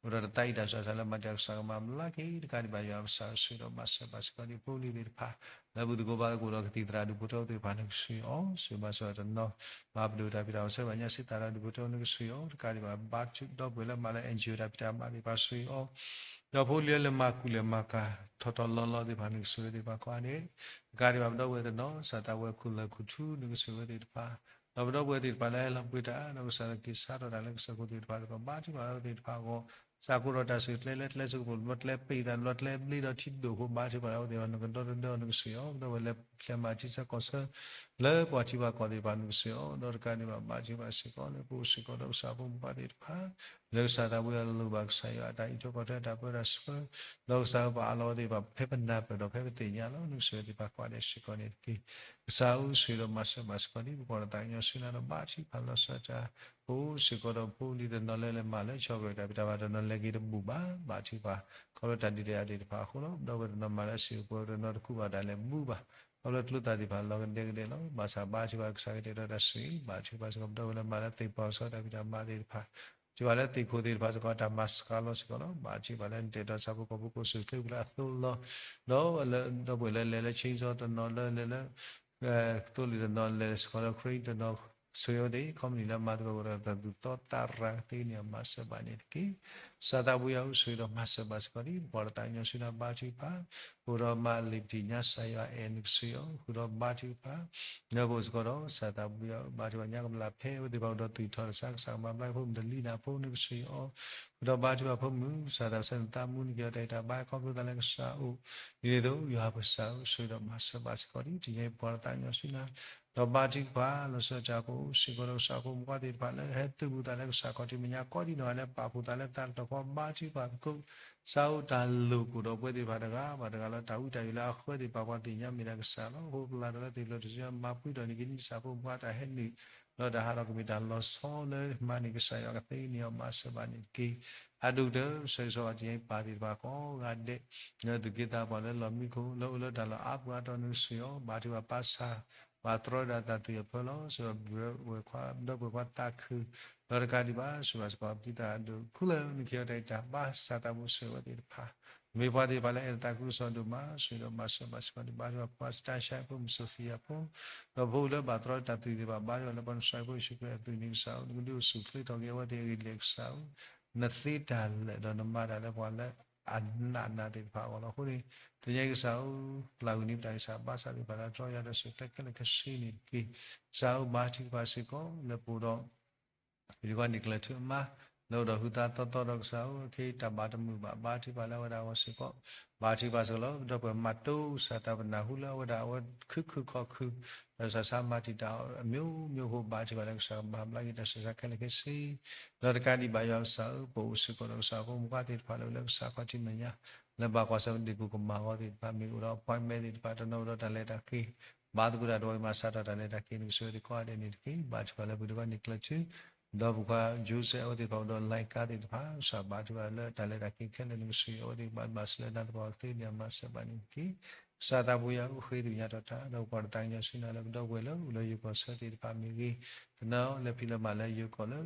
အိၣ်ဒီးတသးအံၤတၢ်ဆှၢဆါလၢမၤတံာ်တာ် ကစၢ်ကမၤဘျါက့ၤ တကးဒံးဘၣ် ယွၤပစၢ်ဧၢ ကစၢ်ဒီးမၤစၢၤဘၣ်စ့ၢ်ကီးဒံး ဖိလံၤသ့ၣ်တဖၣ် လၢဘူၣ်သကိးဘါသကိးဒီးကသံၣ်သရၣ်ဒူၣ်ဖိထၢဖိသ့ၣ်တဖၣ် နကစၢ်ယွၤ စံးဘၣ်စ့ၢ်ကီးတနီၤ မၤပဒိၣ်တၢ်ဖံးတၢ်မၤဆၢဘၣ်ညါစံးသးဒီးဒူၣ်ဖိထၢဖိ နကစၢ်ယွၤ တကးဒံးဘၣ် ဘါထုဒီပုၢ်ဝဲၢ်လၢမၤလၢ NGO တၢ်ဖံးတၢ်မၤသ့ၣ်တဖၣ် ကစၢ်ယွၤ ဒီးဖိလံၤလၢလဲၤမၤကူၣ်လဲၤမၤကၤ ထီၣ်ထီၣ်လီၤလီၤသ့ၣ်တဖၣ် နကစၢ်ယွၤသ့ၣ်တဖၣ် ကိးဂၤဒဲး တကးဒံးဘၣ် ပဒီပုၢ်ဝဲၢ်တနီၤ ကစၢ်သးဝဲခိၣ်လၢာ်ခိၣ်ထူ နကစၢ်ယွၤသ့ၣ်တဖၣ် ဒီးပဒီပုၢ်ဝဲၢ်သ့ၣ်တဖၣ်လၢဟဲလီၤပှ့ၤတၢ် ဒီးကစၢ်လၢက့ၤစးထီၣ်တၢ်လၢကစၢၢ်ခိၣ်သ့ၣ်တဖၣ်စ့ၢ်ကီး ဘါထုကဖၣ်အဝဲသ့ၣ်တဖၣ်အဂီၢ် စးကိးထီၣ်တၢ်ဆူၣ်ကျဲလၢကျဲစ့ၢ်ကီး ဘျီကျဲပ့းသး ဘျီကျဲဘျ့ဒီးထံဒိၣ်ဖိ ဘါထုကဖၣ်အဝဲသ့ၣ်တဖၣ် နကဒီတဒၢ နကစၢ်ယွၤ ပဒီပုၢ်ဝဲၢ်လၢပျဲမၤထံဆၢကီၢ်ဆၢ လၢပှၤထံပှၤကီၢ်သ့ၣ်တဖၣ် နကစၢ်ယွၤ ဒီးတကးဒံးဘၣ် ဘါထုကဖၣ်စ့ၢ်ကီး လၢပအိၣ်စ့ၢ်ကီးဒီးကစၢ်ဖိမုၣ်ဖိသ့ၣ်တဖၣ် လၢကစၢ်သးဝဲအလိၤဘၣ် ကစၢ်ယွၤအတၢ်အံးထွဲကွၢ်ထွဲအတၢ်ပၢတၢ်ဆှၢ ဒီးကစၢ်ပှၤအးလီၤဝဲသ့ၣ်တဖၣ် ဖဲပနၢ်ပၢၢ်ဒီးဖဲပသ့ၣ်ညါလီၤ နကစၢ်ယွၤသ့ၣ်တဖၣ် ကိးဂၤဒဲးစ့ၢ်ကီးန့ၣ်တက့ၢ်. ကစၢ်ဧၢ ကစၢ်ယွၤဒီးမၤစၢၤဘၣ်စ့ၢ်ကီးဒံး ပပှၤဒီးသးကညီၤဆူနၤဒီး ဘါထုကဖၣ်လီၤဆီဒၣ်တၢ် ပအိၣ်စ့ၢ်ကီးဒီးဖိလံၤတနီၤလၢလဲၤမၤလၢဆီၣ်ကရၢၢ်တၢ်ဖံးတၢ်မၤ တနီၤလဲၤက့ၤတဘူၣ်ဘၣ် ဘါထုကဖၣ် ခီဖျိတၢ်ဒုးတၢ်ယၤသ့ၣ်တဖၣ်အဃိလီၤ. ဒီပုၢ်ဝဲၢ်တနီၤမၤလၢစံၣ်ပူၤ တနီၤတကူးဘၣ်တၢ်လဲၤဘူၣ်ဘၣ် ခီဖျိကျိသၣ်သ့ၣ်တဖၣ်လီၤကဒဲကဒဲလီၤ. ဘၣ်ဆၣ်ဘါထုကဖၣ်ကစၢ်ကတဲာ်ကတီၤတၢ်ဆိၣ်ဂ့ၤ ဘါထုကဖၣ်စ့ၢ်ကီး ပဒီပုၢ်ဝဲၢ်လၢမၤလၢသ့ၣ်ပီၣ်ဆီတၢ်ဖံးတၢ်မၤသ့ၣ်တဖၣ် ထံၣ်ဘၣ်လၢသ့ၣ်ခိၣ်သ့ၣ်တဖၣ်စ့ၢ်ကီးတၢ်မၤစှၤလီၤစ့ၢ်ကီးလီၤ. ဘါထုကဖၣ်လၢနတဲာ်ကတီၤဆၣ်ဖိကီၢ်ဖိကိးဆူၣ်ချ့ပူၤလၢအသိးလီၤ. ဒီးလၢဒီပုၢ်ဝဲၢ်လၢလဲၤလၢ Chainsaw တနီၤလၢလဲၤလၢ သိလ့ၣ်တနီၤလဲၤစ့ၢ်ကီးလၢခရံာ်တနီၤ ဆိၣ်ဂ့ၤဝဲသ့ၣ် ခီမနံၣ်လၢမၤသကိးဒီးတၢ်သူၣ်သီသးရၤကသ့န့ၣ် မၤစၢၤဘၣ်န့ၣ်တက့ၢ်. ကစၢ်သးပူၤယၤအိၣ်ဆိၣ်ဂ့ၤဒီးမၤစၢၤဘၣ်စ့ၢ်ကီးဒံး ပပှၤဒီးသးကညီၤဆူနၤ ဘါထုကဖၣ် အိၣ်ဒီးမၤလံာ်ပတံၢ်ညါစၢ်ယွၤအဲၣ်နကစၢ်ယွၤ ဃုာ်ဒီးဘါထုကဖၣ် နၢ်ပအိၣ်စ့ၢ်ကီးဒီး ကစၢ်သးပူၤယၤ ဘါထုကဖၣ်ညါကမၤလၢဖဲအဝဲသ့ၣ်တဖၣ်အိၣ်ဒီးသူၣ်ထီၣ်တၢ်ဆါ ကစၢ်ကမၤဘျါဖိမုၣ်တလံၤနၤဖိနကစၢ်ယွၤ ဃုာ်ဒီးဘါထုကဖၣ်ဖိမုၣ် ကစၢ်သးစၢ်နသးမူနက့ၤအီၤတၢ်အံၤတၢ်ဘါ ခီဖျိသးလၢကစၢ်အိၣ် ဒ်န့ၣ်အသိး ယွၤပကစၢ်အိၣ်ဆိၣ်ဂ့ၤဒီးမၤစၢၤဘၣ်စ့ၢ်ကီးဒံး တနံၤအံၤပပှၤဒီးသးကညီၤဆူနၤ ဒီးဘါထုကဖၣ်လီၤစၢၤကၢ်ကိးစ့ၢ်ကီးဒီးကစၢ်ဖိမုၣ်ဖိခွါသ့ၣ်တဖၣ်လၢဟဲသုးဘူးသးလၢကစၢ်ခီၣ်ထံးမဲာ်ညါကိးဒံနီၢ်ဂၤဒဲး ပာ်ဖှိၣ်သးလၢသးတတီၤဃီ ဘါထုကဖၣ်သကိး ကစၢ်အိၣ်တၢ်လိာ်ကိၣ်ဒီးပဝဲသ့ၣ်တဖၣ်တဂၤဘၣ်တဂၤလၢတၢ်ဝံတၢ်ယိာ်လၢအဃၢသ့ၣ် ပာ်ပှၤသ့ၣ်ညါမ့ၢ်ဒၣ်ကစၢ်လီၤ. အဃိပလၢ်ဒီးလၢသ့ၣ်ဖျၢၣ်တစံး မၤဖှံထီၣ်န့ၢ်က့ၤဒ်ကစၢ်ဖိမုၣ်ဖိခွါတၢ်ဟဲနုာ် ဒီးတၢ်ဟးထီၣ်ကမ့ၢ်တၢ်လီၤဆီလၢမၤန့ၢ်ကစၢ်ယွၤ ကသ့န့ၢ်အီၤမၤစၢၤဘၣ်န့ၣ်တက့ၢ်. အဒိၣ်ကတၢၢ် ဆၢဂ့ၤဆၢဝါတယံၤပၢ်သ့ၣ်တဖၣ်ကိးဂၤဒဲး လၢသုးက့သးပှၢ်လၢလီၢ်မံခိၣ် လၢအိၣ်လၢတၢ်လီၢ်အါပှၤတီၢ်န့ၣ်ကစၢ်ယွၤ ဘါထုကဖၣ်ပာ်ဆၣ် ပာ်တြီဒၣ်တၢ်သ့ၣ်အဖၢလီၤ စၢၤဒီးပဝဲခွါ ဒီပုၢ်ဝဲၢ်ခွါသးခု ဒီးတကးဒံးဘၣ် စံးဘၣ်စ့ၢ်ကီး ပတံၤတၢ်အဒိၣ် ခူလၢနကဟ့ၣ်အီၤတၢ်အံၤတၢ်ဘါစၢ်သးဘိစၢၤဝဲသ့ၣ်တဖၣ် မ့ၢ်ပှၤသ့ၣ်တဖၣ်လၢအဲၣ်တၢ်သးခုကစီၣ်ဒိၣ်မး စံးဒီးမၤစၢၤဘၣ်စ့ၢ်ကီး ဘါထုကဖၣ်ပာ်ဆၣ် စတၢ်ရှါဖိ မုၢ်စိၣ်ဖံယၤဖိ ဒီးဖိလၢဘၣ်တြီတၢ်သ့ၣ်တဖၣ် ဘါထုကဖၣ်လၢပှၤနစၢၤဖိယ့ၣ်ၡူးခရံာ်အသွံၣ်န့ၣ်ကစၢ် နကဒုးအိၣ်ဆူၣ်အိၣ်ချ့ထီၣ်က့ၤအဝဲသ့ၣ်အဂ့ၢ်ဒ်လဲၣ်ကစၢ်ဧၢ နသ့တၢ်လၢာ်ဒီးနမၤတၢ်လၢပှၤလၢအနးနးသ့ၣ်တဖၣ်အဂီၢ်လီၤ. အဃိန့ၣ် တနံၤအံၤကစၢ်ဧၢ ပျၢ်ကွံာ်န့ၢ်ပတၢ်ကစၢ် ဘါစၢ်သ့ၣ်တဖၣ်လၢတြီယၤဒီးစူၢ်က့ၤကဲလၢာ်ခဲဆ့န့ၣ်တက့ၢ်. ကစၢ်ဧၢ ဘါထုကဖၣ်စ့ၢ်ကီး လၢပအိၣ်ဒီး ပဒိၣ်ကီၢ်န့ၣ်ကျၢၢ်ထူအမါ လၢအိၣ်ဒီးဟုသးသီသီဒီးကစၢ်ဧၢ ခဲအံၤတၢ်ဘၣ်တမုာ်ဘၣ် ဘါထုကဖၣ်လၢအဝဲဒၣ်အဂီၢ်စ့ၢ်ကီး ဘါထုကဖၣ်စ့ၢ်ကီးလီၤ. ဒီးပမၤတိစၢ်သးပနၢ်ဟူလၢအဝဲဒၣ်အဝဲခုၣ်ခုၣ်ခီၣ်ခုၣ် ဒီးစၢ်ဆါမၤတံာ်တာ်အမျိုးမျိုးအဃိ ဘါထုကဖၣ်လၢကစၢ်ကမၤဘျါက့ၤတၢ်ဆူးတၢ်ဆါခဲလၢာ်ခဲဆ့ ဒီးတကးဒံးဘၣ်ယွၤကစၢ်ဧၢ ပအိၣ်စ့ၢ်ကီးဒီးကစၢ်ဖိမုၣ်ဖိခွါသ့ၣ်တဖၣ်လၢ လၢကစၢ်ခီၣ်ထံးမဲာ်ညါ လၢဘၣ်ကွၢ်ဆၢၣ်မဲာ်ဒ့ၣ်ကိၣ်ကမၣ်အဂီၢ်သ့ၣ်တဖၣ် မ့ၢ်အိၣ်ဒီး appointment သ့ၣ်တဖၣ် တနီၤအိၣ်ဒီးတၢ်လဲၤတၢ်က့ၤ ဘါသကိးတၢ်ဒီး မၤစၢၤတၢ်တၢ်လဲၤတၢ်က့ၤ နကဆိၣ်ဂ့ၤအဝဲသ့ၣ်ကိးဂၤဒဲးန့ၣ်တက့ၢ်. ဘါထုကဖၣ်လၢပဒိၣ်ကီၢ်န့ၣ်ကျၢၢ်ထူ ဒီးပှၤ Joseph အဝဲသ့ၣ်တဖၣ်အိၣ်ဒီး လဲကါသ့ၣ်တဖၣ် ကစၢ်ဘါထုကဖၣ်လၢတၢ်လဲၤတၢ်က့ၤခဲလၢာ် နကဆိၣ်ဂ့ၤအဝဲသ့ၣ် ဘၣ်ဘၣ်စၢၤလၢနၤသပှၢ်ကသ့န့ၣ် မၤစၢၤဘၣ်န့ၣ်တက့ၢ်. ကစၢ်သးပူၤယၤ အိၣ်ဃ့သ့ၣ်ညါထီၣ်တၢ် ဒီးပှၤတသးကညီၤဆူနၤလၢပဒီပုၢ်ဝဲၢ်လၢအိၣ်လၢယိၤကီၢ်ဆၢသ့ၣ်တဖၣ်မ့ၢ်ဂ့ၤ, တနီၤလၢဖံးလၢမၤလၢယိၤကီၢ်လၢ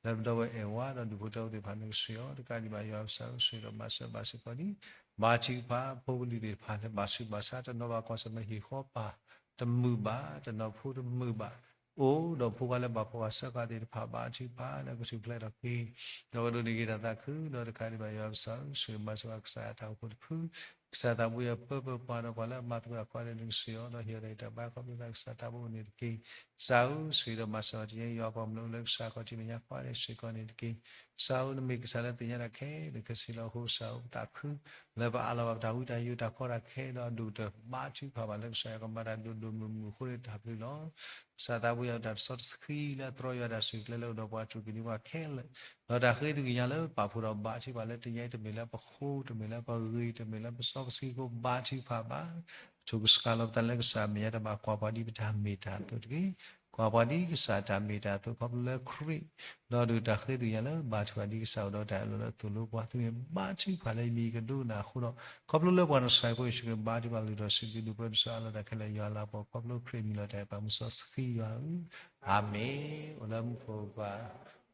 လၢပဒီပုၢ်ဝဲၢ်အဲၣ်ဝါဒီးဒူၣ်ဖိထၢဖိသ့ၣ်တဖၣ် နကဆိၣ်ဂ့ၤအီၤ တကးဒံးဘၣ်ယွၤကစၢ် ဆိၣ်ဂ့ၤဒီးမၤစၢၤဘၣ်စ့ၢ်ကီးန့ၣ် ဘါထုကဖၣ်ဖိကလံၤသ့ၣ်တဖၣ်လၢဘၣ်ဆူးဘၣ်ဆါ တနီၤဘၣ်ကွၢ်ဆၢၣ်မဲာ်ဟံၣ်ဃီပၤ တမုာ်ဘၣ် တနီၤဖိတမုာ်ဘၣ် အိၣ်ဒီးဖိခွါလၢဘၣ်ဖှီၣ်ဘၣ်စၢဃာ်သ့ၣ်တဖၣ် ဘါထုကဖၣ်လၢကထူၣ်ဖျဲးထီၣ်က့ၤ ဒီးကဒိးန့ၢ်က့ၤတၢ်သးခု ဒီးတကးဒံးဘၣ်ယွၤကစၢ် ဆိၣ်ဂ့ၤမၤစၢၤဘၣ်ကစၢ်အတၢ်အိၣ်ဖှိၣ်တဖု ကစၢ်သးပူၤယၤ ပၢပၢပှၤဒီးပှၤလၢအမၤသကိးတၢ်ကိးဂၤဒဲး နကဆိၣ်ဂ့ၤအီၤ ဒီးဟ့ၣ်အီၤတၢ်အံၤတၢ်ဘါခီဖျိလၢကစၢ်သးဘိအိၣ်န့ၣ်တက့ၢ်. ကစၢ်ဧၢ ဆိၣ်ဂ့ၤဒီးမၤစၢၤအီၤ တနံၤအံၤ ယွၤပှၤကမျၢၢ်အိၣ်လၢကစၢ်ခီၣ်ထံးမဲာ်ညါ ပှၤဒဲးစ့ၢ်ကီးန့ၣ်တက့ၢ်. ကစၢ်ဧၢ နမ့ၢ်ကစၢ်လၢသ့ၣ်ညါတၢ်ခဲလၢာ်ခဲဆ့လီၤ. အဃိကစၢ်ဧၢ ပသးခု လၢပအးလီၤဘၣ်ပတၢ်ဝံတၢ်ယိာ်တၢ်ကီတၢ်ခဲဒီး အဒိၣ်ကတၢၢ်ဘါထုကဖၣ်ဘၣ်လၢကစၢ်ယွၤ ကမၤတၢ်ဒိၣ်ဒိၣ်မုၢ်မုၢ်အဃိန့ၣ် တၢ်ဘျုးလီၤ. ကစၢ်သးပူၤယၤ တၢ်တစီတဆှံလၢအတြီယွၤတၢ်စူၢ်က့ၤလၢအိၣ်ဒီးပှၤ တူၢ်က့ၤန့ၢ်ပှၤခဲလၢာ် ဒီးတၢ်ဃ့သကွံာ်ညါလၢပာ်ဖှိၣ်ဒီးဘါထုကဖၣ်လၢတနံၤအံၤ တမ့ၢ်လၢပဃိ တမ့ၢ်လၢပဂ့ၤ တမ့ၢ်လၢပစီပဆှံအဃိ ဘါထုကဖၣ်ဘၣ် ကထိၣ်ကစှၤလီၤပသးလၢကစၢ်မဲာ်ညါတဘၣ် ကွၢ်ပှၤဒ်ပတၢ်မ့ၢ်တၢ်တီတက့ၢ်. ကွၢ်ပှၤဒ်ကစၢ်တၢ်မ့ၢ်တၢ်တီ ခီဖျိလၢခရံာ် ဒီးဒုးတၢ်ဃ့သကွံာ်ညါလၢ ဘါထုကဖၣ်ဒ်ကစၢ်အိၣ်ဒီးတၢ်အၢၣ်လီၤလၢအသိၣ်လိပှၤ သုမ့ၢ်ဘါထုကဖၣ်လၢယမံၤကဒိကနၣ်အဃိဒီး ခီဖျိလၢပှၤနဆှၢဖိယ့ၣ်ၡူးခရံာ် ဘါထုကဖၣ်လုၢ်ထီၣ်စုကဝဲၤ ဒုးပၢဒုးဆှၢအလီၢ်တၢ်ခဲလၢာ် ယွၤလၤကပီၤ ခီဖျိခရံာ်အမံၤလီၤတၢ်အဲၣ်ပာ်မုၢ်စီဆှံယွၤဧၢ, အၤမ့ၣ်. အိၣ်လၢမူခိၣ်ပှၤ,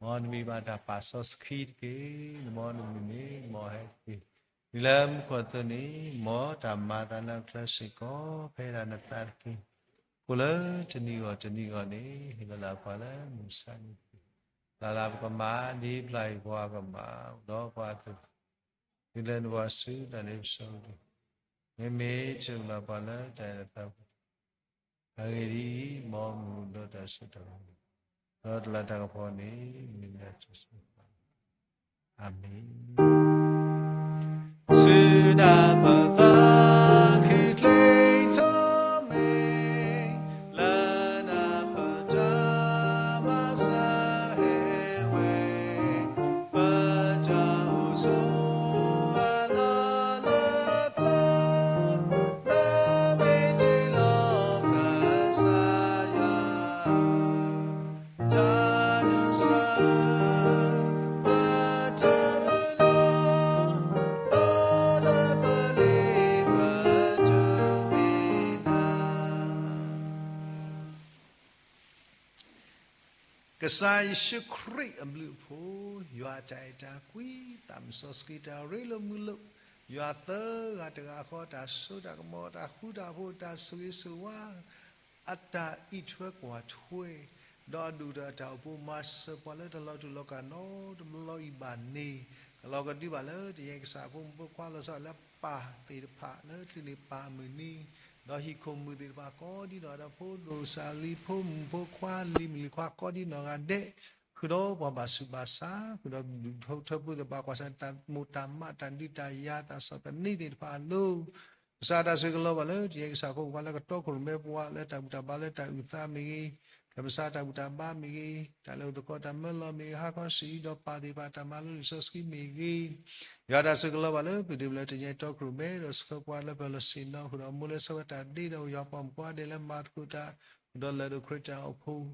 မ်နမံၤဘၣ်တၢ်ပာ်စီဆှံတက့ၢ်. နမ်နမုၢ်န့ၣ် မ်ဟဲတက့ၢ်. ဒ်လၢမူခိၣ်အသိးန့ၣ် မ်တၢ်မၤအသးလၢအကျဲစ့ၢ်ကီး ဖဲဒၣ်နသးတက့ၢ်. အိၣ်လၢတနံၤဂီၢ်တနံၤဂီၢ်န့ၣ် ဟ့ၣ်လီၤလၢပှၤလၢမုၢ်မဆါန့ၣ်တက့ၢ်. လၢ်လၢ်ပကမၤ ဒ်ပျၢ်အံၤပှၤကမၤ ဒီးပှၤအသိး ဒ်လဲၣ်နပှၤစုတၢ်န့ၣ်ပစီဒံး, မ့မ့ၢ်တအိၣ်လၢပှၤလၢတၢ်အဲၣ်တၢ်သးပူၤ, အဂ့ၢ်ဒ်အံၤ, မ်မုၢ်ဒီးတၢ်စိတၢ်ကမီၤ, ဒီးတၢ်လၤတၢ်ကပီၤန့ၣ် မ့ၢ်ဒၣ်တၢ်စိတၢ်ကမီၤ, အၤမ့ၣ်. စုဒၣ်ပသးခုချ့ထီၣ်မ့ၢ် လၢနပတၢ်မၤစၢၤဟဲဝဲ, ပတၢ်အိၣ်ဆိးအလီၢ်လၢပျၢၤ, လၢမ့ၢ်တ့ၢ်လီၤကစၢ်ယွၤ တၢ်ကစၢ် ပတၢ်မၤလီၤ ပလၢပလ့ပတုၤမ့ၢ်နၤ ကစၢ်ယ့ၣ်ၡူးခရံာ်အဘျုးအဖှိၣ်, ယွၤအတၢ်အဲၣ်တၢ်ကွံ, သးစီဆှံတၢ်ရ့လိာ်မုာ်လိာ်, ယွၤသၢဂၤတဂၤဃီ တၢ်စိတၢ်ကမီၤ, တၢ်ဃူတၢ်ဖိး, တၢ်ဆိၣ်ဂ့ၤဆိၣ်ဝါ, အတၢ်အံးထွဲကွၢ်ထွဲ, ဒီးအဒိၣ်ကတၢၢ်အတၢ်အိၣ်ဖှိၣ်မၤစၢၤပှၤလၢတၢ်လီၤတူာ်လီၤကာ်နီတဘျီအံၤဘၣ်န့ၣ်, ကလီၤကဒုဘၣ်လၢတနံၤအံၤ ကစၢ်ဖိမုၣ်ဖိခွါလီၤဆီလၢပၢ်သ့ၣ်တဖၣ်လၢချုးန့ၣ်ပၢ်မုၢ်နံၤ, ဒီးဟံၣ်ခိၣ်မုၣ်သ့ၣ်တဖၣ်ကိးဒ်နီၢ်ဂၤဒဲး, ဖိဒိၣ်စၢ်လံၤ, ဖိမုၣ်ဖိခွါ, လံၤမုၣ်လံၤခွါကိးဒ်နီၢ်ဂၤဒဲး, ဃုာ်ဒီးပှၤဘၣ်ဆူးဘၣ်ဆါ, ဃုာ်ဒီးဒူၣ်ဖိထၢဖိသ့ၣ်တဖၣ် ကွၢ်ဆၢၣ်တၢ်မိၢ်တၢ်မး, တၢ်ဒုးတၢ်ယၤ, တၢ်ဆီၣ်သနံးသ့ၣ်တဖၣ်အလိၤ ကစၢ်တၢ်ဆိၣ်ဂ့ၤကလီၤဘၣ်လၢ တနံၤအံၤ ကစၢ်အဖိခွါလၢကတီခိၣ်ရိၣ်မဲပှၤ လၢတၢ်ဘူၣ်တၢ်ဘါလၢတၢ်အုၣ်သးမ့ၢ်ဂ့ၤ, ကဲမုၢ်ဆါတၢ်ဘူၣ်တၢ်ဘါမ့ၢ်ဂ့ၤ, တၢ်လၢအိၣ်သကိးတၢ်မၢလီၤမ့ၢ်ဂ့ၤ, ဟါခီဆူၣ်အံၤ ဒီးပာ်သ့ၣ်တဖၣ်တၢ်မၤလိလံာ်စီဆှံမ့ၢ်ဂ့ၤ, ယွၤတၢ်ဆိၣ်ဂ့ၤကလီၤဘၣ်လၢ ပဒုးဘျၢတနံၤအံၤ တီခိၣ်ရိၣ်မဲ ဒီးဆှၢပှၤလၢပလီၢ်ဆ့ၣ်နီၤ ဃုာ်ဒီးမိၢ်လၢဆၢဝဲတၢ်ဒ့ဒီး ယွၤပှၤမုၣ်ခွါဒဲးလၢမၤသကိးတၢ် ဃုာ်ဒီးလၢၢ်ဒိၣ်ခရံာ်တၢ်အိၣ်ဖှိၣ်,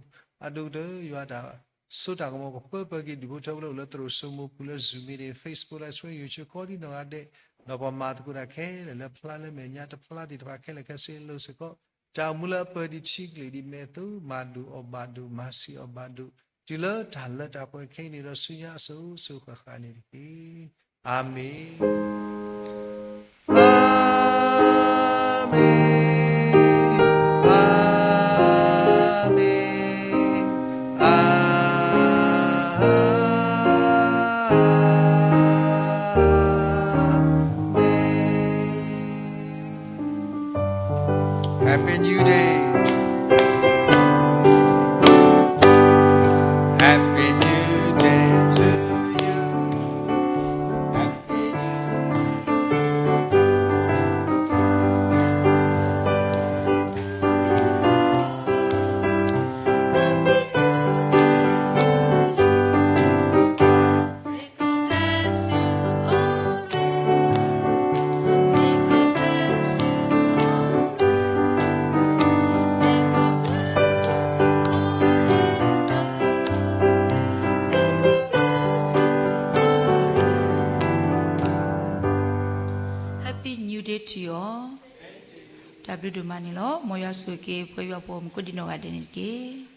အဒိၣ်ကတၢၢ် ယွၤတၢ် စိတၢ်ကမီၤကပၢပှၤက့ၤဒူၣ်ဖိထၢဖိလၢအိၣ်လၢသရိာ်စိမိၤပူၤလၢ Zoom မ့ၢ်ဂ့ၤ Facebook Live Stream YouTube ကိးဒံနီၢ်ဂၤဒဲး, ဒီးပှၤမၤသကိးတၢ်ခဲလၢာ်လၢဖျါလၢမဲာ်ညါတဖျါသ့ၣ်တဖၣ်ခဲလၢာ်ခဲဆ့အလိၤစ့ၢ်ကီး, တၢ်အိၣ်မူလၢအပၢၢ်ဒံးထံကလံၤဒံးမဲာ်သိး မၤဒိၣ်အီၣ်ဘၣ်ဒိၣ် မၤဆံးအီၣ်ဘၣ်ဒိၣ်, တုၤလၢတၢ်လၢတၢ်ပှဲၤခဲအံၤန့ၣ်ဒီး ဆူညါအစိၤစိၤဃၣ်ဃၣ်န့ၣ်တက့ၢ်. အၤမ့ၣ်. အၤမ့ၣ်, အၤမ့ၣ်, အၤမ့ၣ်. Happy New Day. Happy New Day to you. Happy New Day. May God bless you always. May God bless you always. May God bless you always. May God bless you always. Happy New Day to you all. တၢ်ဘျုးဒိၣ်မးန့ၣ်လီၤ. မ်ယွၤဆိၣ်ဂ့ၤက့ၤ ပှၤယွၤပှၤမုၣ်ကိးဒံနီၢ်ဂၤဒဲးန့ၣ်တက့ၢ်.